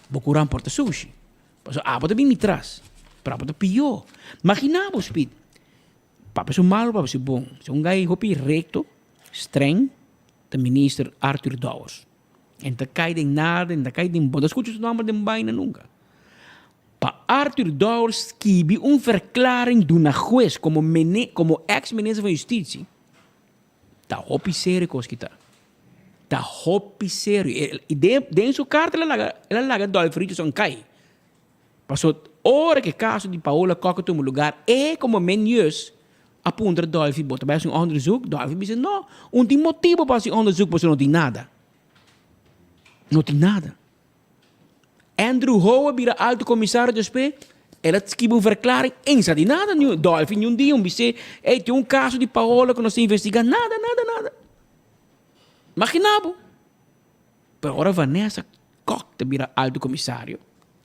Bo kurá por ta sushi. Pasobra abo ta bin mi tras, pero abo ta pió. Maginá bo, Speed. Papia su malu, papia su bon. Si un gai hopi rekto, streng, ta minister Arthur Dowers. E no ta kai den nada, e no ta kai den bo no ta skucha su nòmber den baina nunka. Pa Arthur Dowers skibi un verklaring duna hues komo mene komo eks minister van Justitie ta hopi serio kos ki ta. Ta hopi serio. I den den su karta el a laga el a laga Dolphy Richardson kai. Paso ora ku e kaso di Paola Kock a tuma lugar e komo menius a puntra Dolphy bo ta bai hasi un onderzoek? Dolphy bisa no, un tin motibu pa hasi onderzoek pasobra no tin nada. No tin nada. Andrew Ho a bira alto komisario despues, el a skibi un verklaring en sa di nada niun Dolphy niun dia un bis'é, ey tin un kaso di Paola ku nos ta investigá, nada nada nada. Magina bo. Pero ora Vanessa Kok ta bira alto komisario,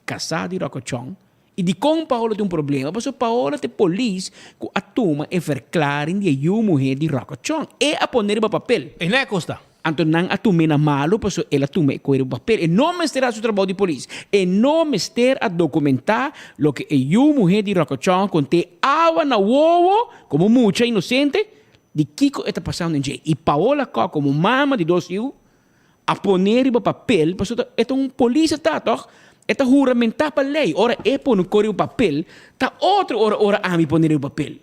kasá di Rocco Chong, i dikon Paola tin un problema? Pasobra Paola ta e polis ku a tuma e verklaring di e yu muhé di Rocco Chong. E a pone riba papel. E na e kosta. Anto nan a tum'é na malu pasobra el a tuma e koe riba papel. E no mester hasi su trabou di polis. E no mester a dokumentá loke e yu muhé di Rokochon a kont'é awa na wowo komo mucha inosente di kiko e ta pasando den dje. I Paola Kok komo mama di dos yu a pon'é riba papel pasobra e ta un polis e ta tòg. E ta huramentá pa lei. Ora e pone un koe riba papel ta otro ora ora ami pone riba papel.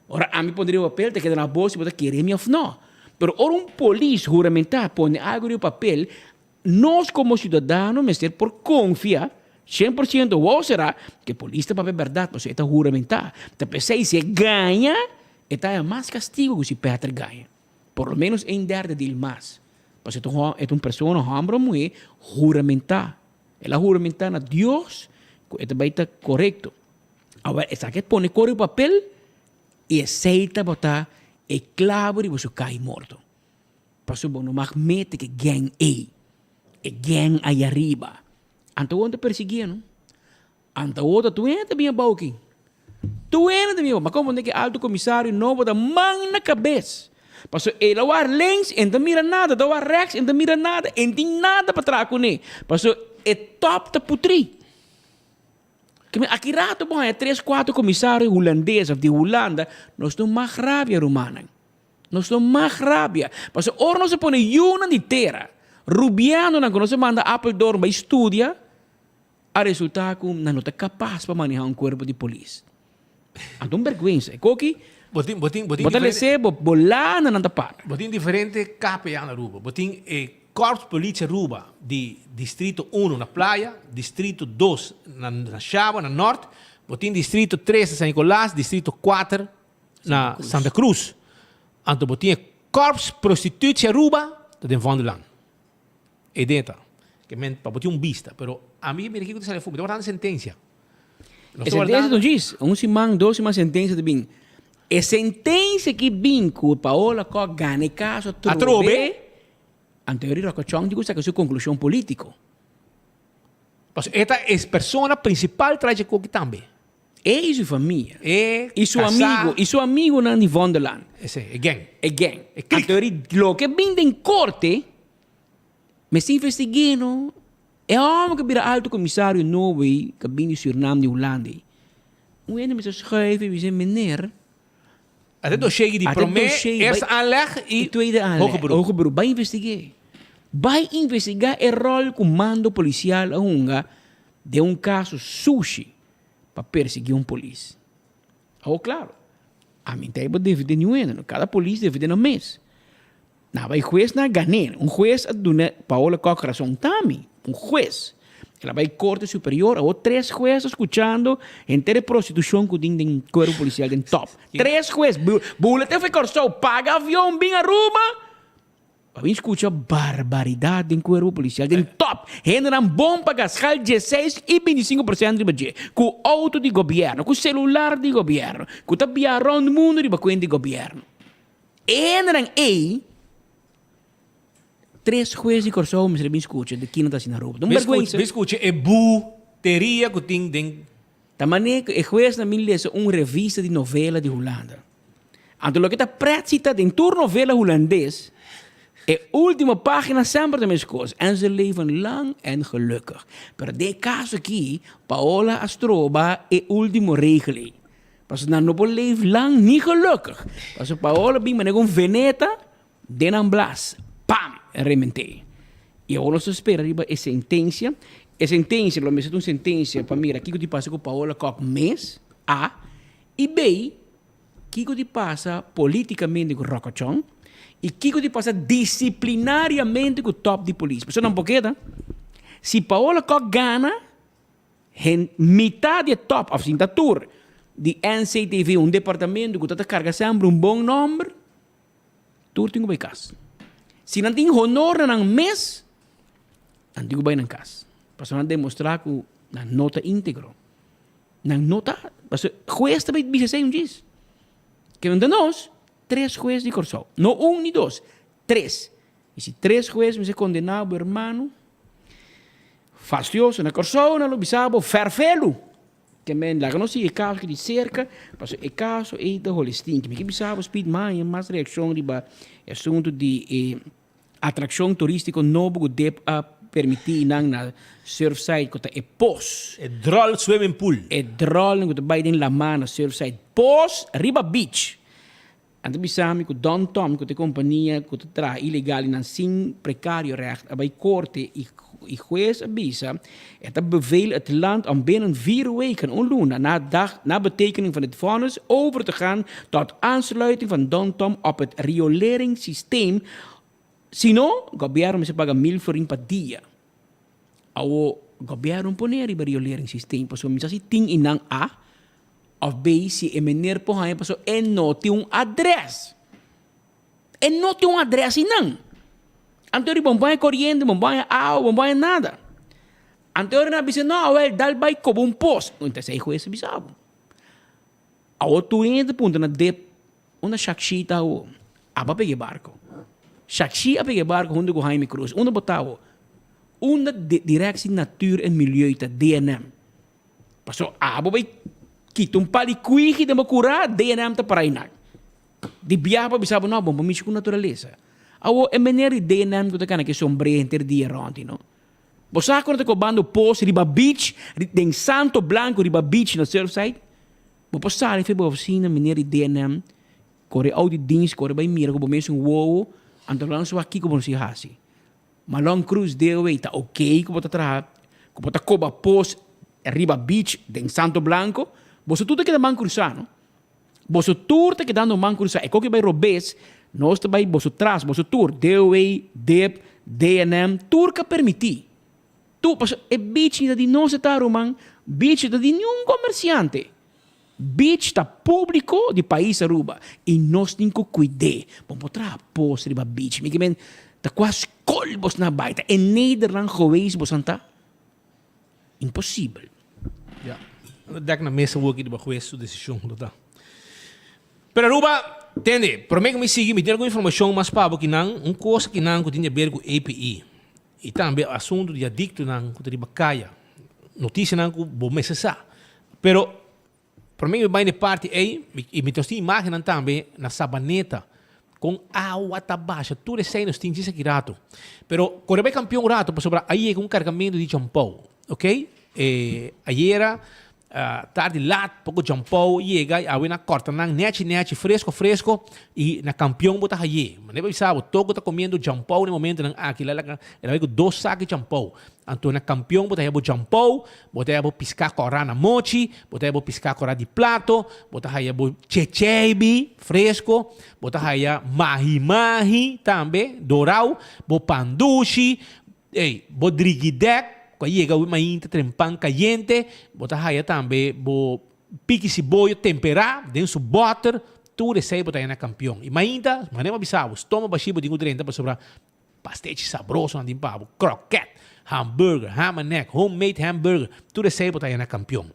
Ora ami pone riba papel ta keda na bo si bo ta kere mi of no. Pero ora un polis huramentá pone algu riba papel, nos komo siudadano mester por konfia 100% wou será ku e polis ta papia bèrdat pasobra e ta huramentá. Ta p'esei si e gaña e ta haña mas kastigu ku si Peter gaña. Por lo menos ein derde dil mas. Pasobra e ta un persona, hòmber o muhé, huramentá. El a huramentá na Dios ku e ta bai ta korekto. Awor esaki a pone kor riba papel i esei tabata e klabo riba su kai morto. Pasobra bo no mag mete ku e gèng ei, e gèng ayariba. Anto awor ta persiguié no. Anto awor ta tur hende ta bin abou aki. Tur hende ta bin abou. Ma komo ku e alto komisario nobo ta man na kabes. Pasobra el a wak links e no ta mira nada, el ta wak rèks e no ta mira nada, e no tin nada pa traha kuné. Pasobra e tòp ta putrí. Ke men aki rato bo haña tres kuater komisario hulandes of di Hulanda, nos no mag rabia rumannan. Nos no mag rabia. Pasobra ora nos a pone yunan di tera, rubianonan ku nos a manda Apeldoorn bai studia, a resulta ku nan no ta kapas pa maneha un kuerpo di polis. Anto un bèrgwensa. E koki, Bo tin, bo tin, bo tin bo ta diferente. les'é, bo, bo lana nan ta para. Bo tin diferente KPA na Aruba. Bo tin e Korps Politie Aruba di Distrito Uno na Playa, Distrito Dos na na Shaba, na Nort. Bo tin Distrito Tres na San Nicolas, Distrito Kuater na Santa Cruz. Anto bo tin e Korps Prostitutie Aruba ta den Vondelland. E den ta. Ke men pa bo tin un bista, pero ami mira kiko ta sali afó, mi ta wardando sentencia. E sentencia ta djis, un siman, dos siman sentencia ta bin. E sentencia ki bin ku Paola Kok gana e kaso atrobe, anto Yori Rocochon tin ku saka su konklushon politiko. Pasobra e ta e persona principal tras dje koki tambe. E y su famia. E y su casá. amigo, y su amigonan di Vondelland. Ese, e gang. E gang. E klik. Anto ri loke bin den korte, mester investigu'é no. E hòmber ku bira alto komisario nobo ei, ku a bin di Surinam, di Hulanda ei. Un hende mester schuif i bisa, meneer. Ate dossier di Ate promé, dossier, eerste bai- aanleg i i tweede aanleg. hoger beroep. Hoger beroep. Bai investigu'é. Bai investigá e ròl ku mando polisial a hunga den un kaso sushi. pa persegui un polis. Awor claro, ami ta bo defende niun hende, no, cada polis defende nan mes. Na bai hues na gané, un hues a duna Paola Kok rason tambe, un hues. El a bai corte superior, awor tres hues ta scuchando henter e prostitucion cu tin den cuerpo policial den top. Tres hues, bula te for Corsou, paga avion bin Aruba. Pa bin skucha barbaridat den kuerpo polisial den top. Hendenan bon pa gaskal dieseis i 25% riba dje, ku outo di gobièrnu, ku selular di gobièrnu, ku ta biaha rònt mundu riba kuenta di gobièrnu. E hendenan ei, tres hues di Kòrsou mester bin skucha di kina ta hasi na Aruba. Ta un bèrgwensa. Bin skucha e buteria ku tin den. Ta manera ku e huesnan bin lesa un revista di novela di Hulanda. Anto loke ta pret si ta den tur novela hulandes, e ultimo pagina semper ta meskos, en ze leven lang en gelukkig. Pero den e kaso aki, Paola a stroba e ultimo regel ei. Pasobra nan no por leef lang ni gelukkig. Pasobra Paola bin manera un veneta den nan blas, pam! Rement'é. I awor nos ta spera riba e sentensia. E sentensia lo mester ta un sentensia pa mira kiko di pasa ku Paola Kok mes, A. I B. Kiko di pasa politikamente ku Rokochon i kiko di pasa disiplinariamente ku top di polis. Pasobra nan por keda. Si Paola Kok gana, hen mitad di e top of sinta tur di NCTV, un departamento ku ta ta karga semper un bon nomber, tur tin ku bai kas. Si nan tin honor na nan mes, nan tin ku bai nan kas. Pasobra nan demostra ku nan no ta integro. Nan no ta, pasobra hues ta bay bisa esey un djis. Ke nan ta nos, tres hues di Kòrsou. No un ni dos, tres. I si tres hues mester kondena bo hermano, fastioso na Kòrsou nan lo bisa bo fèrfelu. Ke men laga nos sigui e kaso aki di serka, pasobra e kaso ei ta holi stinki. Mi ke bisa bo speed maña mas reakshon riba e asuntu di e Atraccion turistico nobo cu dep a permiti nan na Surfside cu ta e pos. E drol swimming pool. E drolnan cu ta bay den lama na Surfside pos riba beach. Nan ta bisa mi cu Don Tom cu ta e compania cu ta traha ilegal y nan sin precario recht a bay corte y y huez a bisa e ta bevel het land om binnen vier weken, un luna, na dag na betekening van het vonnis over te gaan tot aansluiting van Don Tom op het rioleringssysteem, sino gobierno mester paga mil florin pa dia. Awo gobierno pone riba rioleringssysteem pasobra mi sa si tin y nan A of B si e meneer por haña pasobra e no tin un adres. E no tin un adres einan. Anto ri bon baña koriente, bon baña awa, bon baña nada. Anto ri nan a bisa, no, awel dal bai koba un pos. Entonces e hues a bisa bo. Awor tur hende ta puntra na dep, unda Shakshi ta awor? Aba pega e barko. Shakshi a pega e barko hunto ku Jaime Cruz. Unda bo ta awor? Unda Directie Natuur en Milieu ta, DNM? Pasobra abo bai kita un pal di kwigi den bo kura, DNM ta para einan. Di biaha pa bisa bo no, bon pa mishi ku naturalesa. Awor e meneer di DNM ku ta kana ke sombré henter dia rònt i no. Bo sa ku nan ta kobando pos riba beach, den Santo Blanco riba beach na Surfside? Bo por sali for bo ofisina meneer di DNM, kore out di dienst, kore bai mira ku bo mesun wowo, anto lo nan wak kiko bo si hasi. Malon Cruz DOW ta ok ku bo ta traha, ku bo ta koba pos riba beach den Santo Blanco? Boso tur ta keda man krusá no. Boso tur ta kedando man krusá. E koki bai robes, nos ta bai boso tras, boso tur, DOW, dip, DNM, tur ka permití. Tur, pasobra e beach ni ta di nos e ta ruman, beach ta di niun komersiante. Beach ta públiko di pais Aruba i nos tin ku kuid'é. Bo por traha pos riba beach. Mi ke men ta kua skol bos na bai? Ta e Nederland geweest bosan ta? Imposibel. Ya. Dek na mesa wou aki riba hues su desishon lo ta. Pero Aruba, tende, prome ku mi sigui mi tin algun informashon mas pa bo kinan, un kos kinan ku tin di aber ku APE i tambe asuntu di adiktonan ku ta riba kaya, notisianan ku bo mester sa. Pero Prome mi bai na e parti ei, i mi nos tin imagennan tambe na Sabaneta, kon awa ta basha, tur esei nos tin djis aki rato. Pero kore bai kampion un rato pasobra a yega un kargamentu di Jampou, ok? E ayera tardi lat poko Jampou yega i awe nan kòrta nan nèchi nèchi, fresko fresko, i na kampion bo ta haye. Manera bo bisa bo, Togo ta komiendo Jampou na e momentonan aki, el a bai ku dos sak di Jampou. Anto na kampion bo ta haya bo jampou, bo ta haya bo piská kòrá na mochi, bo ta haya bo piská kòrá di plato, bo ta haya bo checheibi fresko, bo ta haya mahi mahi tambe dorau, bo pandushi, ey, bo drigidèk ku a yega awe mainta tren pan kayente, bo ta haya tambe bo piki siboyo temperá den su bòter, tur esei bo ta haya na kampion. I mainta, manera bo a bisa bo, stoma bashí bo tin ku drenta pasobra Pastechi sabroso nan tin pa bo, kroket, hamburger, ham and egg, homemade hamburger, tur esei bo ta haña na Kampion.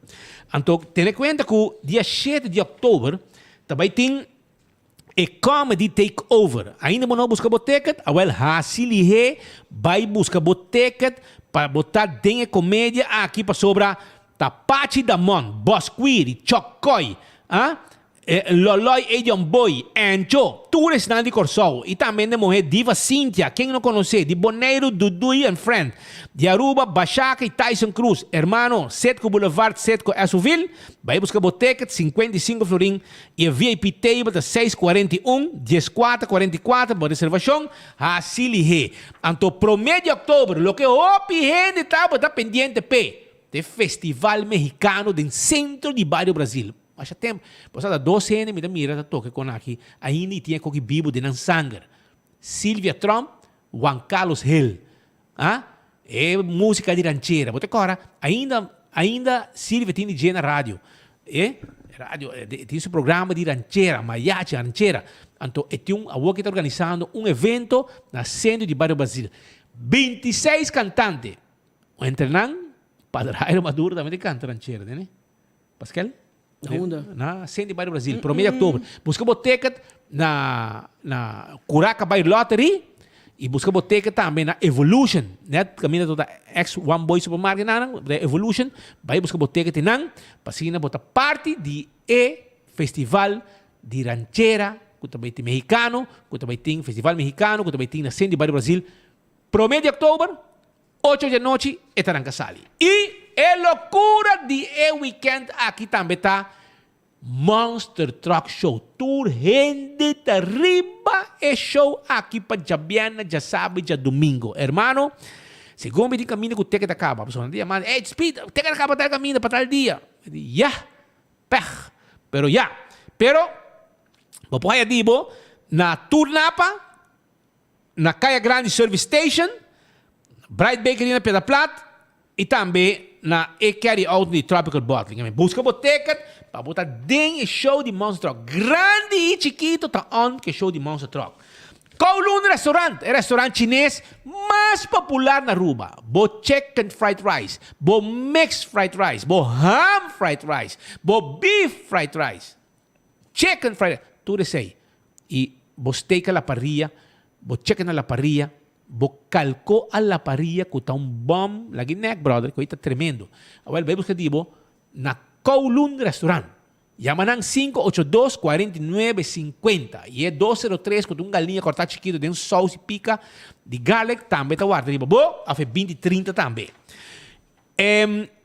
Anto tene kuenta ku dia shete di òktober ta bai tin e Comedy Take Over. Ainda bo no a buska bo ticket? Awel hasi lihé bai buska bo ticket pa bo ta den e komedia aki pasobra ta Pachi Damon, Bosquiri, Chòkòi, ah, Loloy Edion Boy, Encho, tur esnan di Kòrsou i tambe hende muhé Diva Cynthia, ken no konosé, di Boneiru Duduy and Friend, di Aruba Bashaka i Tyson Cruz, hermano, Setco Boulevard, Setco Esovil, bai buska bo ticket, 55 florin, i e VIP table ta 6 41, 14 44, bo reservashon, hasi lihé. Anto promé di òktober, loke hopi hende tabata pendiente p'e, ta e Festival Mexicano den sentro di Bario Brasil. Masha tempu. Bo sa ta dos hende mi ta mira ta toka kon aki ainda i tin e koki bibu den nan sanger. Sylvia Tromp, Juan Carlos Hill. Ah? E musika di ranchera. Bo ta kòrda? Ainda, ainda Sylvia tin di dje na radio. E radio, e tin su programa di ranchera, mariachi, ranchera. Anto e tin un, awor ke ta organisando un evento na sentro di Bario Brasil. 26 kantante. Entre nan, Padre Jairo Maduro tambe ta kanta ranchera, tende? Pascal? Na unda? Na Centro Bairro Brasil, prome di october. Busca bo ticket na na Curaca Bay Lottery y busca bo ticket tambe na Evolution. Net caminda tot ex One Boy Supermarket nan, Evolution. Bay busca bo ticket nan, pa asina bo ta parti di e festival di ranchera cu ta bay tin mexicano, cu ta bay tin festival mexicano cu ta bay tin na Centro Bairro Brasil prome di october. Ocho di anochi e ta ranka sali. I e lokura di e wikènt aki tambe ta Monster Truck Show. Tur hende ta riba e show aki pa djabièrnè, djasabra i djadumingu. Hermano, segun mi tin kaminda ku teken ta kaba, pasobra nan ta yama, Ey, Speed, teken ta kaba pa tal kaminda, pa tal dia. Mi di, Yah, pèg. Pero ya. Pero, bo por haya di bo na tur napa. Na Kaya Grandi Service Station, Bright Bakery na Piedra Plat y tambe na e Carry Out di Tropical Bottling. Amen. Busca bo ticket pa bo ta den e show di Monster Truck. Grandi y chikito ta on cu e show di Monster Truck. Kowloon Restaurant, e restaurant chines mas popular na Aruba. Bo chicken fried rice, bo mixed fried rice, bo ham fried rice, bo beef fried rice. Chicken fried rice, tur esey. Y bo steak a la parrilla, bo chicken a la parrilla, bo calco a la parrilla cu ta un bom, lagi nek brother, cu ey ta tremendo. Awel bay busca di bo na Kowloon Restaurant. Yama nan 582 49 50 y e 203 cu ta un galiña corta chikito den saus y pica di garlic tambe ta warda riba bo of e 20 30 tambe.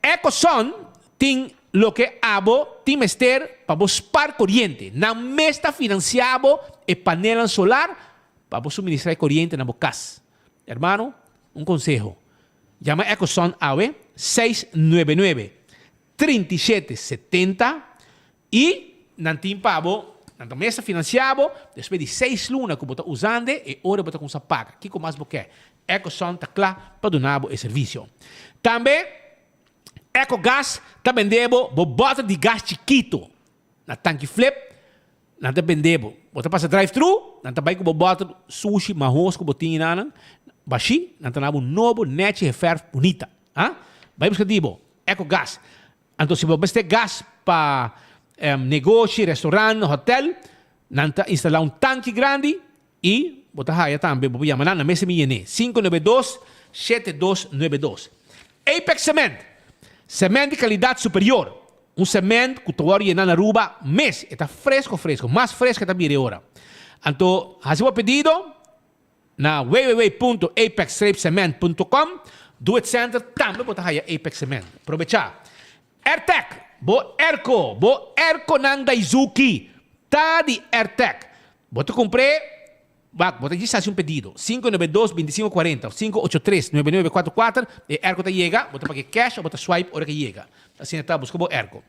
Ecoson tin loke abo tin mester pa bo spar coriente. Nan mes ta financia bo e panelnan solar pa bo suministra e coriente na bo cas. Hermano, un conseho. Yama Ecoson awe 699 37 70 y nan tin pa bo, nan ta mester financia bo, despues di seis luna cu bo ta usande e ora bo ta cuminsa paga. Kico mas bo ke? Ecoson ta cla pa duna bo e servicio. Tambe Ecogas ta bende bo bo boter di gas chikito na tanki flip, nan ta bende bo. Bo ta pasa drive thru, nan ta bay cu bo boter sushi mahos cu bo tin nan bashi, nan ta na bo nobo nechi heferf bunita. Ha? Bay busca di bo. Ecogas. Anto si bo mester gas pa negoshi, restaurant, hotel, nan ta instala un tanki grandi y bo ta haya tambe, bo por yama nan, nan mester mi yene, 592 7292. Apex Cement, cement di calidad superior, un cement cu ta worde yena na Aruba mes, e ta fresco fresco, mas fresco e ta bira e ora. Anto haci bo pedido Na www.apexstripcement.com, Do It Center tambe bo ta haya Apex Cement. Probecha! Airtec, Bo airco, bo airconan Daizuki ta di Airtec. Bo ta cumpr'e, wak, bo ta djis haci un pedido, 592 25 40 of 583 9944, e airco ta yega, bo ta pag'e cash of bo ta swipe ora ke yega. Asina ta, busca bo airco.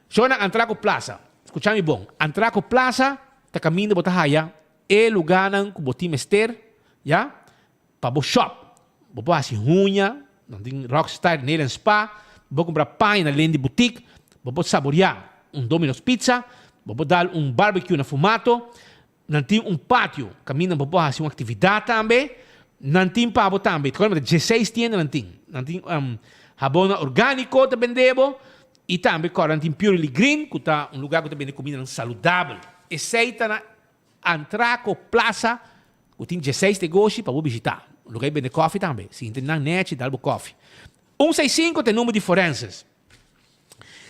Shownan Antraco Plaza, scucha mi bon, Antraco Plaza ta caminda bo ta haya E lugánan ku bo tin mester, ya, pa bo shòp. Bo por hasi huña, nan tin Rockstar Nail and Spa, bo por kumpra paña na Lindy Boutique, bo por saboriá un Domino's Pizza, bo por dal un barbecue na Fumato, nan tin un patio kaminda bo por hasi un aktividat tambe, nan tin pa bo tambe, te acuerdo dieseis tienda nan tin, nan tin habonnan orgániko ta bende bo, i tambe kòrda nan tin Purely Green ku ta un lugá ku ta bende kumindanan saludabel. Esei ta na Antraco Plaza ku tin dieseis negoshi pa bo bishitá. Un lugá di bende kòfi tambe. Sinti nan nechi dal bo kòfi. Un seis sinku ta e number di forenses.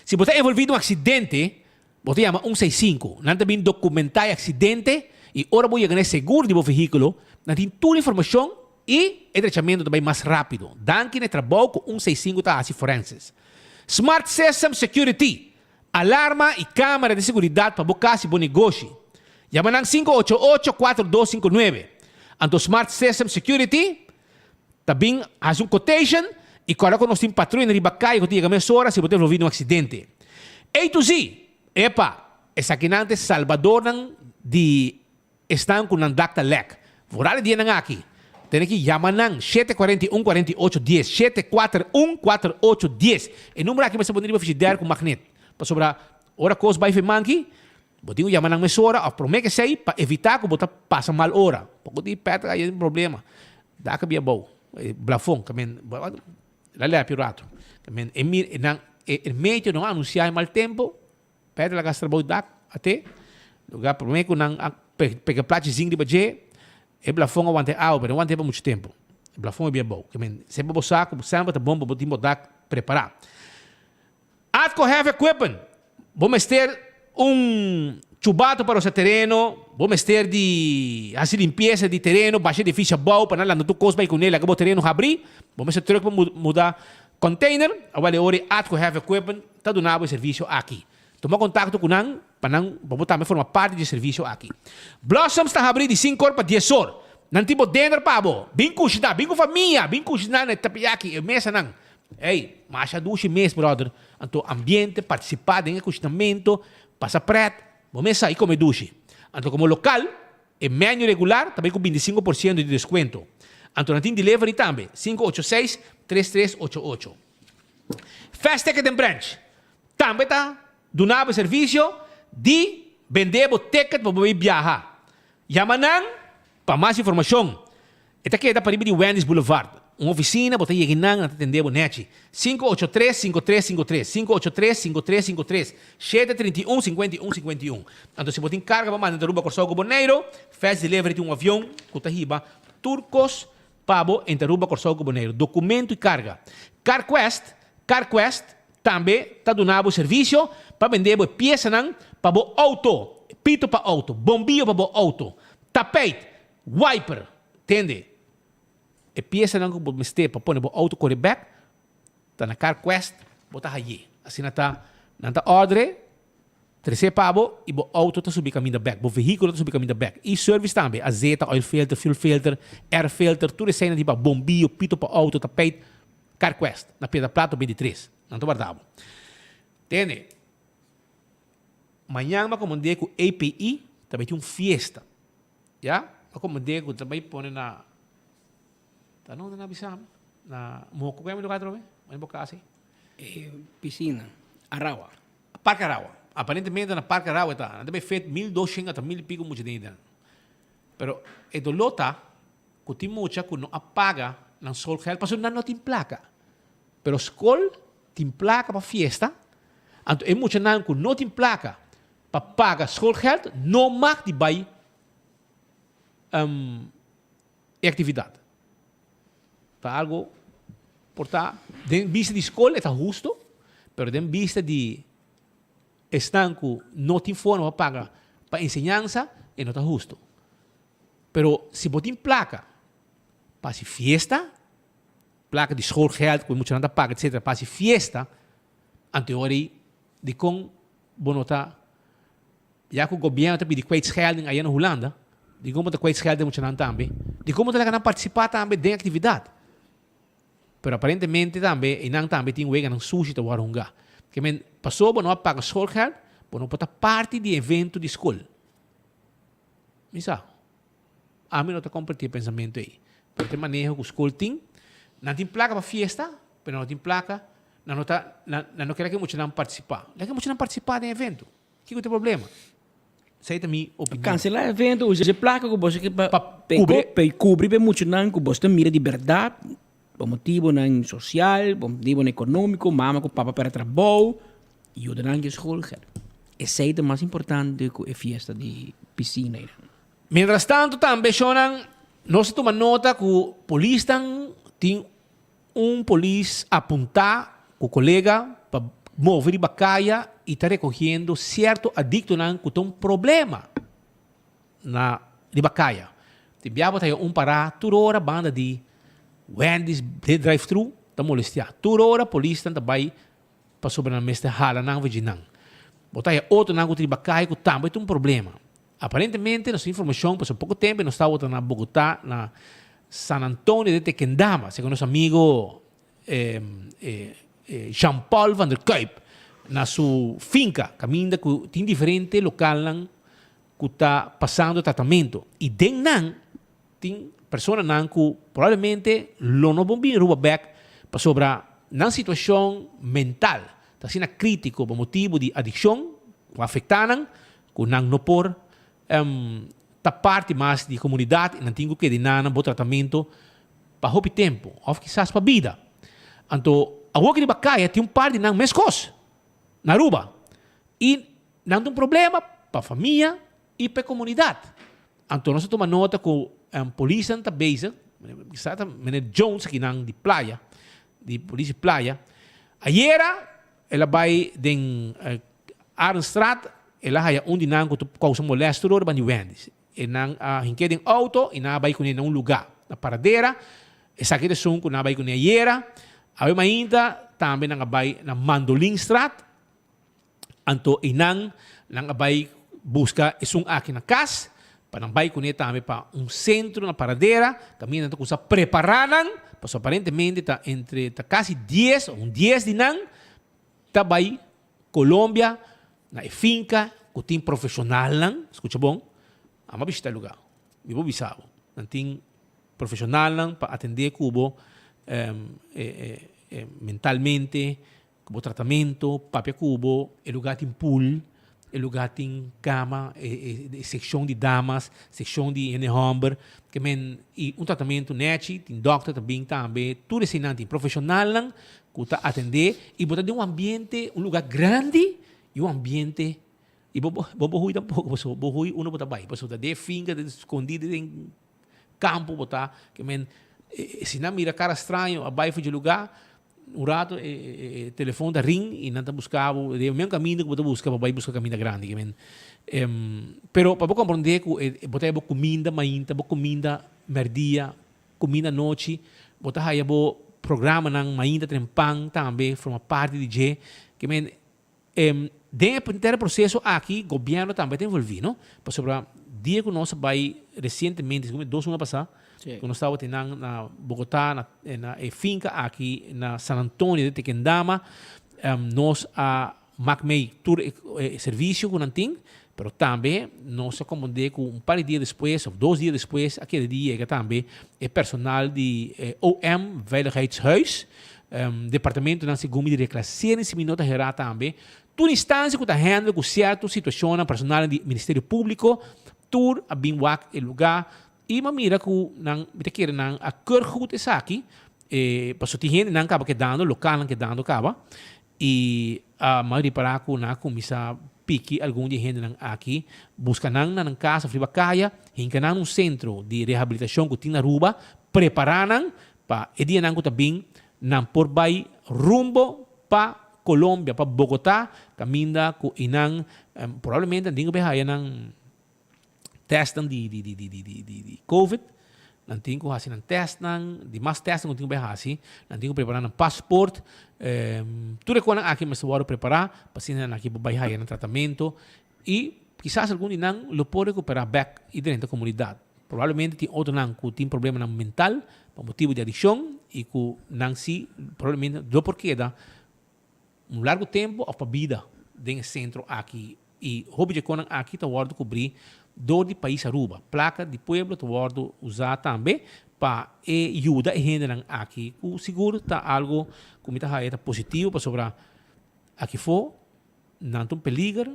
Si bo ta envolví den un aksidente, bo ta yama un seis sinku. Nan ta bin dokumentá e aksidente i ora bo yega na e segur di bo vehíkulo, nan tin tur informashon i e drechamentu ta bai mas rápido. Danki na e trabou ku un seis sinku ta hasi forenses. Smart System Security Alarma y camera di seguridad pa bo cas y bo negoshi. Yama nan 588 4259. Anto Smart System Security ta bin haci un quotation y corda cu nos tin patruya riba caya cu ta yega mesora si bo ta envolvi den un accidente. A to Z, Epa, esakinan ta e salbadornan di Esnan ku nan dak ta lèk. Vooral e dianan aki. Tene ki yama nan 741 48 dies, 741 48 dies. E number aki mester pone riba frigidaire ku magnet. Pasobra ora kos bai fe manki, bo tin ku yama nan mesora òf promé ke esei pa evitá ku bo ta pasa mal ora. Poko di pèt a tin problema. Dak a bia abou. E blafon ke men la lèpi un ratu. Ke men e mir nan e meteo no a anunsiá e mal tempu. Pedro laga trabou dak ate lugar prome ku nan a pega plachi zink riba dje e blafon a wanta e awa pero no wanta e pa muchu tempu e blafon a bira bou ke men semper bo sa ku semper ta bon pa bo tin bo dak prepara. Atco Heavy Equipment bo mester un chubato pa rosa tereno bo mester di hasi limpiesa di tereno basha edifisio abou pa nan lanta tur kos bai kune laga bo tereno habri bo mester truck pa muda container awel e ora e Atco Heavy Equipment ta duna bo e servisio aki. Tuma kontakto ku nan pa nan pa bo tambe forma parti di e servisio aki. Blossoms ta habrí di sinku or pa dies or. Nan tin bo dender pa bo. Bin kushiná, bin ku famia, bin kushiná na e tapiyaki, e mesanan. Ey, masha dushi mes, brother. Anto ambiente, partisipá den e kushinamentu, pasa prèt, bo mes sa i kome dushi. Anto komo lokal, e menu regular ta bai ku 25 por siento di deskuento. Anto nan tin delivery tambe, 586 3388. Fast Ticket and Branch tambe ta duna bo e servisio di bende bo ticket pa bo bay biaha. Yama nan pa mas informacion. E ta keda pariba di Wendy's Boulevard. Un oficina bo ta yega nan, nan ta tende bo nechi. 583 5353, 583 5353, 731 51 51. Anto si bo tin carga pa manda di Aruba, Corsou cu Boneiro, Fast Delivery tin un avion cu ta hiba tur cos Pa bo entre Aruba, Kòrsou ku Boneiru. Dokumentu i karga. CarQuest, CarQuest. Tambe ta duna bo servisio pa bende bo e piesanan pa bo outo, pito pa outo, bombiyo pa bo outo, tapijt, wiper. Tende, e piesanan ku bo mester pa pone bo outo kore bek ta na Carquest bo ta haye. Asina ta nan ta òrdere, tres'é pa bo i bo outo ta subi kaminda bek, bo vehíkulo ta subi kaminda bek. I service tambe, azeta, oil filter, fuel filter, air filter, tur eseinan tin pa bombiyo, pito pa outo, tapijt. Carquest, na Piedra Plata 23. Nan ta warda bo. Tene, mañan bo a komand'é ku API ta bai tin un fiesta. Ya? Bo a komand'é ku ta bai pone na, ta nunda nan a bisa mi? Na Moko, ku e lugar atrobe? Bai bo kas ei. E pisina, Arawa. Parke Arawa. Aparentemente na Parke Arawa e ta. Nan ta bai fet 1200 ata mil y pico mucha den einan. Pero e doló ta Ku tin mucha ku no a paga nan schoolgeld pasobra nan no tin plaka. Pero skol tin plaka pa fiesta, anto e muchanan ku no tin plaka pa paga schoolgeld no mag di bai e aktividat. Ta algo por ta den bista di skol e ta husto, pero den bista di esnan ku no tin forma pa paga pa enseñansa e no ta husto. Pero si bo tin plaka pa hasi fiesta, plaka di schoolgeld ku e muchanan ta paga etcetera pa hasi fiesta, anto e ora ei dikon bo no ta, ya ku gobièrnu ta pidi kwijtschelding aya na Hulanda, dikon bo ta kwijtschelden e muchanan tambe? Dikon bo ta laga nan partisipá tambe den aktividat? Pero aparentemente tambe einan tambe tin weganan sushi ta wòrdu hungá. Ke men, pasobra bo no a paga schoolgeld, bo no por ta parti di evento di skol. Mi sa. Ami no ta comparti e pensamentu ei. Pero ta e maneho cu school tin. Nan tin placa pa fiesta, pero nan no tin placa, nan no ta, nan, nan no kere cu e muchanan participa. Laga e muchanan participa den evento. Kico ta e problema? Esei ta mi opinion. Cancela evento, usa e placa cu boso ke pa, pa cubri, pa cubri pa e muchanan cu boso ta mira di berdad, pa motibonan social, pa motibonan economico, mama cu papa perde trabou, yuda nan cu e schoolgeld. Esey ta mas importante cu e fiesta di piscina eynan. Mientras tanto tambe shownan nos a tuma nota cu polisnan tin un polis apunta cu colega pa move riba caya y ta recogiendo cierto adictonan cu ta un problema na riba kaya. Tin bia bo ta haña un pará tur ora banda di Wendy's den drive thru ta molestiá. Tur ora polisnan ta bai pasobra nan mester hala nan for dje nan. Bo ta haña otronan ku ta riba kaya ku tambe ta un problema. Aparentemente nos tin informashon pasobra poko tempu nos tabata na Bogotá na San Antonio de Tequendama segun nos amigo Jean Paul van der Kuyp na su finka kaminda ku tin diferente lokalnan ku ta pasando tratamento i den nan tin personanan ku probablemente lo no bon bini Aruba bek pasobra nan situashon mental ta asina kritiko pa motibu di adikshon ku a afektá nan ku nan no por ta parti mas di komunidat i nan tin ku keda nan bo tratamento pa hopi tempu òf kisas pa bida. Anto awor ku riba kaya tin un par di nan meskos na Aruba i Nan ta un problema pa famia i pa e komunidat. Anto nos a tuma nota ku polisnan ta bezig, kisas ta meneer Jones akinan di playa, di polis di playa. Ayera el a bai den Arenstraat, el a haya un di nan ku ta kousa molèst tur ora ban di Wendy's. E nan a hink'é den outo i nan a bai kuné na un lugá, na Paradera. Esaki ta esun ku nan a bai kuné ayera. Awe mainta tambe nan a bai na Mandolinstraat. Anto einan nan a bai buska esun aki na kas, pa nan bai kuné tambe pa un sentro na Paradera, kaminda nan ta kuminsá prepará nan, pasobra aparentemente ta entre ta kasi dies o un dies di nan ta bai Colombia na e finka ku tin profeshonalnan, skucha bon, amo a bishita e lugá, mi por bisa bo, nan tin profeshonalnan pa atendé ku bo mentalmente, Ku bo tratamento, papia ku bo, e lugá tin pool, e lugá tin kama, e sekshon di damas, sekshon di hende hòmber, ke men i un tratamento nèchi, tin dòkter ta bin tambe, tur eseinan tin profeshonalnan ku ta atendé i bo ta den un ambiente, un lugá grandi i un ambiente i bo bo bo hui tampoko pasobra bo hui unda bo ta bai pasobra ta den e finka skondí den kampo bo ta, ke men si nan mira kara straño a bai for dje lugá. Un rato e e telefon ta ring y nan ta busca bo den e mesmo caminda cu bo ta busca pa bay busca caminda grandi ke men. Pero pa bo comprende cu e bo ta haya bo cuminda mainta, bo cuminda merdia, cuminda anochi, bo ta haya bo programanan mainta trempan tambe forma parti di dje. Ke men den e henter proceso aki gobierno tambe ta envolvi no, pasobra dia cu nos a bay recientemente, segun mi dos luna pasa, Ku nos tabata nan na Bogotá, na na e finka aki na San Antonio de Tequendama, nos a mak mei tur e e servisio ku nan tin, pero tambe nos a komprondé ku un par di dia despues òf dos dia despues a keda di yega tambe e personal di OM Veiligheidshuis, departamentonan segun mi di reklasering si mi no ta herá tambe, tur instansia ku ta handle ku sierto situashonnan personalnan di Ministerio Públiko tur a bin wak e lugá I m'a mira ku nan, mi ta kere nan a keur goed esaki, e pasobra tin hendenan kaba kedando, lokalnan kedando kaba, i a m'a ripará ku nan a kuminsá piki algun di e hendenan aki, buska nan na nan kas òf riba kaya, hinka nan na un sentro di rehabilitashon ku tin na Aruba, prepará nan pa e dianan ku ta bin nan por bai rumbo pa Colombia, pa Bogotá, kaminda ku einan probablemente nan tin ku bai haya nan. Testnan di di di di di di di di covid, nan tin ku hasi nan testnan, di mas testnan ku tin ku bai hasi, nan tin ku prepará nan paspoort, tur e konan aki mester wòrdu prepará pa asina nan aki por bai haya nan tratamentu i kisas algun di nan lo por rekuperá bèk i drenta komunidat. Probablemente tin otronan ku tin problemanan mental pa motibu di adikshon i ku nan si probablemente lo por keda un largu tempu òf pa bida den e sentro aki i hopi dje konan aki ta wòrdu kubrí dor di pais Aruba. Plaka di pueblo ta wòrdu usá tambe pa e yuda e hendenan aki ku sigur ta algu ku mi ta haya ta positivo pasobra aki fo nan ta un peliger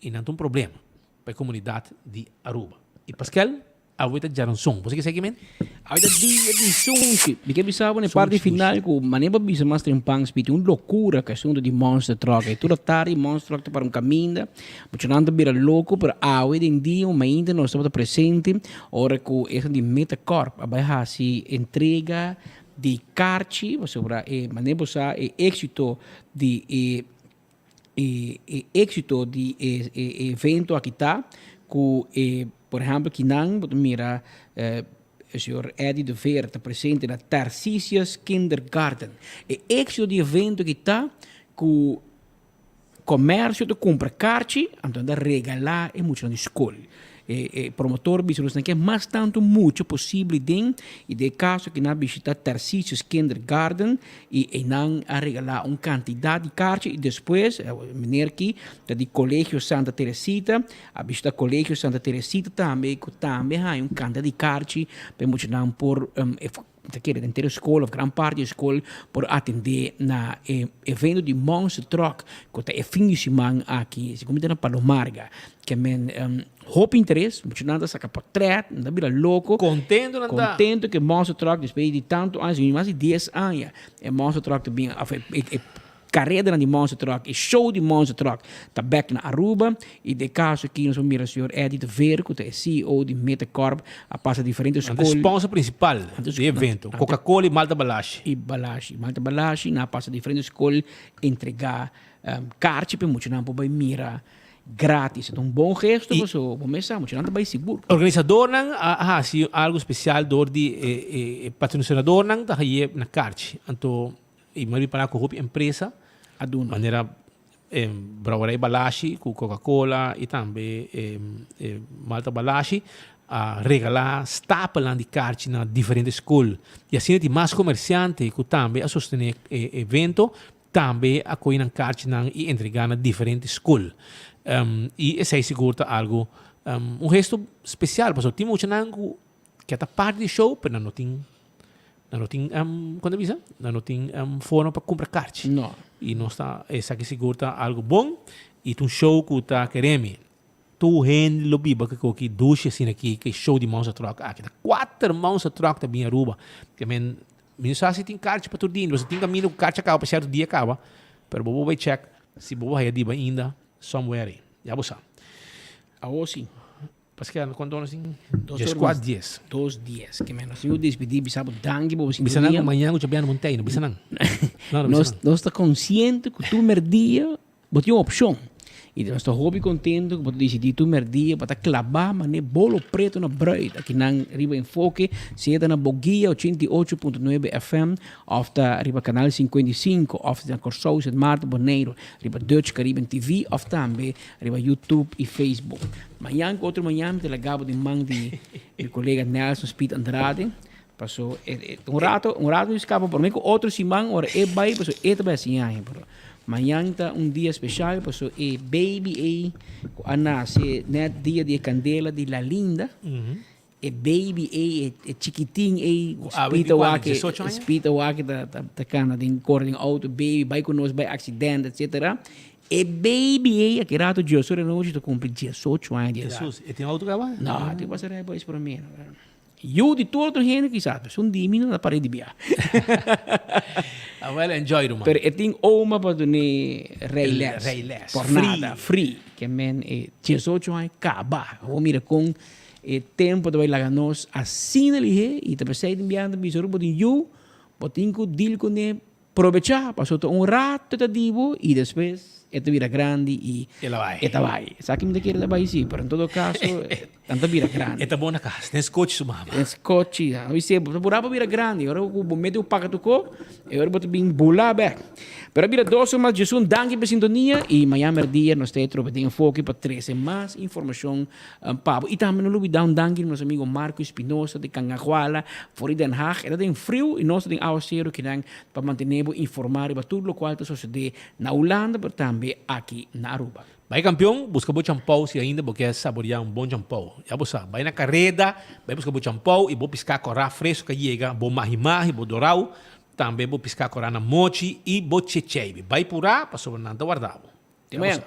i nan ta un problema pa e komunidat di Aruba. I Paskel Awe ta djaranson. Bo sa ke men? Awe ta dia di sunchi. Mi ke bisa bo na e parti final ku manera bo bisa mas trempan spiti un lokura ku e asuntu di monster truck ei. Tur atardi monster truck ta para un kaminda. Muchanan ta bira loko pero awe den dia un mainta nos tabata presente ora ku esun di Metacorp a bai hasi entrega di karchi pasobra e manera bo sa e éksito di e E éksito di e evento aki ta ku e por ehèmpel kinan bo ta mira e señor Eddie de Veer ta presente na Tarcisius Kindergarten. E éksito di evento aki ta ku komersio ta kumpra karchi anto nan ta regalá e muchanan di skol. E promotor bisa nos nan ke mas tantu mucha posibel den i den e kaso ki nan a bishita Tarcisius Kindergarten i einan a regalá un kantidat di karchi i despues meneer ki ta di Colegio Santa Teresita a bishita Colegio Santa Teresita tambe ku tambe haña un kantidat di karchi pa e muchanan por Mi ta kere den henter skol of gran parti di skol por atendé na e evento di Monster Truck ku ta e fin di siman aki segun mi ta na Palomarga. Ke men hopi interes, muchanan ta saka portret, nan ta bira loko. Kontento nan ta. Kontento ku e Monster Truck despues di tantu aña, segun mi mas di dies aña e Monster Truck ta bin of e Karedanan di Monster Truck, e show di Monster Truck ta bek na Aruba y den e caso aki nos por mira señor Eddie de Veer cu ta e CEO di Metacorp a pasa diferente Nan ta scol. sponsor principal di e evento, Coca Cola y Malta Balashi. Y Balashi, Malta Balashi, nan a pasa diferente scol entrega kaarchi pa e muchanan por bay mira gratis. Ta un bon gesto pasobra bo mes sa muchanan ta bay sigur. Organisadornan a haci algo special door di e patrocinadornan ta haye na kaarchi. Anto I mi a ripará ku hopi empresa a duna. Manera Brouwerij Balashi ku Coca-Cola i tambe Malta Balashi a regalá stapelnan di karchi na diferente skol. I asina tin mas komersiante ku tambe a sostené e evento tambe a kohe nan karchinan i entregá na diferente skol. I esei sigur ta algu un gesto spesial pasobra tin muchanan ku ke ta parti di show pero nan no tin nan no tin kon ta bisa nan no tin forma pa kumpra karchi No. i nos ta esaki sigur ta algu bon i ta un show ku ta kere mi tur hende lo biba ku koki dushi asina aki ku e show di Monster Truck aki ta kuater Monster Truck ta bin Aruba ke men mi no sa si tin karchi pa tur dia pasobra tin kaminda ku karchi a kaba pa sierto dia kaba pero bo bo bai check si bo bo haya diba ainda somewhere ya bo sa. Awo si. Paske cuanto nos tin? Dies cuat dies. Dos dies. Ke men nos tin ku despedí bisa bo danki pa bo Bisa nan sintonia. ku mañana ku djabièrnè bo tei no bisa nan. No, no bisa Nos nan. nos ta konsiente ku tur merdia bo tin un opshon. I nos ta hopi kontento ku bo ta disidí tur merdia pa ta klabá manera bolo preto na bruid. Akinan riba Enfoke, sea ta na Boguia 88.9 FM òf ta riba Kanal 55 òf na Kòrsou, Sint Maarten, Boneiru riba Dutch Caribbean TV òf tambe riba YouTube y Facebook. Mañan cu otro mañan mi ta laga bo den man di mi colega Nelson Speed Andrade. Paso un rato, un rato mi scapa por mi cu otro siman ora e bay paso e ta bay siña hen. Pero mañan ta un dia special paso e baby ey cu a nace net dia di e candela di La Linda. E baby ey, e chikitin ey, Speed a wak, Speed a wak ta cana den core den auto, baby bay cu nos bay accident etc. E baby ey aki rato dioso de nochi ta cumpli diesocho aña di edad. Jesus, e tin auto caba? No, tin pasa rijbewijs prome. Yu di tur otro hende kisas, pero esun di mi no ta pare di bia. Ah wel, enjoy ruman. Pero e tin oma pa dune rijles. Rijles, Por free. nada, free. Ke men e diesocho aña caba. Bo mira con E tempo ta bai laga nos asina lihé i ta p'esei tin biaha ta bisa ora bo tin yu, bo tin ku deal kuné, probechá pasobra ta un rato e ta di bo i despues e ta bira grandi i e ta bai. Esaki mi ta kere ta bai si, pero en todo kaso nan ta bira grandi. E ta bon na kas, den skochi su mama. Den skochi, a bis'é bo ta purá pa bira grandi, ora ku bo mete un paka tokó E ora bo ta bin bula bek. Pero a bira dos mas djesun danki pa e sintonia y mañan merdia nos ta e trobe den Enfoke pa trece mas informacion pa bo. Y tambe no lubida un danki na nos amigo Marco Espinosa di Cangahuala for di Den Haag. E ta den friu y nos ta den awacero kinan pa mantene bo informa riba tur locual ta sucede na Hulanda pero tambe aki na Aruba. Bai kampion, buska bo champou si ainda bo ke saboreá un bon champou. Ya bo sa, bai na kareda, bai buska bo champou i bo piská kòrá fresku ka yega, bo mahi-mahi, bo dorau, tambe bo piská kòrá na mochi i bo checheibi. Bai purá pasobra nan ta warda bo. Te mañana.